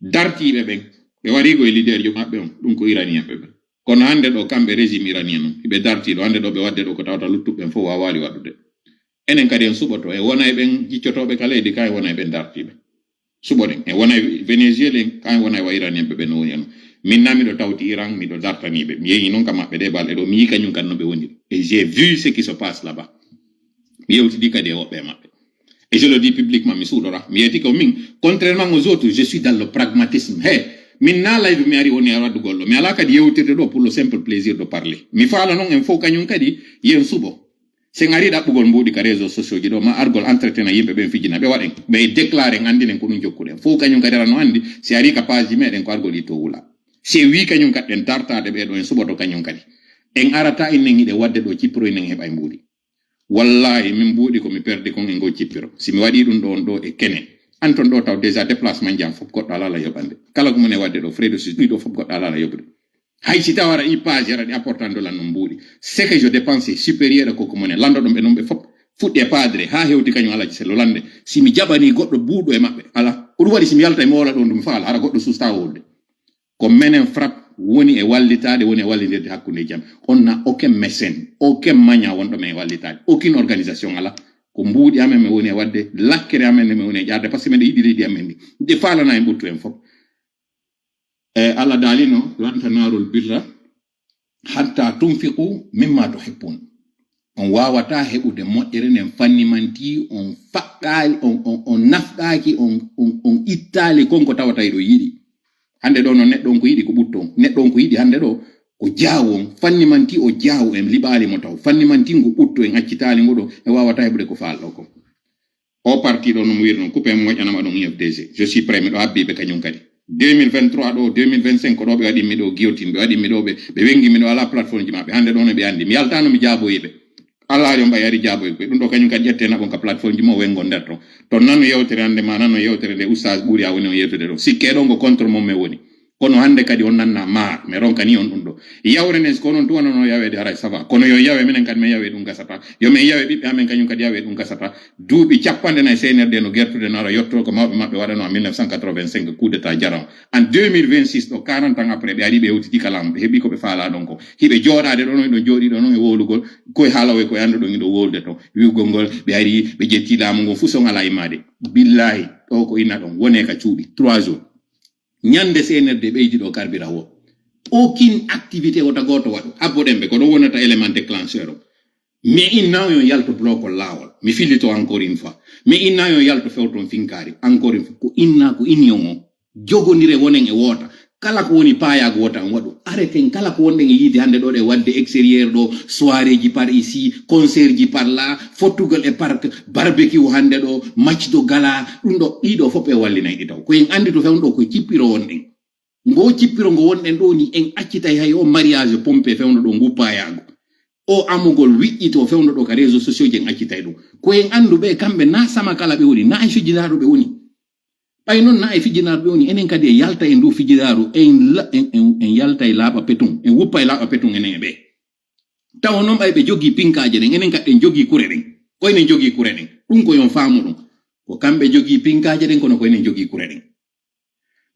Dartiiɓe ɓen, ɓe wariigo e leader jo maɓɓe on, ɗum ko Iranien ɓe ɓen. Kono hannde ɗo kamɓe régime iranien on, hiɓe dartii ɗo, hannde ɗo ɓe waɗde ɗo ko tawata luttuɓe ɓen fof waawaali waɗude. Enen kadi en suɓoto, e wona e ɓen jiccotooɓe ka leydi ka, e wona e ɓen dartiiɓe. Suɓoɗen, e wona e Venezuela en, ka e wona e wa iranien ɓe ɓen no woni e non. Min na miɗo tawti Iran, miɗo dartanii ɓe. Mi yehi non ka maɓɓe ɗe balɗe ɗo, mi yii kañum kadi no ɓe woniri. Et j'ai vu ce qui se passe là-bas. Mi yewtidi kadi e woɓɓe e maɓɓe. Et je le dis publiquement, mi suuɗora. Mi yeeti ko min, contrairement aux autres, je suis dans le pragmatisme. He, min na live mi ari woni e waɗugol ɗo. Mi alaa kadi yewtirde ɗo pour le simple plaisir de parler. Mi faala non en fof kañum kadi yen suɓo. Sen ari ɗaɓɓugol mbuuɗi ka réseaux sociaux ji ɗo, ma argol entretena yimɓe ɓen fijina. Ɓe waɗen, ɓe déclare en, anndinen ko ɗum jokkuɗen. Fof kañum kadi ara no anndi, si ari ka page ji meɗen ko argol itto wula. Si en wii kañum kadi ɗen dartaade ɓee ɗo en suɓoto kañum kadi. En arata innen hiɗen waɗde ɗo cippiro innen heɓa e mbuuɗi. Wallahi, min mbuuɗi ko mi perdi kon e ngoo cippiro. Si mi waɗii ɗum ɗo on ɗo e kene, an ton ɗo taw déjà déplacement jam fof goɗɗo alaa la yoɓande. Kala ko mone waɗde ɗo, frais de sus, ɗi ɗo fof goɗɗo alaa la yoɓude. Hay si tawara i page ara ɗi apportant de lan non mbuuɗi. Ce que je dépense est supérieur à ko ko mone. Lando ɗum ɓe non ɓe fof fuɗɗi e padre, haa hewti kañum alaji sello lande. Si mi jaɓani goɗɗo buuɗo e maɓɓe, ala. Ko ɗum waɗi si mi yalta e mi woola ɗon ɗum faala, hara goɗɗo susta wolde. Ko menen frappe woni e wallitaade, woni e wallindirde hakkunde jam. On na aucun mécène, aucun maña wonɗo men e wallitaade, aucune organisation ala. Ko mbuuɗi amen men woni e waɗde, lakkere amen men woni e ƴaarde, parce que men yiɗi leydi amen ndi. Nde faalana en ɓuttu en fof. E Allah daalino, lan tanaalul birra hatta tunfiqu mimma tuhibbun. On waawataa heɓude moƴƴere nden fannimanti on faqqaali, on, on, on nafqaaki, on, on, on ittaali kon ko tawata hiɗo yiɗi. Hannde ɗo no neɗɗo on ko yiɗi ko ɓutto on. Neɗɗo on ko yiɗi hannde ɗo ko jaawu on. Fannimanti o jaawu en liɓaali mo taw. Fannimanti ngo ɓutto en accitaali ngo ɗo en waawataa heɓude ko faalɗo kon. O parti ɗo no mo wiiri non, coupé mo moƴƴanama ɗon U F D G. Je suis prêt, miɗo habbii ɓe kañum kadi. Deux mille vingt-trois ɗo, deux mille vingt-cinq ko ɗo ɓe waɗimmi ɗo guillotine, ɓe waɗimmi ɗo, ɓe, ɓe wengi mi ɗo alaa plateforme ji maɓɓe. Hannde ɗo no ɓe anndi. Mi yaltaano mi jaaboyi ɓe. Alla ari on ɓay ari jaaboyi ɓe. Ɗum ɗo kañum kadi ƴette naɓon ka plateforme ji mo wengo nder ɗon. To nano yewtere hannde ma, nano yewtere nde oustaz ɓuri a woni on yewtude ɗo. Sikke ɗon ko contre mon men woni. Kono hannde kadi on nanna maar, mi ronkani on ɗum ɗo. Yawre nden, si ko onon tun wonano yaweede, haray ça va. Kono yo yawe, minen kadi men yawe ɗum gasata. Yo men yawe ɓiɓɓe amen kañum kadi yawe ɗum gasata. Duuɓi cappanɗe nayi C N R D no gertude no ara yotto ko mawɓe maɓɓe waɗano en mille neuf cent quatre-vingt-cinq coup d'état jaran. En deux mille vingt-six ɗo, quarante ans après, ɓe ari ɓe hewtiti ka laamu, ɓe heɓi ko ɓe faalaa ɗon ko. Hiɓe jooɗaade ɗon, hiɗon jooɗii ɗon e wowlugol, koye haala woy koye annduɗon hiɗo wowlude ton. Wi'ugol ngol, ɓe ari, ɓe ƴetti laamu ngon, fuu son alaa immaade. Billaahi, ɗo ko inna ɗon, wonee ka cuuɗi, trois jours. Ñande C N R D ɓeydi ɗo carburant o. Aucune activité wota gooto waɗu. Habboɗen ɓe, ko ɗon wonata élément déclencheur o. Mais inna on yo yalto bloquer laawol. Mi fillito encore une fois. Mais inna on yo yalto fewton finkaari encore une fois. Ko inna, ko union o. Jogondire wonen e woota. Kala ko woni paayaago wota on waɗu. Arrêten kala ko wonɗen e yiide hannde ɗo ɗe waɗde extérieur ɗo, soirée ji par ici, concert ji par là, fottugol e parc, barbecue hannde ɗo, match de gala, ɗum ɗo, ɗiɗo fof ɓe wallinay ɗi taw. Ko en anndi to fewndo ɗo ko cippiro wonɗen. Ngo cippiro ngo wonɗen ɗo ni en accitay hay o mariage pompé fewndo ɗo ngu paayaago. O amugol wiƴƴito fewndo ɗo ka réseaux sociaux ji en accitay ɗum. Ko en anndu ɓe kamɓe na sama kala ɓe woni, na e fijinaaɗo ɓe woni. Ɓay non na e fijinaaɗo ɓe woni, enen kadi en yalta e ndu fijinaaru, en la-, en, en, en yalta e laaɓa petun, en wuppa e laaɓa petun enen e ɓe. Tawa non ɓay ɓe jogii pinkaaje ɗen, enen kadi en jogii kure ɗen. Ko enen jogii kure ɗen. Ɗum ko yon faamu ɗum. Ko kamɓe jogii pinkaaje ɗen, kono ko enen jogii kure ɗen.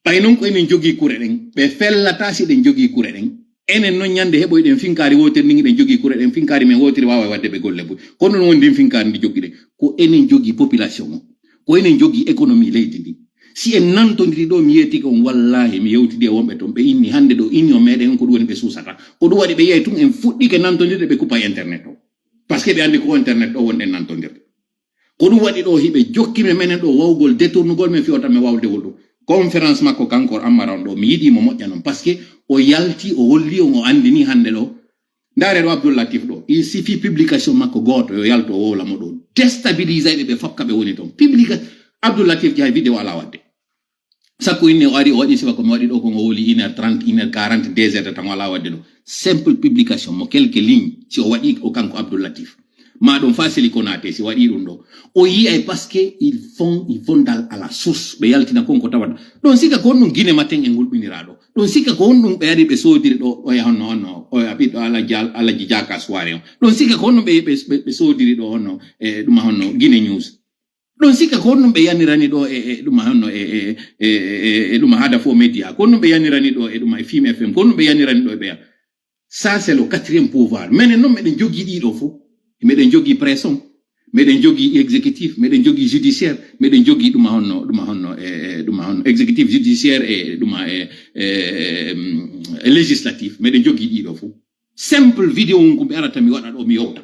Ɓay non ko enen jogii kure ɗen, ɓe fellataa si ɗen jogii kure ɗen. Enen non ñande heɓoyɗen finkaari wootere ndin, ɗen jogii kure ɗen, finkaari men wootiri waaway waɗde ɓe golle buy. Kono non woni ndin finkaari ndi jogii ɗen. Ko enen jogii population o. Ko enen jogii économie leydi ndi. Si en nantondiri ɗo, mi yeetike on, wallaahi, mi yewtidi e wonɓe ton, ɓe inni hannde ɗo, union meɗen on, ko ɗum woni ɓe suusata. Ko ɗum waɗi ɓe yehi tun, en fuɗɗike nantondirde, ɓe kuppay internet o. Parce que ɓe anndi ko internet ɗo wonɗen nantondirde. Ko ɗum waɗi ɗo, hiɓe jokki men menen ɗo wawgol détournugol men fii wota men waw dewol ɗum. Conférence makko kanko Ammara on ɗo, mi yiɗi mo moƴƴa non, parce que o yalti, o holli on, o anndini hannde ɗo. Ndaare ɗo Abdoul Latif ɗo, il suffit publication makko gooto yo yaltu o wowla mo ɗo. Déstabiliser ɓe, ɓe fof ka ɓe woni ton. Publica-, Abdoul Latif Diaye vidéo alaa waɗde. Sakko inne o ari, o waɗi sifa ko mi waɗi ɗo, ko o wowli une heure trente, une heure quarante, deux heures de temps, o alaa waɗde ɗo. Simple publication, mo quelques lignes, si o waɗi o kanko Abdoul Latif. Ma ɗum fa Sili Konaté, si waɗi ɗum ɗo. O yi'ay parce que ils font, ils vont dans, à la source. Ɓe yaltina kon ko tawata. Ɗon sika ko honɗum Guinée Matin en hulɓinira ɗo. Ɗon sika ko honɗum ɓe ari ɓe soodiri ɗo, oya honno, honno, oya ɓiɗɗo Alaji, Alaji Jaka Suware on. Ɗon sika ko honɗum ɓe, ɓe, ɓe, ɓe soodiri ɗo honno, e ɗuma honno Guinée News. Ɗon sika ko honɗum ɓe yanirani ɗo e, e ɗuma honno e, e, e, e, e ɗuma Hada Fo Media. Ko honɗum ɓe yanirani ɗo e ɗuma e Fim F M. Ko honɗum ɓe yanirani ɗo e ɓeya. Ça, c'est le quatrième pouvoir. Menen non, meɗen jogii ɗiɗo fof. Meɗen jogii pression. Meɗen jogii exécutif. Meɗen jogii judiciaire. Meɗen jogii ɗuma honno, ɗuma honno, e, e, ɗuma honno. Exécutif, judiciaire, e ɗuma, e, e, e, mm, e législatif. Meɗen jogii ɗiɗo fof. Simple vidéo on ko mi arata mi waɗa ɗo, mi yewta.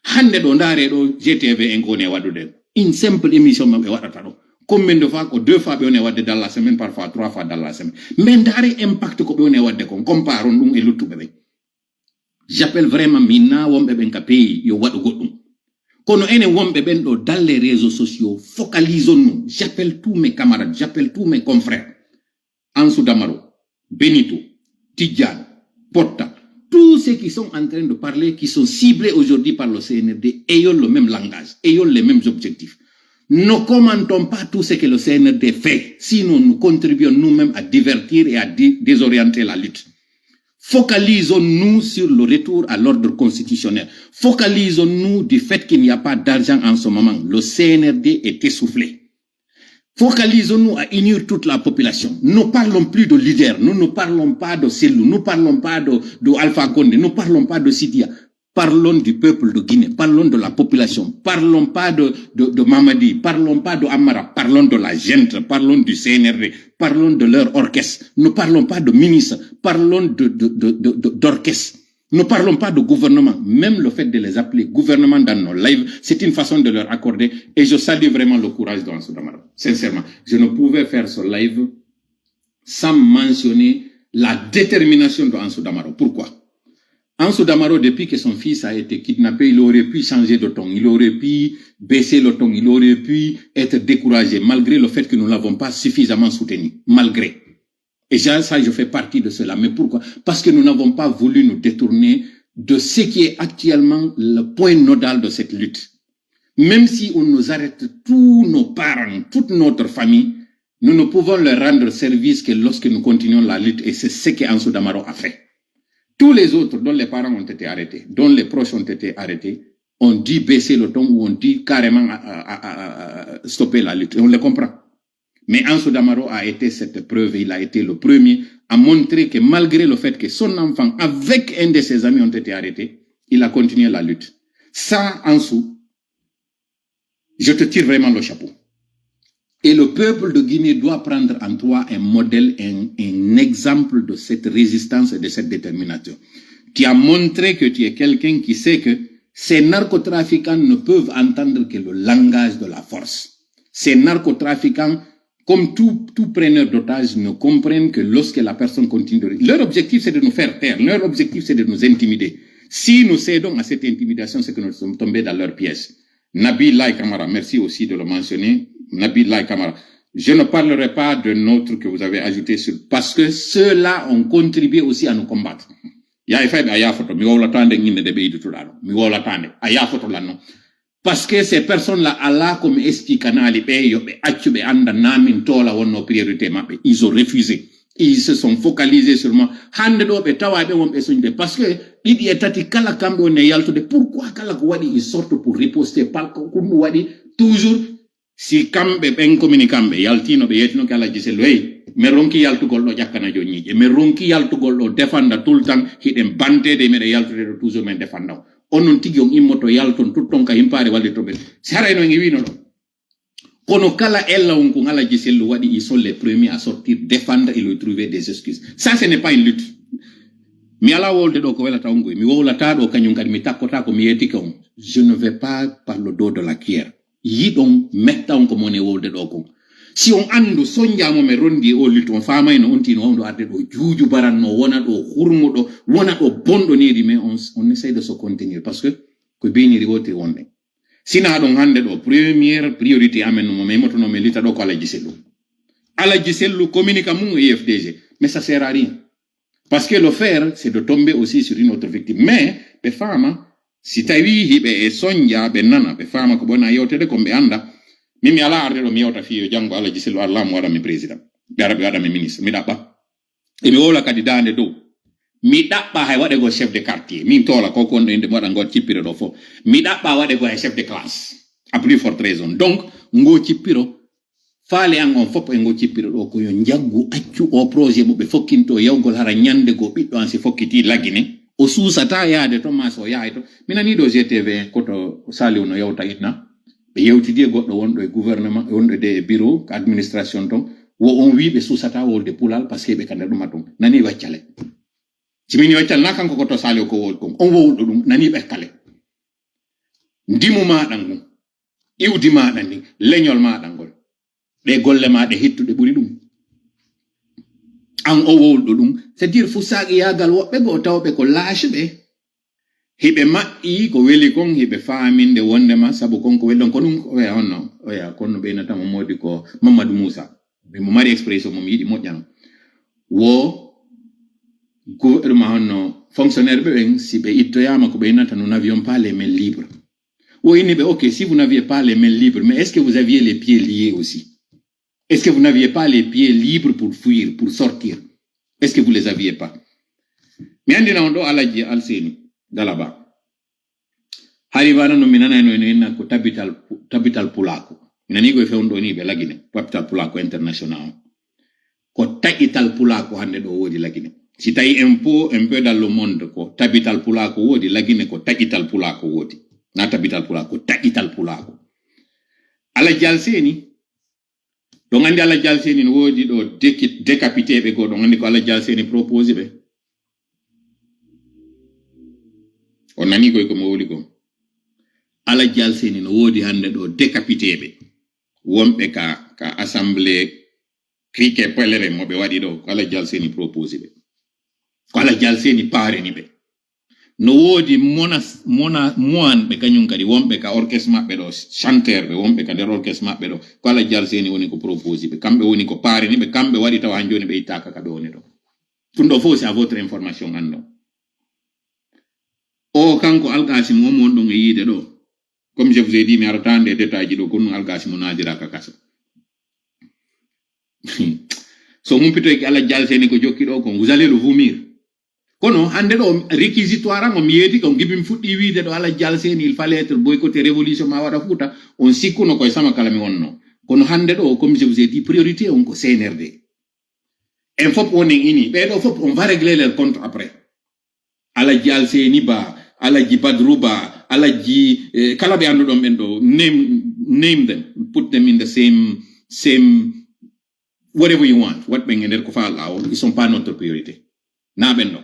Hannde ɗo, ndaare ɗo, G T V en ko woni e waɗude. Une simple émission maɓɓe waɗata ɗo. Combien de fois, ko deux fois ɓe woni e waɗde dans la semaine, parfois trois fois dans la semaine. Mais ndaare impact ko ɓe woni e waɗde kon, compare on ɗum e luttuɓe ɓen. J'appelle vraiment minna wonɓe ɓen ka pays yo waɗu goɗɗum. Kono enen wonɓe ɓen ɗo dans les réseaux sociaux, focalisons-nous. J'appelle tous mes camarades, j'appelle tous mes confrères. Ansou Damaro, Benito, Tidjane, Potta, tous ceux qui sont en train de parler, qui sont ciblés aujourd'hui par le C N R D, ayons le même langage, ayons les mêmes objectifs. Ne commentons pas tout ce que le C N R D fait, sinon nous contribuons nous-mêmes à divertir et à dé-, désorienter la lutte. Focalisons-nous sur le retour à l'ordre constitutionnel. Focalisons-nous du fait qu'il n'y a pas d'argent en ce moment. Le C N R D est essoufflé. Focalisons-nous à unir toute la population. Ne parlons plus de leaders. Nous ne parlons pas de Cellou. Nous ne parlons pas de, de Alpha Condé. Nous ne parlons pas de Sidia. Parlons du peuple de Guinée. Parlons de la population. Parlons pas de, de, de Mamadi. Parlons pas de Amara. Parlons de la gente. Parlons du C N R D. Parlons de leur orchestre. Ne parlons pas de ministres. Parlons de, de, de, de, de, d'orchestre. Ne parlons pas de gouvernement. Même le fait de les appeler gouvernement dans nos lives, c'est une façon de leur accorder. Et je salue vraiment le courage de Ansou Damaro. Sincèrement, je ne pouvais faire ce live sans mentionner la détermination de Ansou Damaro. Pourquoi ? Ansou Damaro, depuis que son fils a été kidnappé, il aurait pu changer de ton, il aurait pu baisser le ton, il aurait pu être découragé, malgré le fait que nous ne l'avons pas suffisamment soutenu, malgré. Et ça, ça, je fais partie de cela. Mais pourquoi ? Parce que nous n'avons pas voulu nous détourner de ce qui est actuellement le point nodal de cette lutte. Même si on nous arrête tous nos parents, toute notre famille, nous ne pouvons leur rendre service que lorsque nous continuons la lutte, et c'est ce que Ansou Damaro a fait. Tous les autres dont les parents ont été arrêtés, dont les proches ont été arrêtés, ont dû baisser le ton ou ont dû carrément, euh, euh, euh, euh, stopper la lutte. Et on les comprend. Mais Ansou Damaro a été cette preuve, il a été le premier à montrer que malgré le fait que son enfant avec un de ses amis ont été arrêtés, il a continué la lutte. Ça, Ansou, je te tire vraiment le chapeau. Et le peuple de Guinée doit prendre en toi un modèle, un, un exemple de cette résistance et de cette détermination. Tu as montré que tu es quelqu'un qui sait que ces narcotrafiquants ne peuvent entendre que le langage de la force. Ces narcotrafiquants, comme tout, tout preneur d'otages, ne comprennent que lorsque la personne continue de... Leur objectif, c'est de nous faire taire. Leur objectif, c'est de nous intimider. Si nous cédons à cette intimidation, c'est que nous sommes tombés dans leur piège. Nabi Lai Kamara, merci aussi de le mentionner. Nabi Lai Kamara, je ne parlerai pas de notre que vous avez ajouté sur, parce que ceux-là ont contribué aussi à nous combattre. Ya e fayɓe a yaafoto, mi wowlataa nde innde nde ɓeydutuɗaa ɗo. Mi wowlataa nde. A yaafoto lan non. Parce que ces personnes-là, alaa ko mi expliquanaali ɓe, yo ɓe accu ɓe annda naa min toola wonno priorité maɓɓe. Ils ont refusé. Ils se sont focalisés sur moi. Hannde ɗo ɓe tawa ɓe wonɓe soñde. Parce que ɗiɗi e tati kala kamɓe woni e yaltude. Pourquoi kala ko waɗi ils sortent pour riposter? Par ko ɗum waɗi toujours si kamɓe ɓen communicant ɓe yaltino ɓe yeetino ke Alaji Sellu, hey, mi ronki yaltugol ɗo ƴakkana jo ñiiƴe. Mi ronki yaltugol ɗo defanda tout le temps hiɗen banteede e meɗen yaltude ɗo toujours min defanda on. Onon tigi on immoto yalton tutton ka himpaare wallirto ɓe. Si haray no en wiino ɗo. Kono kala ella on kun Alaji Sellu waɗi, ils sont les premiers à sortir, défendre et lui trouver des excuses. Ça, ce n'est pas une lutte. Mi alaa wolde ɗo ko welata on koy. Mi wowlataa ɗo kañum kadi, mi takkotaa ko mi yeetike on. Je ne vais pas par le dos de la cuillère. Yiɗon metta on ko mo woni e wolde ɗo kon. Si on anndu sonjaa mo men rondi e o lutte, on faamayno on tino wawndo arde ɗo juuju baranno, wona ɗo hurmuɗo, wona ɗo bonɗo needi, mais on, on essaie de se contenir parce que ko beeniri wotiri wonde. Sinaa ɗon hannde ɗo, première priorité amen no mo memotono men lita ɗo ko Alaji Sellu. Alaji Sellu communique mum e U F D G, mais ça sert à rien. Parce que le faire, c'est de tomber aussi sur une autre victime. Mais, ɓe faama, si tawi hiɓe e sonja, ɓe nana, ɓe faama ko ɓe wona yewtede kon ɓe annda. Min mi alaa arde ɗo mi yewta fii yo janngo Alaji Sellu ar laamu waɗa mi président. Ɓe ara ɓe waɗa mi ministre. Mi ɗaɓɓa. Emi wowla kadi daande dow. Mi ɗaɓɓa hay waɗe go chef de quartier. Min toola ko kon ɗo inde mi waɗa ngo cippiro ɗo fof. Mi ɗaɓɓa waɗe go hay chef de classe. À plus forte raison. Donc, ngo cippiro, faale an on fof e ngo cippiro ɗo ko yo njaggu accu o projet mo ɓe fokkinto yawgol hara ñande go ɓiɗɗo an si fokkiti Lagine. O suusata yaade to maa so o yahay to. Mi nani ɗo G T V koto Saliou no yewta inna. Ɓe yewtidi e goɗɗo wonɗo e gouvernement, wonɗo de e bureau, ko administration ton. Wo on wii ɓe suusata wolde pulaar, parce que ɓe ka nder ɗuma ton. Nani waccale. Si min waccale, na kanko ko to Saliou ko wol kon. On wowluɗo ɗum, nani ɓe kale. Ndimu maaɗa ngun, iwdi maaɗa ndin, leñol maaɗa ngol. Ɗe golle maa ɗe hittuɗe ɓuri ɗum. An o wowluɗo ɗum. C'est-à-dire, fusaaqiyaagal woɓɓe goo tawɓe ko laacuɓe. Hiɓe maɓɓi ko weli kon, hiɓe faaminde wondema sabu kon ko weli ɗon. Ko ɗum, oya honno, oya, kono ɓeynata mo moodi ko Mamadou Moussa. Mo mari expression mo mi yiɗi moƴƴano. Wo, gu-, ɗum a honno, fonctionnaire ɓe ɓen, si ɓe ittoyaama ko ɓeynata, nous n'avions pas les mains libres. Wo inni ɓe, ok, si vous n'aviez pas les mains libres, mais est-ce que vous aviez les pieds liés aussi? Est-ce que vous n'aviez pas les pieds libres pour fuir, pour sortir? Est-ce que vous les aviez pas? Mi anndina on ɗo Alaji Alseni Dalaba. Hari bana no mi nanayno eno inna ko tabital, tabital pulaaku. Mi nani ko e fewndo ni ɓe Lagine, tabital pulaaku international. Ko taƴital pulaaku hannde ɗo woodi Lagine. Si tawi impôt, un peu dans le monde, ko tabital pulaaku woodi, Lagine ko taƴital pulaaku woodi. Na tabital pulaaku, taƴital pulaaku. Alaji Alseni, ɗon anndi Alaji Alseni no woodi ɗo deki-, décapité ɓe goo, ɗon anndi ko Alaji Alseni proposé ɓe. On nani koy ko mo wowli kon. Alaji Alseni no woodi hannde ɗo décapité ɓe. Wonɓe ka, ka assemblée criquet pèlerin mo ɓe waɗi ɗo, ko Alaji Alseni proposé ɓe. Ko Alaji Alseni paareni ɓe. No woodi mona, mona, moine ɓe kañum kadi, wonɓe ka orchestre maɓɓe ɗo, chanteur ɓe, wonɓe ka nder orchestre maɓɓe ɗo, ko Alaji Alseni woni ko proposé ɓe. Kamɓe woni ko paareni ɓe, kamɓe waɗi tawa han jooni ɓe ittaaka ka ɓe woni ɗo. Ɗum ɗo fof, c'est à votre information, anndon. O kanko Alkaasim, on mo wonɗon e yiide ɗo. Comme je vous ai dit, mi arata nde détail ji ɗo, kono Alkaasim o naadira ka kaso. So humpitoyki Alaji Alseni ko jokki ɗo kon, vous allez le vomir. Kono hannde ɗo, réquisitoire an o mi yeeti kon, gibi mi fuɗɗi wiide ɗo Alaji Alseni, il fallait être boycotté, révolution ma waɗa Fuuta, on sikkuno koye sama kala mi wonno. Kono hannde ɗo, comme je vous ai dit, priorité on ko C N R D. En fof wonen ini, ɓee ɗo fof on va régler leur compte après. Alaji Alseni Ba, Alaji Badru Ba, Alaji, eh, kala ɓe annduɗon ɓen ɗo, name, name them, put them in the same, same, whatever you want. Waɗ ɓen e nder ko faalɗaa on, ils sont pas notre priorité. Na ɓen ɗo.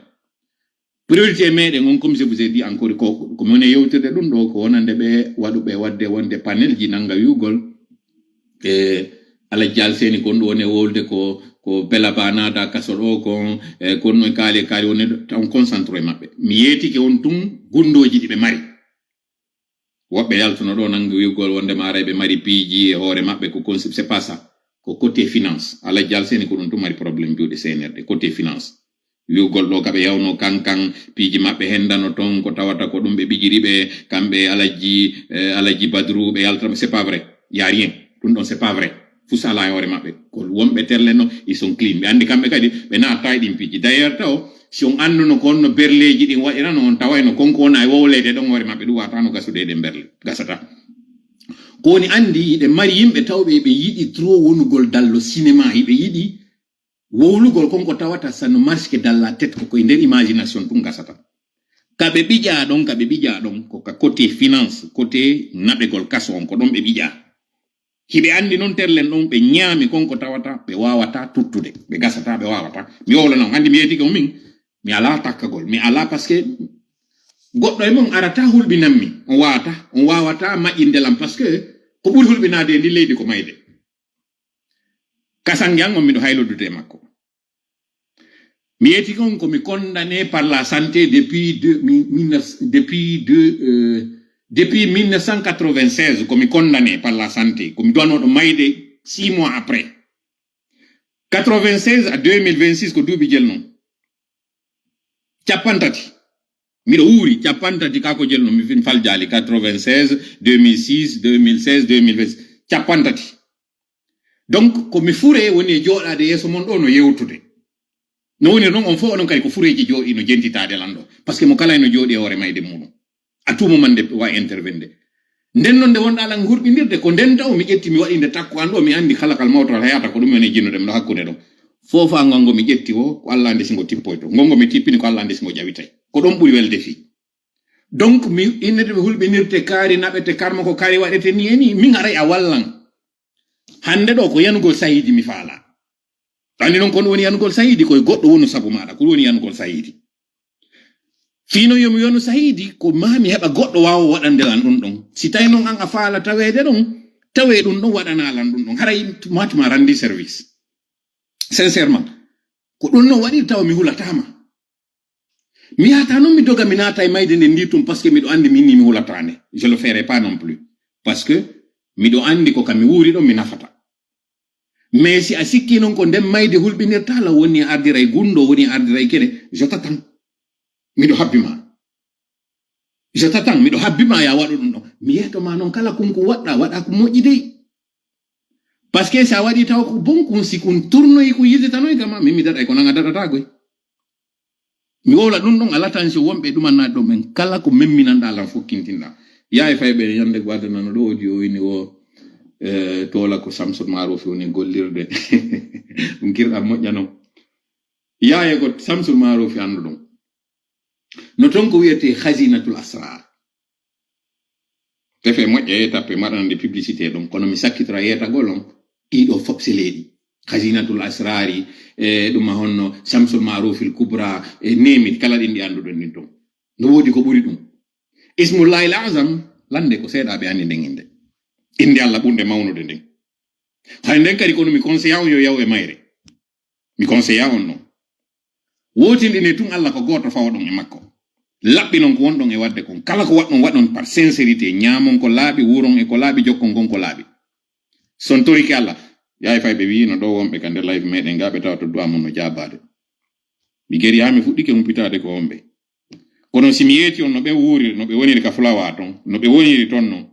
Priorité meɗen on, comme je vous ai dit encore, ko, ko mi woni e yewtirde ɗum ɗo, ko wonande ɓe waɗuɓe waɗde wonde panel ji nanga wi'ugol, e Alaji Alseni kon ɗo woni e wolde ko, ko Bela Ba naada kaso ɗo kon, e kon no kaali, kaali woni ɗo, on concentré maɓɓe. Mi yeetike on tun gundooji ɗi ɓe mari. Woɓɓe yaltuno ɗo nangi wi'ugol wonde maaray ɓe mari piiji e hoore maɓɓe ko kon, c'est pas ça. Ko côté finance. Alaji Alseni ko ɗum tun mari problème juuɗe C N R D, côté finance. Wi'ugol ɗo ka ɓe yawno kan kan, piiji maɓɓe hendano ton, ko tawata ko ɗum ɓe ɓijiri ɓe, kamɓe Alaji, eh, Alaji Badru, ɓe yalta, c'est pas vrai. Y a rien. Ɗum ɗon, c'est pas vrai. Fus alaa e hoore maɓɓe. Ko wonɓe terle no, ils sont clean. Ɓe anndi kamɓe kadi, ɓe naata e ɗin piiji. D'ailleurs, taw, si on annduno ko honno berleeji ɗin waɗirano, on tawayno kon ko wona e wowleede ɗon hoore maɓɓe, ɗum watano gasude e ɗen berle. Gasata. Ko woni anndi, hiɓe mari yimɓe tawɓe hiɓe yiɗi trop wonugol dans le cinéma, hiɓe yiɗi wowlugol kon ko tawata ça ne marche que dans la tête, ko koye nder imagination tun gasata. Ka ɓe ɓiƴaa ɗon, ka ɓe ɓiƴaa ɗon, ko ka côté finance, côté naɓegol kaso on, ko ɗon ɓe ɓiƴaa. Hiɓe anndi non terlen ɗon, ɓe ñaami kon ko tawata ɓe waawataa tuttude, ɓe gasataa, ɓe waawataa. Mi wowlana on, anndi mi yeetike on min, mi alaa takkagol, mi alaa, parce que goɗɗo e mon arataa hulɓinan mi, on waawataa, on waawataa maƴƴinde lan, parce que ko ɓuri hulɓinaade e ndin leydi ko mayde. Kasange an on miɗo haylodude e makko. Mi yeetike on ko mi condamné par la santé depuis deux, mi-, mille neuf, depuis deux, euh, depuis mille neuf cent quatre-vingt-seize, ko mi condamné par la santé, ko mi duwanooɗo mayde six mois après. Quatre-vingt-seize à deux mille vingt-six ko duuɓi jel non. Cappanɗe tati. Miɗo wuuri cappanɗe tati ka ko jel non, mi fin faljaali quatre-vingt-seize, deux mille six, deux mille seize, deux mille vingt, cappanɗe tati. Donc, ko mi furee woni e jooɗaade yeeso mon ɗoo no yewtude. No woni non, on fof onon kadi ko fureeji jooɗii no jentitaade lan ɗoo. Parce que mo kala eno jooɗii e hoore mayde muuɗum. À tout moment nde wa intervenir. Nden non nde wonɗaa lan hurɓindirde, ko nden taw mi ƴetti mi waɗi nde takko an ɗoo, mi anndi kala kal mawto hayata ko ɗum woni e jinnude mi ɗo hakkunde ɗoo. Foofaa ngon ngo mi ƴetti o, ko Alla anndi si ngo tippoyto. Ngon ngo mi tippini ko Alla anndi si ngo ƴawitay. Ko ɗon ɓuri welde fii. Donc, mi innete ɓe hulɓinirte kaari, naɓete karma ko kaari waɗete ni e ni, min aray a wallan. Hannde ɗoo ko yanugol sahiidi mi faalaa. Anndi non ko ɗum woni yanugol sahiidi, ko e goɗɗo wonu sabu maaɗa, ko ɗum woni yanugol sahiidi. Fii non yo mi yanu sahiidi, ko maa mi heɓa goɗɗo waawo waɗande lan ɗum ɗon. Si tawi non an a faala taweede ɗon, tawee ɗum ɗon waɗanaa lan ɗum ɗon. Haray tuma tuma randi service. Sincèrement, ko ɗum non waɗi tawa mi hulataa ma. Mi yahataa non mi doga mi naata e mayde nden ndi tun, parce que miɗo anndi min ni mi hulataa nde. Je le ferai pas non plus. Parce que miɗo anndi ko ka mi wuuri ɗon mi nafata. Mais si a sikki non ko nden mayde hulɓinirtaa lan woni ardiray gunndoo, woni ardiray kene, je t'attends. Miɗo habbi ma. Je t'attends, miɗo habbi ma ya waɗu ɗum ɗon. Mi yeeto ma non kala kun ko waɗɗaa, waɗaa ko moƴƴi dey. Parce que si a waɗii tawa ko bon kun, si kun turnoyi kun yiditanoy kama, min mi daɗay ko nan a daɗataa goy. Mi wowla ɗum ɗon, a latan si wonɓe ɗumannaade ɗon ɓen kala ko memminanɗaa lan fof kintinɗaa. Yaa e fay ɓe ñande ko addanano ɗo audio o ini o, eh, toola ko Samsul Maarufi woni gollirde. Ɗum kirɗa moƴƴa non. Yaa e ko Samsul Maarufi anndu ɗum. No ton ko wiyetee Khazinatul Asrar. Tefe moƴƴa e tappe maɗanande publicité ɗum, kono mi sakkitora yeetagol on, ɗiɗo fof seleeɗi. Khazinatul Asrari, e ɗum a honno Shamsul Ma'rufil Kubra, e name it, kala ɗin ɗi annduɗon ɗin ton. No woodi ko ɓuri ɗum. Ismullahil Azam, lande ko seeɗa ɓe anndi nden innde. Innde Alla ɓurnde mawnude nden. Hay nden kadi kono mi conseilla on yo yaw e mayre. Mi conseilla on non. Wootinɗinee tun Alla ko gooto, fawoɗon e makko. Laɓɓinon ko wonɗon e waɗde kon. Kala ko waɗɗon, waɗon par sincérité. Ñaamon ko laaɓi, wuuron e ko laaɓi, jokkon kon ko laaɓi. Si on torike Alla, yaay fay ɓe wi'ino ɗo wonɓe ka nder live meɗen ga, ɓe tawa to du'a mun no jaabaade. Mi geri haa mi fuɗɗike humpitaade ko wonɓe. Kono si mi yeeti on no ɓe wuuriri, no ɓe woniri ka Fulawa ton, no ɓe woniri ton non,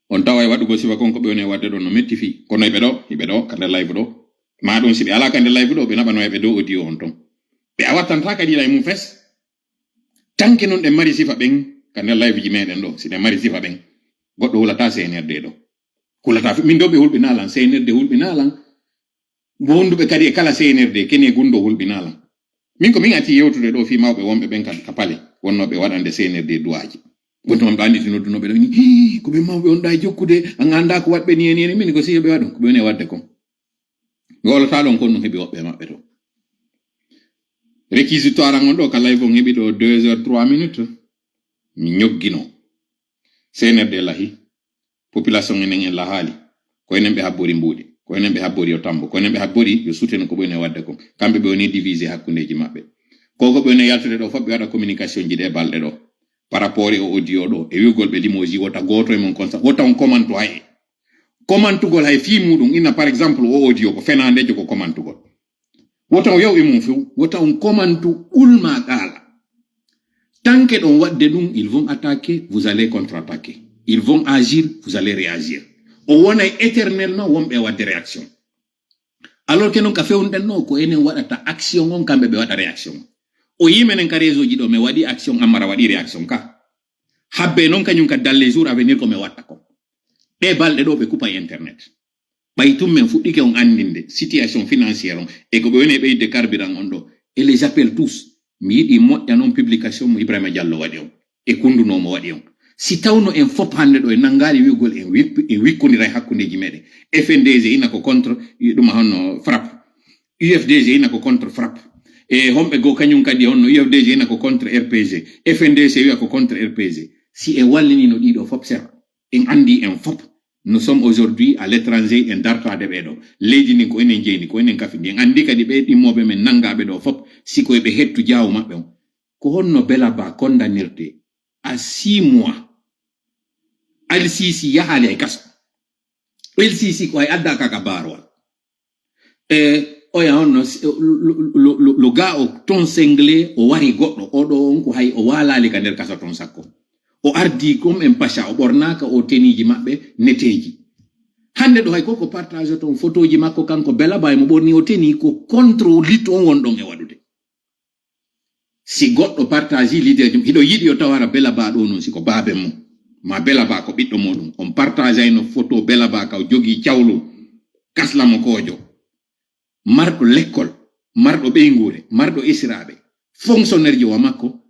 on taway waɗugol sifa kon ko ɓe woni e waɗde ɗon no metti fii. Kono hiɓe ɗo, hiɓe ɗo, ka nder live ɗo. Maa ɗum si ɓe alaa ka nder live ɗo, ɓe naɓano e ɓe dow audio on ton. Ɓe a wattantaa kadi ilay mum fes. Tanke non ɗen mari sifa ɓen, ka nder live ji meɗen ɗo, si ɗen mari sifa ɓen, goɗɗo hulataa C N R D ɗo. Hulataa fi-, min ɗo ɓe hulɓinaa lan, C N R D hulɓinaa lan. Wonduɓe kadi e kala C N R D, kene gunndo hulɓinaa lan. Min ko min ati yewtude ɗo fii mawɓe wonɓe ɓen ka, ka pale, wonnooɓe waɗande C N R D duwaaji. Wonto on ɗo anndi ti noddunoɓe ɗo, "Hii, ko ɓe mawɓe on ɗa e jokkude, an anndaa ko waɗɓe ni e ni e ni." Min ko si ɓe waɗon, ko ɓe woni e waɗde kon. Mi wolotaa ɗon kon ɗum heɓi woɓɓe e maɓɓe to. Réquisitoire an on ɗo ka live on heɓi ɗo deux heures trois minutes. Mi ñoggino. C N R D lahi. Population enen en lahaali. Ko enen ɓe habbori mbuuɗi. Ko enen ɓe habbori yo tambo. Ko enen ɓe habbori yo suteno ko ɓe woni e waɗde kon. Kamɓe ɓe woni divisé hakkundeeji maɓɓe. Ko ko ɓe woni e yaltude ɗo fof ɓe waɗa communication ji ɗe balɗe ɗo. Par rapport e o audio ɗo. E wi'ugol ɓe limoji wota gooto e mon kon sa. Wota on commentu hay. Commentugol hay fii muɗum. Inna par exemple o audio ko fenaandejo ko commentugol. Wota on yaw e mum few, wota on commentu ulma qaala. Tanke ɗon waɗde ɗum, ils vont attaquer, vous allez contre-attaquer. Ils vont agir, vous allez réagir. O wonay éternellement wonɓe waɗde réaction. Alors que non ka fewnuɗen no, ko enen waɗata action on, kamɓe ɓe waɗa réaction. O yii menen ka réseau ji ɗo, mi waɗi action, Amara waɗi réaction ka. Habbe non kañum ka dans les jours à venir ko mi watta ko. Ɗe balɗe ɗo ɓe kupa internet. Ɓay tun men fuɗɗike on anndinde situation financière on e ko ɓe woni e ɓeyde carburant on ɗo. Et les appels tous. Mi yiɗi moƴƴa non publication mo Ibrahima Diallo waɗi on. E kundunoo mo waɗi on. Si tawno en fop hannde ɗo en nanngaali wi'ugol en wip-, en wikkondiray hakkundeeji meɗen. F N D G ina ko contre, ɗuma honno, FRAPP. U F D G ina ko contre FRAPP. E homɓe goo kañum kadi honno U F D G ina ko contre R P G. F N D C wi'a ko contre R P G. Si en wallinino ɗiɗo fop sera, en anndi en fop, nous sommes aujourd'hui à l'étranger, en dartaade ɓee ɗo. Leydi ndin ko enen jeyni, ko enen kafidi. En anndi kadi ɓee ɗimmooɓe men nanngaaɓe ɗo fop, si ko eɓe hettu jaawo maɓɓe on. Ko honno Bella Ba condamnirte à six mois? Al Sisi yahaali hay kaso. El Sisi ko hay addaaka ka baarowal. E oya honno, si- lo, lo, lo, lo gaa o ton sengle o wari goɗɗo, o ɗo on ko hay o waalaali ka nder kaso ton sakko. O ardi comme en pacha, o ɓornaaka o teniiji maɓɓe neteeji. Hannde ɗo hay koko partage ton fotooji makko kanko Bella Ba e mo ɓorni o teni ko contre lutte on won ɗon e waɗude. Si goɗɗo partage leader jum, hiɗo yiɗi yo tawara Bella Ba ɗo non, si ko baaben mo, ma Bella Ba ko ɓiɗɗo muɗum, on partage ayno photo Bella Ba ka o jogii cawlu, kaslamokoojo, marɗo lekkol, marɗo ɓeynguure, marɗo esiraaɓe, fonctionnaire jo wa makko,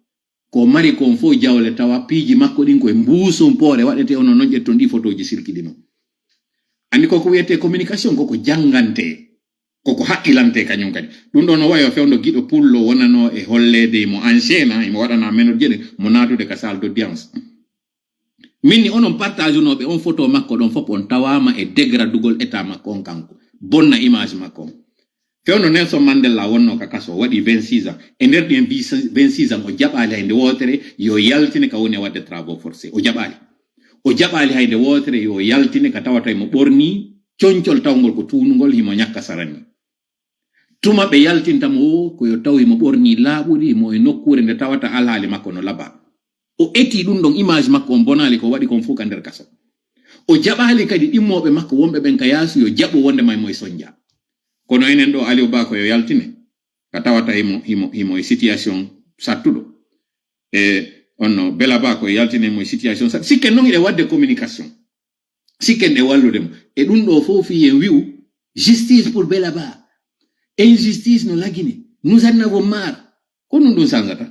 ko mari kon fof jawle tawa piiji makko ɗin koye mbuusum poore waɗete ono non ƴetton ɗi photoji sirkili non. Anndi koko wiyete communication, koko janngante, koko haqqilante kañum kadi. Ɗum ɗo no wayo fewndo giɗo pullo wonano e holleede mo ancien, imo waɗana menor jeɗe, mo naatude ka salle d'audience. Min ni onon partage unooɓe on photo makko ɗon fof on tawaama e degradugol état makko on kanko. Bonna image makko on. Fewndo Nelson Mandela wonno ka kaso, o waɗi vingt-six ans. E nder ɗin vingt-six ans, o jaɓaali hay nde wootere yo yaltine ka woni e waɗde travaux forcés. O jaɓaali. O jaɓaali hay nde wootere yo yaltine ka tawata imo ɓorni concol tawngol ko tuunungol, himo ñakka sarani. Tuma ɓe yaltinta mo o, ko yo taw himo ɓorni laaɓuɗi, himo e nokkuure nde tawata alhaali makko no laba. O eti ɗum ɗon image makko on bonaali ko waɗi kon fof ka nder kaso. O jaɓaali kadi ɗimmooɓe makko wonɓe ɓen ka yaasu yo jaɓu wonde may mo e sonja. Kono enen ɗo Aliou Ba ko yo yaltine, ka tawata himo, himo, himo e situation sattuɗo. E on no Bella Ba ko yo yaltine mo e situation sattuɗo. Sikke non hiɗe waɗde communication. Sikken e wallude mo. E ɗum ɗo fof fii en wi'u, justice pour Bella Ba. Injustice no lagine. Nous en avons marre. Ko ɗum ɗum sansata.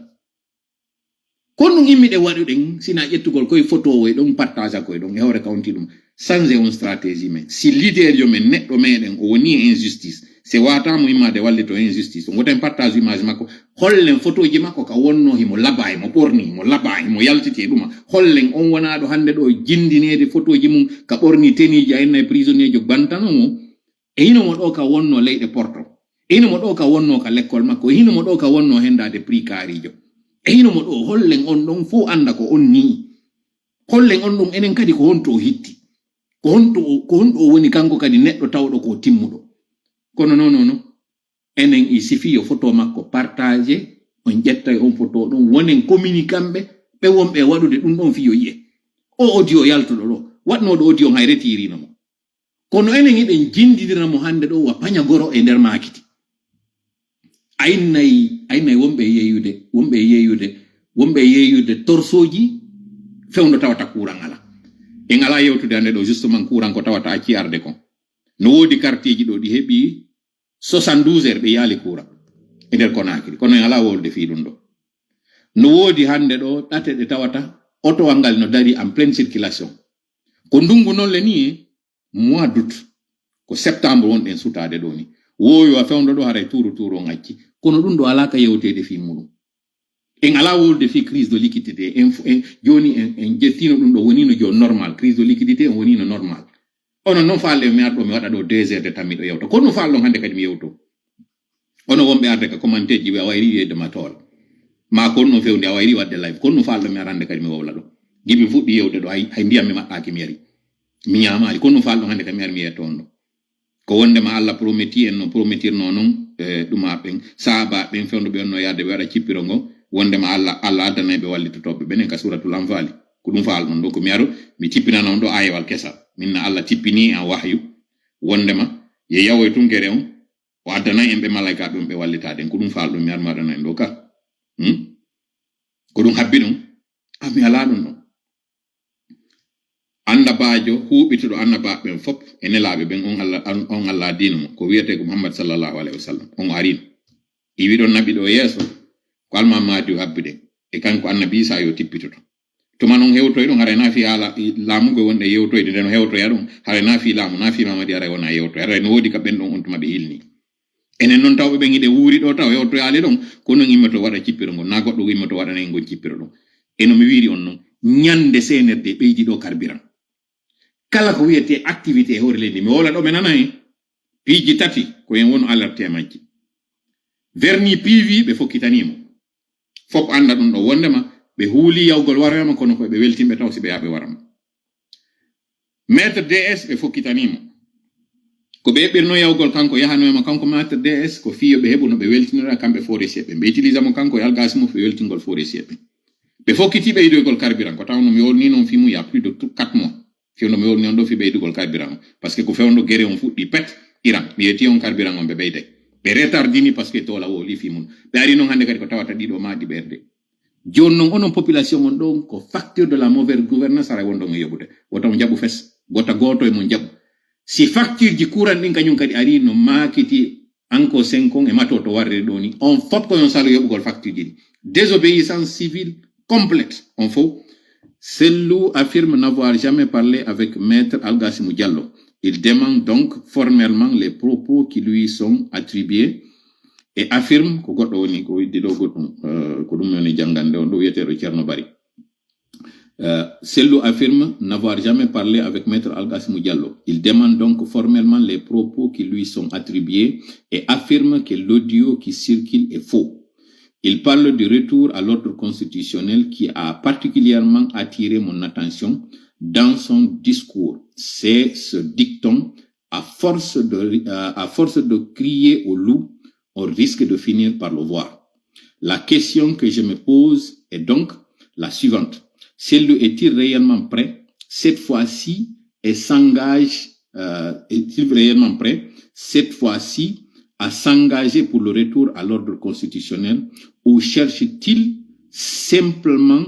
Ko ɗum immiɗe waɗuɗen, sina ƴettugol koye photo o e ɗon partage koye ɗon e hoore county ɗum. Changer on stratégie men. Si leader yo men neɗɗo meɗen o woni e injustice. Se wata mo immade wallito injustice. On wota en partage image makko. Hollen fotoji makko ka wonno himo laba, himo ɓorni, himo laba, himo yaltiti e ɗuma. Hollen on wonaaɗo hannde ɗo jindineede fotoji mum ka ɓorni teniiji a inna e prisonnier jo bantano mo. E hino mo ɗo ka wonno leyɗe porto. E hino mo ɗo ka wonno ka lekkol makko. E hino mo ɗo ka wonno hendaade prix kaarijo. E hino mo ɗo hollen on ɗon fof annda ko on nii. Hollen on ɗon enen kadi ko honto o hitti. Ko honto o, ko honto o woni kanko kadi neɗɗo tawɗo ko timmuɗo. Kono non, non, non. Enen, il suffit yo photo makko partage, on ƴettay on photo ɗon, wonen communiquer ɓe, ɓe wonɓe e waɗude ɗum ɗon fii yo yi'e. O audio yaltuɗo ɗo, waɗnooɗo audio on hay retirino mo. Kono enen hiɗen jindidira mo hannde ɗo wa paña goro e nder maakiti. A innay, a innay wonɓe e yeeyude, wonɓe e yeeyude, wonɓe e yeeyude torsooji fewndo tawata kuuran alaa. En alaa yewtude hannde ɗo, justement, kuuran ko tawata accii arde kon. No woodi karteeji ɗo ɗi heɓi soixante-douze heures ɓe yaali kuuran e nder Conakry. Kono en alaa wolde fii ɗum ɗo. No woodi hannde ɗo ɗate ɗe tawata otowal ngal no dari en pleine circulation. Ko ndungu non le nii, mois d'août, ko septembre wonɗen sutaade ɗo ni. Wooyo a fewndo ɗo haray tuuru tuuru on acci. Kono ɗum ɗo alaa ka yewteede fii muɗum. En alaa wolde fii crise de liquidité. En, fu- en, jooni en, en jettino ɗum ɗo wonino jo normal. Crise de liquidité en wonino normal. Onon non faalɗe mi arɗo mi waɗa ɗo deux heures de temps miɗo yewta. Kono faalɗon hannde kadi mi yewto. Ono wonɓe arde ka commentaire ji ɓe a wayri wi'ede ma tool. Ma kon non fewndi a wayri waɗde live. Kono faalɗo mi arande kadi mi wowla ɗo. Gibi fuɗɗi yewde ɗo hay, hay ndiyam mi maɗɗaaki mi yari. Mi ñaamaali. Kono faalɗon hannde kadi mi ari mi yetto on ɗo. Ko wondema Allah promettii en no promettirnoo non, e, ɗuma ɓen, sahaaba ɓen fewndo ɓe wonno yaade ɓe waɗa cippiro ngo, wondema Allah, Allah addanay ɓe wallitotooɓe ɓen en ka Suuratul Anfaali. Ko ɗum faalɗon ɗo, ko mi aro, mi tippinana on ɗo aayewal kesal. Min na Allah tippini en wahyu, wondema, ye yawoy tun gere on, o addanay en ɓe malaykaaɓe on ɓe wallitaade en. Ko ɗum faalɗon, mi ar mi waɗana en ɗo ka. Hmm? Ko ɗum habbi ɗon? A mi alaa ɗum ɗon. Annabaajo huuɓituɗo annabaaɓe ɓen fof e nelaaɓe ɓen, on Allah, on, on Allah addiino mo, ko wiyetee ko Muhammad sallallahu alaihi wasallam, on o ariino. Iwi ɗon naɓi ɗo yeeso, ko Almaami Mahdi o habbi ɗen, e kanko Annabi Iisaa yo tippitoto. Tuma non hewtoy ɗon, haray naa fii haala laamu ko wonɗen yewtoyde, nden o hewtoya ɗon, haray naa fii laamu, naa fii Mamadi, haray wona yewtoy, haray no woodi ka ɓen ɗon on tuma ɓe hilni. Enen non tawɓe ɓen hiɗen wuuri ɗoo taw hewtoyaali ɗon, ko non immoto waɗa cippiro ngon, naa goɗɗo immoto waɗana en ngon cippiro ɗon. E no mi wiiri on non, ñande C N R D ɓeydi ɗoo carburant. Kala ko wiyetee activité e hoore leydi, mi wowla ɗoo ɓe nana en. Piiji tati ko en wonu alerte e majji. Vernis P V ɓe fokkitanii mo. Fop annda ɗum ɗoo wondema ɓe huuli yawgol waroyama kono ko ɓe weltinɓe taw si ɓe yaha ɓe warama. Maître D S ɓe fokkitanii mo. Ko ɓe eɓɓirno yawgol kanko yahanoyama kanko Maître D S ko fii yo ɓe heɓu no ɓe weltinora kamɓe forestier ɓe. Ɓe utilisa mo kanko e algasi mo ɓe weltingol forestier ɓe. Ɓe fokkiti ɓeydoygol carburant ko tawno mi wolni noon fii mum y a plus de quatre mois. Fewndo mi wolni on ɗo fii ɓeydugol carburant o. Parce que ko fewndo gere on fuɗɗi pet Iran. Mi yeti on carburant on ɓe ɓeyday. Ɓe retardini parce que tola woli fii mum. Ɓe ari noon hannde kadi ko tawata ɗiɗo ma ɗi ɓerde. Jooni noon onon population on ɗon ko facture de la mauvaise gouvernance ara wonɗon e yoɓude. Woto on jaɓu fes. Gota gooto e mon jaɓu. Si facture ji courant ɗin kañum kadi ari no maakiti encore cinq ans e mato to warriri ɗo ni. On fop ko on salo yoɓugol facture ji ɗi. Désobéissance civile complète. On faux. Sellou affirme n'avoir jamais parlé avec Maître Algassimou Diallo. Il dément donc formellement les propos qui lui sont attribués et affirme ko goɗɗo woni ko widdi ɗo goɗɗum, euh, ko ɗum woni janngande on ɗo wiyeteeɗo Ceerno Bari. Euh, Sellou affirme n'avoir jamais parlé avec Maître Algassimou Diallo. Il dément donc formellement les propos qui lui sont attribués et affirme que l'audio qui circule est faux. Il parle du retour à l'ordre constitutionnel qui a particulièrement attiré mon attention dans son discours. C'est ce dicton, à force de, euh, à force de crier au loup, on risque de finir par le voir. La question que je me pose est donc la suivante. Celui est-il réellement prêt, cette fois-ci, et s'engage, euh, est-il réellement prêt, cette fois-ci, à s'engager pour le retour à l'ordre constitutionnel ou cherche-t-il simplement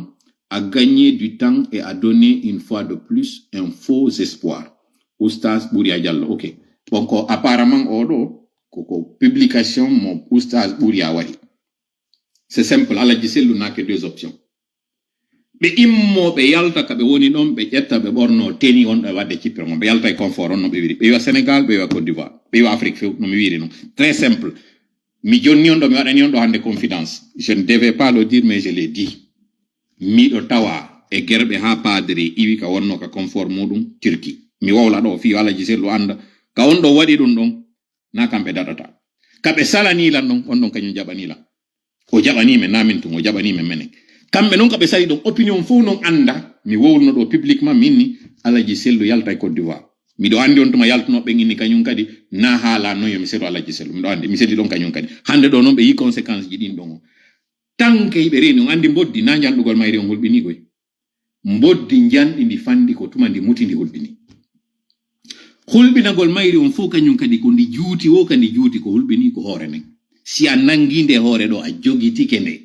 à gagner du temps et à donner une fois de plus un faux espoir? Oustaz Ɓuriya Diallo, ok. Bon, ko apparemment oɗo, ko, ko publication mo Oustaz Ɓuriya waɗi. C'est simple, Alaji Sellu n'a que deux options. Ɓe immo, ɓe yalta ka ɓe woni ɗon, ɓe ƴetta, ɓe ɓorno tenue on ɗo e waɗde cippiro mon. Ɓe yalta e confort on no ɓe wiri. Ɓe wi'a Sénégal, ɓe wi'a Côte d'Ivoire, ɓe wi'a Afrique few, no mi wiri non. Très simple. Mi jonni on ɗo, mi waɗani on ɗo hannde confidence. Je ne devais pas le dire, mais je l'ai dit. Miɗo tawa e gerɓe haa padre iwi ka wonno ka confort muɗum Turquie. Mi wowla ɗo fii Alaji Sellu annda. Ka on ɗo waɗi ɗum ɗon, na kamɓe daɗata. Ka ɓe salanii lan ɗon, on ɗon kañum jaɓanii lan. O jaɓanii men, na min tun, o jaɓanii men menen. Kamɓe non ka ɓe sali ɗon, opinion fow non annda, mi wowluno ɗo publiquement, min ni Alaji Sellu yalta e Côte d'Ivoire. Miɗo anndi on tuma yaltunoo ɓen inni kañum kadi, na haala non yo mi selu Alaji Sellu. Miɗo anndi, mi seli ɗon kañum kadi. Hannde ɗo non ɓe yi conséquence ji ɗin ɗon o. Tanke hiɓe reeni, on anndi mboddi, na njanɗugol mayri on hulɓinii koy. Mboddi njanɗi ndi fanɗi ko tuma ndi muti ndi hulɓini. Hulɓinagol mayri on fow kañum kadi ko ndi juuti wo ka ndi juuti ko hulɓini ko hoore nden. Si a nangi nde hoore ɗo a jogitike nde.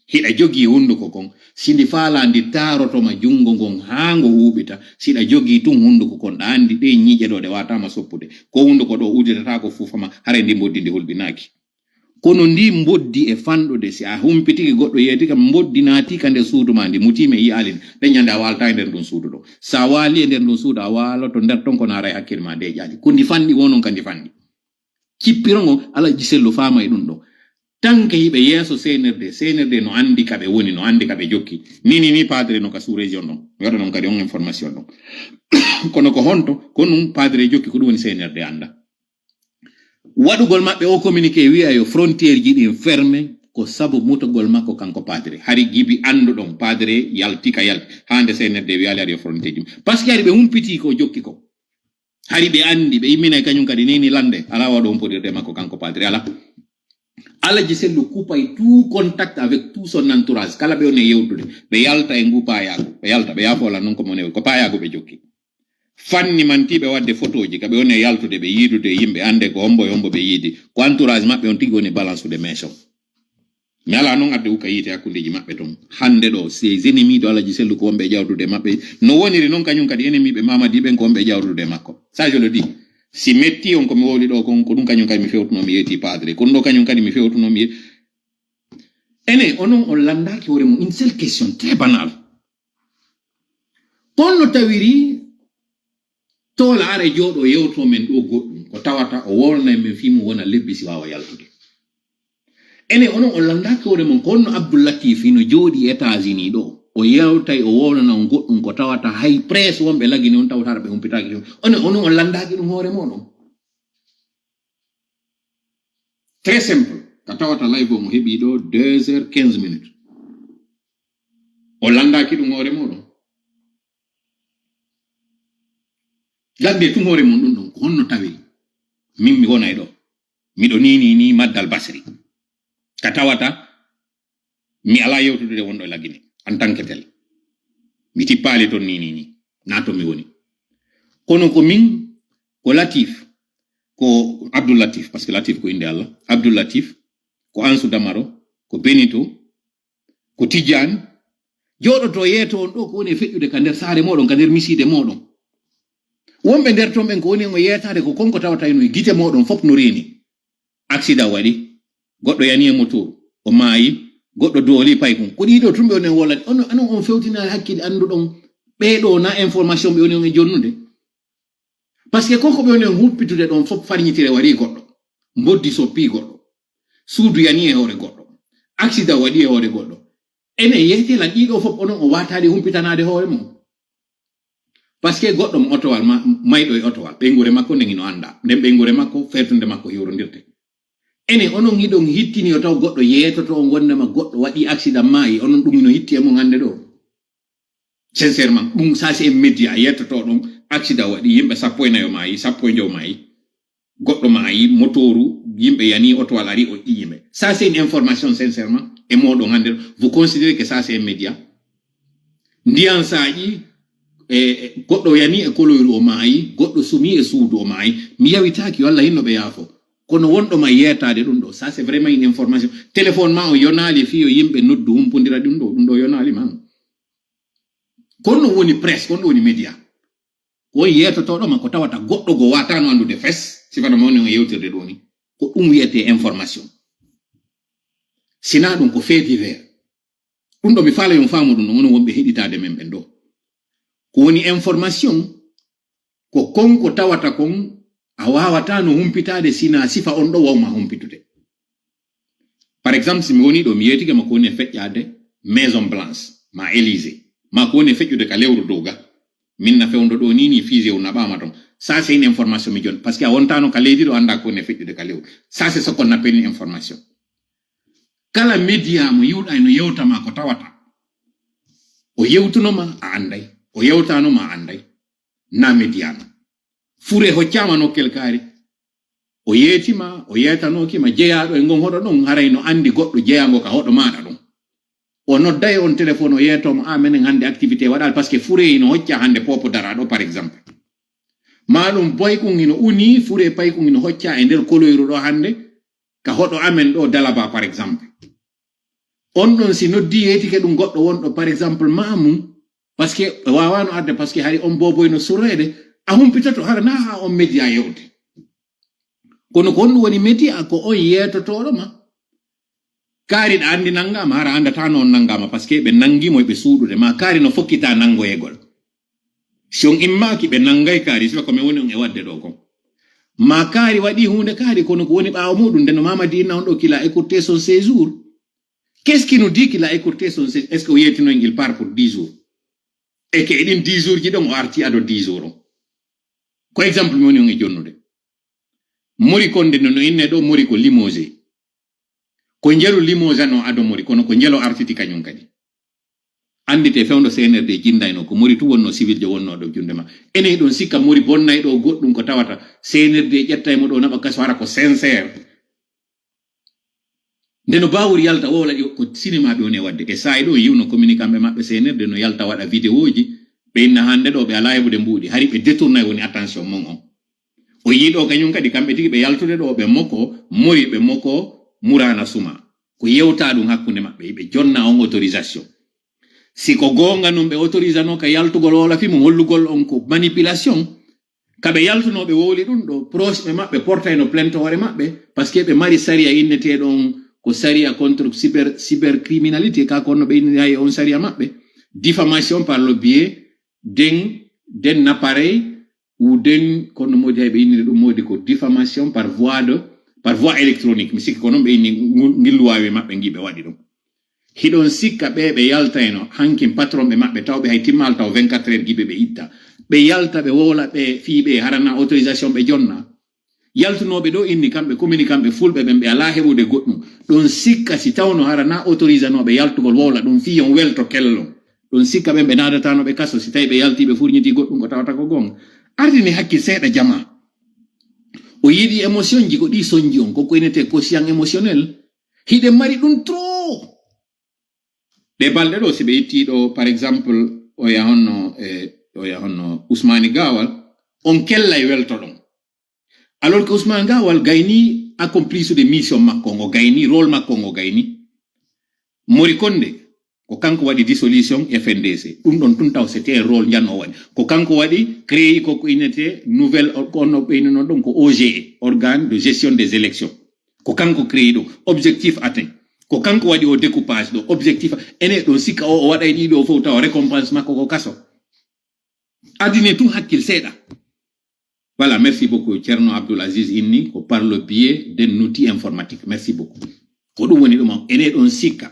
Hiɗa jogii hunduko kon. Si ndi faalaa ndi taaroto ma junngo ngon haa ngo huuɓita. Si ɗa jogii tun hunduko kon ɗa anndi ɗe ñiiƴe ɗo ɗe waataama soppude. Ko hunduko ɗo uditataako fuufa ma haray ndi mboddi ndi hulɓinaaki. Kono ndi mboddi e fanɗude, si a humpitike goɗɗo yeeti kam, mboddi naati ka nder suudu ma, ndi mutii mi yi'aali ndi, ɗen ñande a waaltaa e nder ndun suudu ɗon. Si a waali e nder ndun suudu, a waaloto nder ton kono haray hakkil ma deeƴaali. Ko ndi fanɗi wonon ka ndi fanɗi. Cippiro ngo, Alaji Sellu faama e ɗun ɗon. Tanke hiɓe yeeso C N R D, C N R D no anndi ka ɓe woni, no anndi ka ɓe jokki. Ni, ni, ni padre no ka sous-région ɗon. Mi waɗa non kadi on information ɗon. Kono ko honto, ko ɗun padre jokki, ko ɗun woni C N R D annda. Waɗugol maɓɓe o communiqué wi'a yo frontière ji ɗin ferme ko sabu mutagol makko kanko padre. Hari gibi annduɗon padre yalti ka yalti. Hande C N R D wi'aali hari yo frontière ji. Parce que hari ɓe humpitii ko jokki ko. Hari ɓe anndi, ɓe immina e kañum kadi neni lande. Ala waɗo humpodirde makko kanko padre. Ala. Alaji Sellu coupay tout contact avec tout son entourage. Kala ɓe woni e yewtude. Ɓe yalta e ngu paayaagu. Ɓe yalta, ɓe yaafo lan non ko mo newi. Ko paayaagu ɓe jokki. Fanni mantiiɓe waɗde fotooji, ka ɓe woni e yaltude, ɓe yiidude e yimɓe, annde ko hombo e hombo ɓe yiidi. Ko entourage maɓɓe on tigi woni balance de mèche on. Mi alaa non adde uka yiite hakkundeeji maɓɓe ton. Hannde ɗo, ces ennemis de Alaji Sellu ko wonɓe e jawdude maɓɓe. No woniri non kañum kadi ennemi ɓe Mamadi ɓen ko wonɓe e jawdude makko. Ça, je le dis. Si metti on ko mi wowli ɗo kon, ko ɗum kañum kadi mi fewtuno mi yeeti padre. Kono ɗo kañum kadi mi fewtuno mi ye-, enen, onon on landaaki hoore mum. Une seule question très banale. Kono no tawiri, Toola ara e jooɗo yewto men ɗo goɗɗum, ko tawata o wolnay men fii mum wona lebbi si waawa yaltude. Enen onon on lanndaaki hoore mon, ko honno Abdul Latif hino jooɗii États-Unis ɗo, o yewtay, o wolnana on goɗɗum ko tawata hay presse wonɓe Lagine on tawata ɓe humpitaaki ɗum. Onon, onon on lanndaaki ɗum hoore mooɗon. Très simple, ka tawata live on mo heɓii ɗo deux heures quinze minutes. O lanndaaki ɗum hoore mooɗon. Lanndee tun hoore mon ɗum ɗon, ko honno tawi min mi wonay ɗo? Miɗo nii nii nii Maddal Basri. Ka tawata mi alaa yewtude wonɗo e Lagine en tant que tel. Mi tippaali ton nii nii nii, naa ton mi woni. Kono ko min, ko Latif, ko Abdul Latif, parce que Latif ko innde Allah, Abdul Latif, ko Ansu Damaro, ko Benito, ko Tijjaan, jooɗoto yeeto on ɗo ko woni e feƴƴude ka nder saare mooɗon, ka nder misiide mooɗon. Wonɓe nder ton ɓen ko woni e on yeetaade ko kon ko tawata hino e gite mooɗon fof no reeni. Accident waɗi, goɗɗo yani e moto, o maayi, goɗɗo dooli paykun. Ko ɗii ɗoo tun ɓe woni e wolade. Onon, onon on fewtinaali hakkille annduɗon ɓee ɗoo na information ɓe woni on e jonnude. Parce que ko ko ɓe woni on humpitude ɗon fof farñitire waɗi goɗɗo. Mboddi soppii goɗɗo. Suudu yani e hoore goɗɗo. Accident waɗi e hoore goɗɗo. Enen yeetee lan ɗii ɗoo fof onon o waataali humpitanaade hoore mum. Parce que goɗɗo mo otowal ma, mayɗo e otowal, ɓeynguure makko nden hino anndaa. Nden ɓeynguure makko, fertunde makko hiwrondirte. Enen onon hiɗon hittini yo taw goɗɗo yeetoto on wondema goɗɗo waɗi accident maayi, onon ɗum hino hitti e mum hannde ɗoo. Sincèrement, ɗum ça c'est un média yeetoto ɗon accident waɗi, yimɓe sappo e nayo maayi, sappo e jowo maayi. Goɗɗo maayi, motooru, yimɓe yani, otowal ari, o ƴi'i yimɓe. Ça c'est une information, sincèrement, e mooɗon hannde, vous considérez que ça c'est un média? Ndiyan saaƴi, e, e, goɗɗo yani e koloyru o maayi, goɗɗo sumi e suudu o maayi. Mi yawitaaki, yo Allah hinno ɓe yaafo. Kono wonɗo ma yeetaade ɗum ɗo, ça c'est vraiment une information. Téléphone ma o yonaali fii yo yimɓe noddu humpondira ɗum ɗo, ɗum ɗo yonaali ma. Ko ɗum woni presse, ko ɗum woni média. Ko on yeetotooɗo ma ko tawata goɗɗo go waataano anndude fes, sifa no mawni on e yewtirde ɗoo ni. Ko ɗum wiyetee information. Sinaa ɗum ko fait divers. Ɗum ɗo mi faala yon faamu ɗum, onon wonɓe heɗitaade men ɓen ɗo. Ko woni information, ko kon ko tawata kon a waawataa no humpitaade sinaa sifa on ɗo wawma humpitude. Par exemple, si mi wonii ɗo, mi yeetike ma ko woni e feƴƴaade Maison Blanche, ma Élysée, ma ko woni e feƴƴude ka lewru dow ga. Min na fewndo ɗo nii, nii fusée o naɓaama ton. Ça, c'est une information mi jon. Parce que a wontaano ka leydi ɗo, anndaa ko woni e feƴƴude ka lewru. Ça, c'est ce qu'on appelle une information. Kala média mo yi'uɗaa no yewta ma ko tawata. O yewtuno ma, a annday. O yewtaano ma, a annday. Na média no. Fure hoccaama nokkel kaari. O yeeti ma, o yeetanooki ma, jeyaaɗo e ngon hoɗo ɗon, haray no anndi goɗɗo jeyaango ka hoɗo maaɗa ɗon. O nodday on téléphone, o yeetoo mo, "Ah, menen hannde activité waɗaali, parce que fure hino hocca hannde popo dara ɗo, par exemple." Maa ɗum paykun hino unii, fure paykun hino hocca e nder koloyru ɗo hannde, ka hoɗo amen ɗo Dalaba, par exemple. On ɗon si noddi yeetike ɗum goɗɗo wonɗo, par exemple, maa mum, parce que ɓe waawaano arde, parce que hari on booboy no surreede, a humpitoto, hara naa haa on média yewte. Kono ko honɗum woni média? Ko on yeetotooɗo ma. Kaari ɗa anndi nanngaama, hara anndataa no on nanngaama, parce que ɓe nanngi mo e ɓe suuɗude ma. Kaari no fokkita nanngoyegol. Si on immaaki, ɓe nanngay kaari, sifa ko mi woni on e waɗde ɗo kon. Ma kaari waɗi huunde kaari, kono ko woni ɓaawo muuɗum, nde no Mamadi inna on ɗo qu'il a écourté son séjour. Qu'est-ce qui nous dit qu'il a écourté son séjour? Est-ce que o yeetino en, il part pour dix jours? Et que e ɗin dix jours ji ɗon o arti ado dix jours on. Ko exemple mi woni on e jonnude. Mori kon nde no inne ɗo, Mori ko limogé. Ko njeru limogé no ado Mori, kono ko njelo artiti kañum kadi. Anndite fewndo C N R D jinndayno, ko Mori tu wonno civil jo wonnooɗo junnde ma. Enen ɗon sikka Mori bonnay ɗo goɗɗum ko tawata C N R D ƴettay mo ɗo naɓa kaso hara ko sincère. Nde no Bawuri yalta, o wala ko sinema ɓe woni e waɗde. E saa'i ɗo yiwno communiquant ɓe maɓɓe C N R D no yalta waɗa vidéoji, ɓe inna hannde ɗo ɓe alaa heɓude mbuuɗi, hari ɓe détournay woni attention mon on. O yiɗo kañum kadi kamɓe tigi ɓe yaltude ɗo ɓe moko, Mori ɓe moko Murana Suma. Ko yewta ɗum hakkunde maɓɓe, ɓe jonna on autorisation. Si ko goonga nun ɓe autorisano ka yaltugol wala fi mum hollugol on ko manipulation, ka ɓe yaltunoo ɓe wowli ɗum ɗo, proche ɓe maɓɓe portayno plainte hoore maɓɓe, parce que ɓe mari sariya inneteeɗo on ko sariya contre cyber, cybercriminalité, ka ko honno ɓe inniri hay on sariya maɓɓe, diffamation par le biais den, den appareil, ou den, kono moodi hay ɓe inniri ɗum moodi ko diffamation par voie de, par voie électronique. Mi sikki ko non ɓe inni ngu-, ngillu waawi maɓɓe ngi ɓe waɗi ɗum. Hiɗon sikka ɓe ɓe yaltayno, hankin patron ɓe maɓɓe taw ɓe hay timmal taw vingt-quatre heures giɓe ɓe itta. Ɓe yalta ɓe wowla ɓe fii ɓe harana autorisation ɓe jonna. Yaltunooɓe ɗo inni kamɓe communiquant ɓe fulɓe ɓen ɓe alaa heɓude goɗɗum. Ɗon sikka si tawno harana autorisanooɓe yaltugol wowla ɗum fii on welto kellon. Ɗon sikka ɓen ɓe naadatanooɓe kaso si tawi ɓe yalti ɓe furñiti goɗɗum ko tawata ko gon. Ardini hakkil seeɗa jama. O yiɗi émotion ji ko ɗi sonji on, ko ko inete quotient émotionnel. Hiɗen mari ɗum trop. Ɗe balɗe ɗo, si ɓe itti ɗo, par exemple, oya honno, e, oya honno Ousmane Gawal, on kella e welto ɗon. Alors que Ousmane Gawal gayni accomplisse de mission makko, ngo gayni, rôle makko, ngo gayni. Mori Konde, ko kanko waɗi dissolution F N D C. Ɗum ɗon tun taw c'était un rôle njanno o waɗi. Ko kanko waɗi créé ko ko inete nouvelle, ko onno ɓeynuno ɗon ko O G E, organe de gestion des élections. Ko kanko créé ɗum. Objectif atteint. Ko kanko waɗi o découpage ɗo. Objectif, ene ɗon sikka o, o waɗay ɗi ɗo fof tawa récompense makko ko kaso. Adine tun hakkil seeɗa. Voilà, merci beaucoup. Thierno Abdoul Aziz inni ko par le biais d'un outil informatique. Merci beaucoup. Ko ɗum woni ɗum on. Ene ɗon sikka.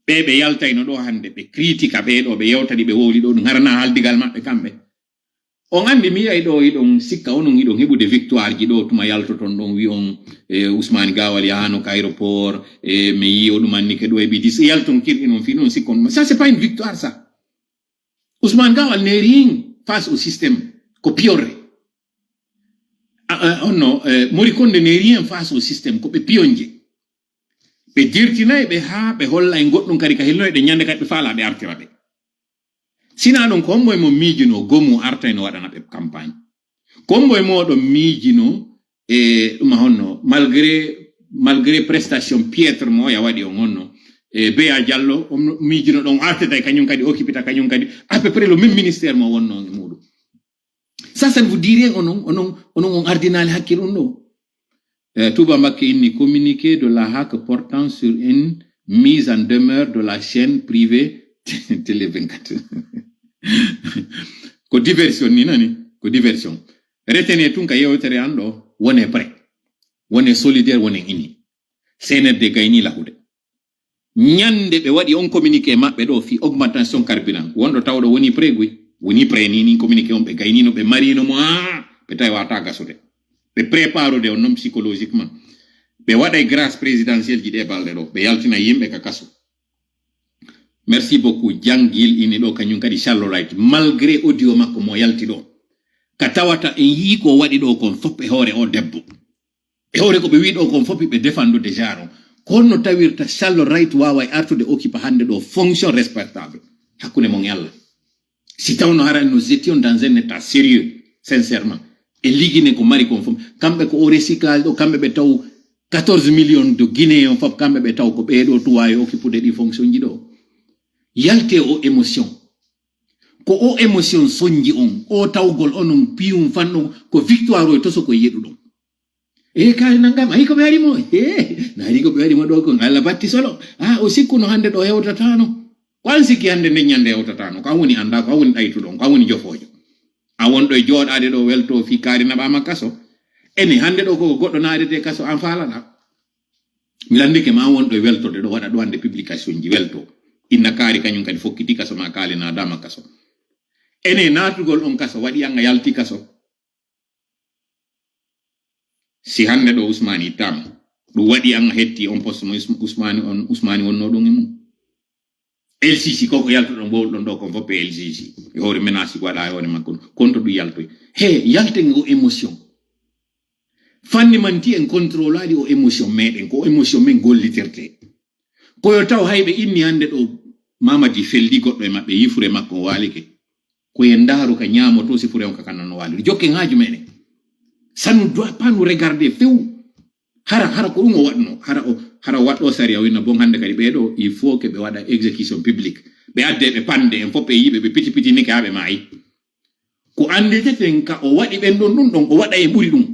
Ɓe ɓe yaltayno ɗo hannde, ɓe critique ɓe ɗo, ɓe yewta ɗi, ɓe wowli ɗo, ɗum harana haldigal maɓɓe kamɓe. On anndi mi yi'ay ɗo hiɗon sikka onon hiɗon heɓude victoire ji ɗo tuma yaltoton ɗon wi on, e, Ousmane Gawal yahano ka aéroport, e, mi yi'i o ɗum anni ke ɗo e bidis, e yalton kirɗi non fii non sikkon. Ça, c'est pas une victoire, ça. Ousmane Gawal n'est rien face au système. Ko piyorre. A, a, on no, e, Mori Konde n'est rien face au système. Ko ɓe piyonje. Ɓe dirtinay ɓe haa ɓe hollay goɗɗum kadi ka hilnoy ɗe ñande kadi ɓe faalaa ɓe artira ɓe. Sinaa ɗum, ko hombo e mo miijino gomu artay no waɗana ɓe campagne. Ko hombo e mooɗon miijino e ɗum a honno, malgré, malgré prestation piètre mo ya waɗi on honno, e Beya Diallo, on miijino ɗon artata e kañum kadi, occupita kañum kadi, à peu près le même ministère mo wonno e muɗum. Ça, ça ne vous dit rien, onon, onon, onon on ardinaali hakkil ɗum ɗo. Eh, Touba Mbacké inni communiqué de la hack portant sur une mise en demeure de la chaîne privée Télé vingt-quatre. Ko diversion ni nani, ko diversion. Retenez tun ka yewtere an ɗo, wone prêt, wone solidaire, wone ini. C N R D gayni lahude. Ñande ɓe waɗi on communiqué maɓɓe ɗo fii augmentation carburant, wonɗo tawɗo woni prêt guy, woni prêt ni, ni communiqué on ɓe gaynino, ɓe marino mo, haa ɓe tawi wata gasude. Ɓe préparude on non psychologiquement. Ɓe waɗay grâce présidentielle ji ɗe balɗe ɗo, ɓe yaltina yimɓe ka kaso. Merci beaucoup. Jangil ini ɗo kañum kadi Charlotte Wright. Malgré audio makko mo yalti ɗo, ka tawata en yii ko waɗi ɗo kon fop e hoore o debbo. E hoore ko ɓe wi'i ɗo kon fop ɓe defandu déjà ɗon. Ko honno tawirta Charlotte Wright waaway artude occupa hannde ɗo fonction respectable hakkunde mon e Allah? Si tawno hara nous étions dans un état sérieux, sincèrement, e ligine ko mari kon fof, kamɓe ko o recyclage ɗo, kamɓe ɓe taw quatorze millions de Guinéens fof, kamɓe ɓe taw ko ɓee ɗo tuwaawi occupude ɗi fonction ji ɗo. Yalte o émotion. Ko o émotion sonji on, o tawgol onon piyum fanɗon, ko victoire o e toso ko yeɗuɗon. E kaari nangam, ayi ko ɓe ari mo? He, na ari ko ɓe ari mo ɗo kon, Allah batti solo. Ah, o sikkuno hannde ɗo hewtatano. Ko an sikki hannde nden ñande hewtatano? Ko an woni annda, ko an woni ɗaytuɗo on, ko an woni jofoojo. A wonɗo e jooɗaade ɗo welto fii kaari naɓaama kaso. Ene hannde ɗo ko goɗɗo naadete kaso an faalaɗa. Mi lanndike ma an wonɗo e weltorde ɗo waɗa ɗo hannde publication ji welto. Inna kaari kañum kadi fokkiti kaso ma kaali naadaama kaso. Ene naatugol on kaso waɗi an a yalti kaso. Si hannde ɗo Usmaani ittaama, ɗum waɗi an a hetti on poste mo Us-, Usmaani on, Usmaani wonnoo ɗon e mum. L C C ko ko yaltuɗon wowluɗon ɗo kon fof P L C C. E hoore menace ko waɗa e hoore makko. Kon to ɗum yaltoy. He, yalten o émotion. Fanni manti en contrôlaali o émotion meɗen, ko émotion men gollitirte. Ko yo taw hay ɓe inni hannde ɗo Mamadi feldi goɗɗo e maɓɓe, yifure makko o waalike. Ko yen ndaaru ka ñaamoto sifure on ka kanno no waaliri. Jokken haaju meɗen. Ça ne doit pas nous regarder few. Hara, hara ko ɗum o waɗno. Hara o, hara o waɗɗo sariya o winna bon hannde kadi ɓee ɗo, il faut que ɓe waɗa exécution publique. Ɓe adde ɓe pande en fof ɓe yiɓe ɓe piti pitinike haa ɓe maayi. Ko annditeten ka o waɗi ɓen ɗon ɗum ɗon, o waɗa e ɓuri ɗum.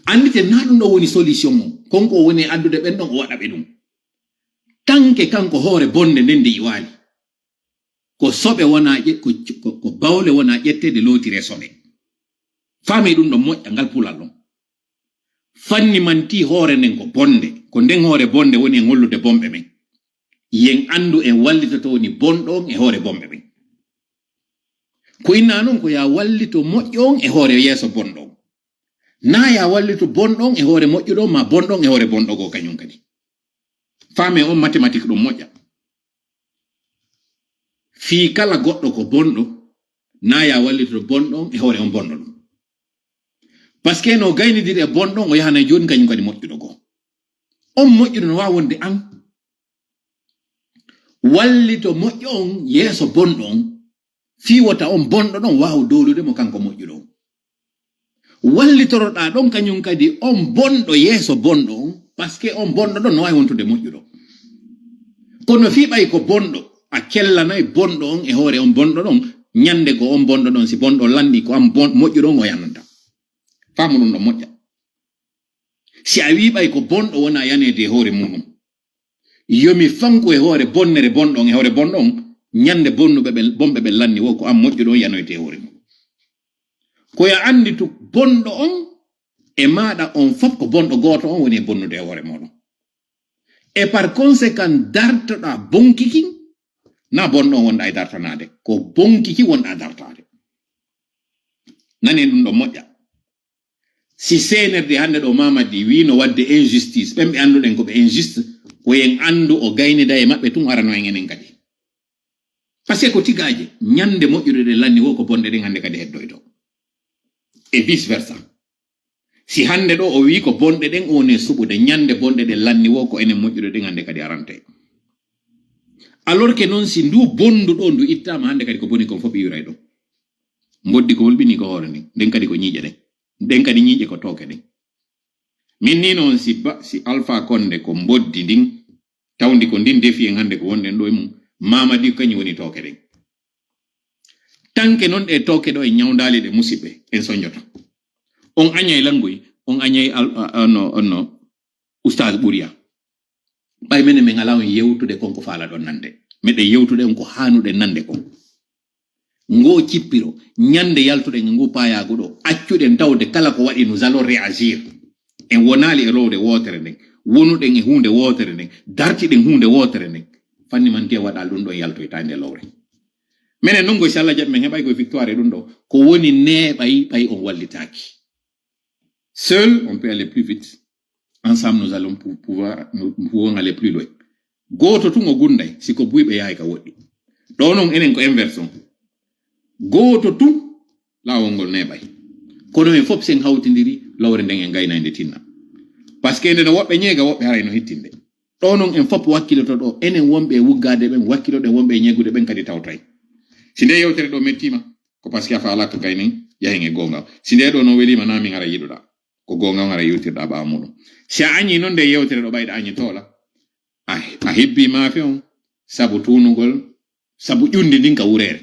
Annditen naa ɗum ɗo woni solution mum. Kon ko o woni e addude ɓen ɗon o waɗa ɓe ɗum. Tanke kanko hoore bonde nden nde yiwaali. Ko soɓe wona ƴe-, ko, ko, ko bawle wona ƴetteede lootiree soɓe. Faamee ɗum ɗon moƴƴa, ngal puulal ɗon. Fanni manti hoore nden ko bonde, ko nden hoore bonde woni e hollude bonɓe ɓen. Yen anndu en wallitoto woni bonɗo on e hoore bonɓe ɓen. Ko innaa non ko yaa wallito moƴƴo on e hoore yeeso bonɗo on. Naa yaa wallito bonɗo on e hoore moƴƴuɗo on, maa bonɗo on e hoore bonɗo goo kañum kadi. Faamee on mathématique ɗum moƴƴa. Fii kala goɗɗo ko bonɗo, naa yaa wallito bonɗo on e hoore on bonɗo ɗum. Parce que no gaynidiri e bonɗo on, o yahanay jooni kañum kadi moƴƴuɗo goo. On moƴƴuɗo no waawi wonde an. Wallito moƴƴo on yeeso bonɗo on, fii wota on bonɗo ɗon waawu doolude mo kanko moƴƴuɗo on. Wallitoroɗaa ɗon kañum kadi on bonɗo yeeso bonɗo on, parce que on bonɗo ɗon no waawi wontude moƴƴuɗo. Kono fii ɓay ko bonɗo, a kellanay bonɗo on e hoore on bonɗo ɗon, ñande goo on bonɗo ɗon, si bonɗo lanni ko an bon-, moƴƴuɗo on o yananta. Faamu ɗum ɗon moƴƴa. Si a wii ɓay ko bonɗo wona yaneede e hoore muuɗum, yo mi fanku e hoore bonnere bonɗo on, e hoore bonɗo on, ñande bonnuɓe ɓen, bonɓe ɓen lanni wo ko an moƴƴuɗo on yanoyte e hoore muuɗum. Ko yo annditu bonɗo on e maaɗa on fof ko bonɗo gooto on woni e bonnude e hoore mooɗon. E par conséquent dartoɗaa bonki kin, na bonɗo on wonɗaa e dartanaade, ko bonki kin wonɗaa dartaade. Nanen ɗum ɗon moƴƴa. Si C N R D hannde ɗo Mamadi wii no waɗde injustice, ɓen ɓe annduɗen ko ɓe injuste, ko en anndu o gaynida e maɓɓe tun arano en enen kadi. Parce que ko tigaaje, ñande moƴƴuɗe ɗen lanni wo ko bonɗe ɗen hannde kadi heddoyto. Et vice versa. Si hannde ɗo o wii ko bonɗe ɗen o woni e suɓude, ñande bonɗe ɗen lanni wo ko enen moƴƴuɗe ɗen hannde kadi arante. Alors que non si ndu bondu ɗo ndu ittaama hannde kadi ko boni kon fof iwray ɗum. Mboddi ko hulɓinii ko hoore nden, nden kadi ko ñiiƴe ɗen. Nden kadi ñiiƴe ko tooke ɗen. Min ni non si ba, si Alpha Condé ko mboddi ndin, tawndi ko ndin defi en hannde ko wonɗen ɗo e mum, Mamadi kañum woni tooke ɗen. Tanke non ɗe tooke ɗo en ñawndaali ɗe musiɓɓe, en soñjoto. On añay Langoy, on añay al-, a-, onno, onno, Oustaz Ɓuriya. Ɓay menen men alaa on yewtude kon ko faalaɗon nande. Meɗen yewtude on ko haanuɗen nande kon. Ngoo cippiro, ñande yaltuɗen e nguu paayaagu ɗo, accuɗen tawde kala ko waɗi, nous allons réagir. En wonaali e lowre wootere nden, wonuɗen e huunde wootere nden, dartiɗen huunde wootere nden. Fanni man tiya waɗal ɗum ɗon yaltoyta e nde lowre. Menen non, si Allah jaɓi, men heɓay koye victoire e ɗum ɗo. Ko woni neeɓay ɓay on wallitaaki. Seul, on peut aller plus vite. Ensemble, nous allons pou-, pouvoir, nous pouvons aller plus loin. Gooto tun o gunday, si ko buy ɓe yahay ka woɗɗi. Ɗo non, enen ko inverse on. Gooto tun, laawol ngol neeɓay. Kono en fof sen hawtindiri, lowre nden en gaynay nde tinna. Parce que nde no woɓɓe ñeega, woɓɓe haray no hittinde. Ɗo non en fof wakkiloto ɗo, enen wonɓe e wuggaade ɓen, wakkiloɗen wonɓe e ñeegude ɓen kadi tawtay. Si nde yewtere ɗo mettiima, ko parce que a faalaaka gaynen, yahen e goonga. Si nde ɗo non weliima, na min hara yiɗuɗaa. Ko goonga on hara yewtirɗaa ɓaawo muuɗum. Si a añii non nde yewtere ɗo ɓayɗa añi toola, a, a hebbii maafe on sabu tuunugol, sabu ƴundi ndin ka wureere.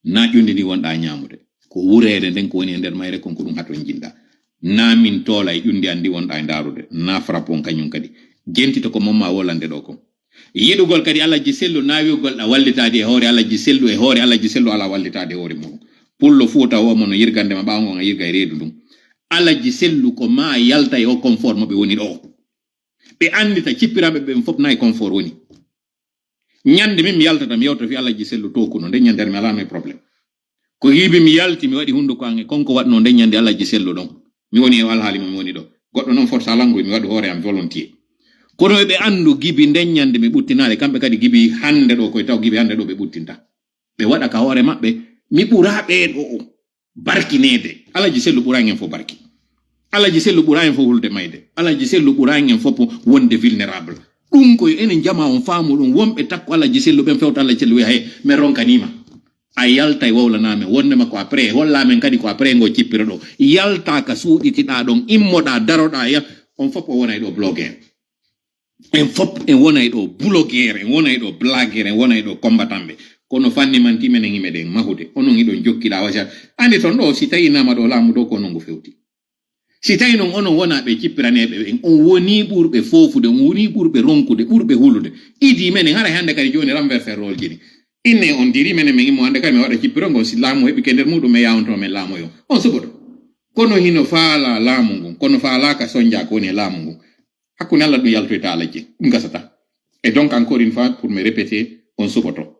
Na ƴundi ndin wonɗaa ñaamude. Ko wureere nden ko woni e nder mayre kon ko ɗum haton jinɗaa. Na min toola e ƴundi an ndi wonɗaa e ndaarude. Na frappe on kañum kadi. Jentito ko momma wolande ɗo kon. Yiɗugol kadi Alhaji Sellu na wi'ugol ɗa wallitaade e hoore Alhaji Sellu, e hoore Alhaji Sellu alaa wallitaade e hoore muuɗum. Pullo Fuuta o mo no yirgande ma ɓaawo ngon a yirga e reedu ndun. Alhaji Sellu ko ma yalta e o confort mo ɓe woni ɗo. Ɓe anndita cippiraaɓe ɓen fof na e confort woni. Ñande min mi yaltata, mi yewta fii Alhaji Sellu tookuno, nden ñande mi alaano e problème. Ko hiibi mi yalti, mi waɗi hunnduko an e kon ko waɗnoo nden ñande Alhaji Sellu ɗon. Mi woni e alhaali mo mi woni ɗo. Goɗɗo non forsa languy, mi waɗu hoore am volontiers. Kono eɓe anndu gibi nden ñande mi ɓuttinaali, kamɓe kadi gibi hannde ɗo, koye taw gibi hannde ɗo ɓe ɓuttinta. Ɓe waɗa ka hoore maɓɓe, mi ɓuraa ɓee ɗo o. Barkineede. Alhaji Sellu ɓuraa en fof barki. Alhaji Sellu ɓuraa en fof hulde mayde. Alhaji Sellu ɓuraa en fof wonde vulnérable. Ɗum ko yo enen jamaa on faamu ɗum. Wonɓe takko Alhaji Sellu ɓen fewta Alhaji Sellu wi'a, "Hey, men ronkanii ma." A yaltay wowlanaa men. Wonde ma ko après, hollaa men kadi ko après ngo cippiro ɗo. Yaltaa ka suuɗitiɗaa ɗon, immoɗaa, daroɗaa, ya-, on fof o wonay ɗo blogueur. En fof en wonay ɗo blogueur, en wonay ɗo blagueur, en wonay ɗo combattant ɓe. Kono fanni manti menen himeɗen mahude. Onon hiɗon jokkiɗaa wasa. Andi ton ɗo, si tawi nama ɗo laamu ɗo, ko onon ngo fewti. Si tawi non onon wonaa ɓe cippiraneeɓe ɓen, on wonii ɓurɓe foofude, on wonii ɓurɓe ronkude, ɓurɓe hulude. Idi menen, haray hannde kadi jooni renverser rôle ji ɗin. Inne on diri menen men immo hannde kadi mi waɗa cippiro ngon si laamu heɓi ke nder muɗum e yawonto men laamoyo. On suɓoto. Kono hino faala laamu ngun, kono faalaaka sonja ko woni e laamu ngun. Hakkunde Allah ɗum yaltoyta alaji, ɗum gasata. Et donc encore une fois, pour me répéter, on suɓoto.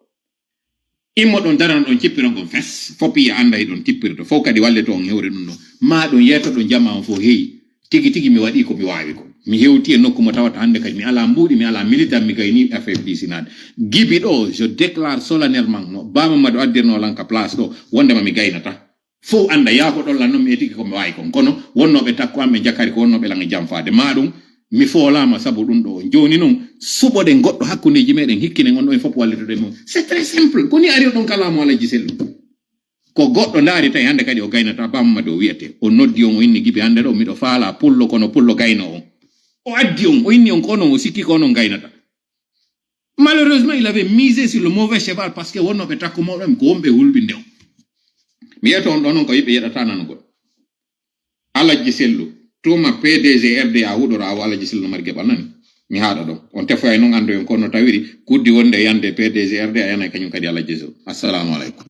Immo ɗon darano ɗon cippiro ngon fes, fof piya annda hiɗon tippirto, fof kadi wallito on hewre ɗum ɗon. Ma ɗum yeeto ɗon jama on fof heyi. Tigi tigi mi waɗi ko mi waawi ko. Mi hewti e nokku mo tawata hannde kadi mi alaa mbuuɗi, mi alaa militan, mi gayni affaire ɗi sinaade. Gibi ɗo, je déclare solennellement, no Baba Mamadou addirno lan ka place ɗo, wondema mi gaynata. Fow annda, yaa ko ɗon lan non mi etike ko mi waawi kon. Kono wonnooɓe takko an ɓe jakkari ko wonnooɓe lan e janfaade. Ma ɗum, mi foolaama sabu ɗum ɗo. Jooni non, suɓoɗen goɗɗo hakkundeeji meɗen, hikkinen on ɗo en fof wallitoɗen mo. C'est très simple. Ko ni ari o ɗon ka laamu Alhaji Sellu. Ko goɗɗo ndaari tawi hannde kadi o gaynata Baba Mamadou o wi'ete. O noddi on, o inni Gibi hannde ɗo, miɗo faala pullo kono pullo gayno on. O addi on, o inni on ko onon, o sikki ko onon gaynata. Malheureusement, il avait misé sur le mauvais cheval parce que wonnooɓe takko mawɗo en ko wonɓe hulɓinde on. Mi yeto on ɗo non ko yiɓe yeɗata nanugol. Alhaji Sellu, tuma P D G R D A huɗora o Alhaji Sellu no mari geɓal nani. Mi haɗa ɗon. On tefoyay non anndoyon ko no tawiri kuddi wonde e yande P D G R D A yana e kañum kadi Alhaji Sellu. Assalamu alaikum.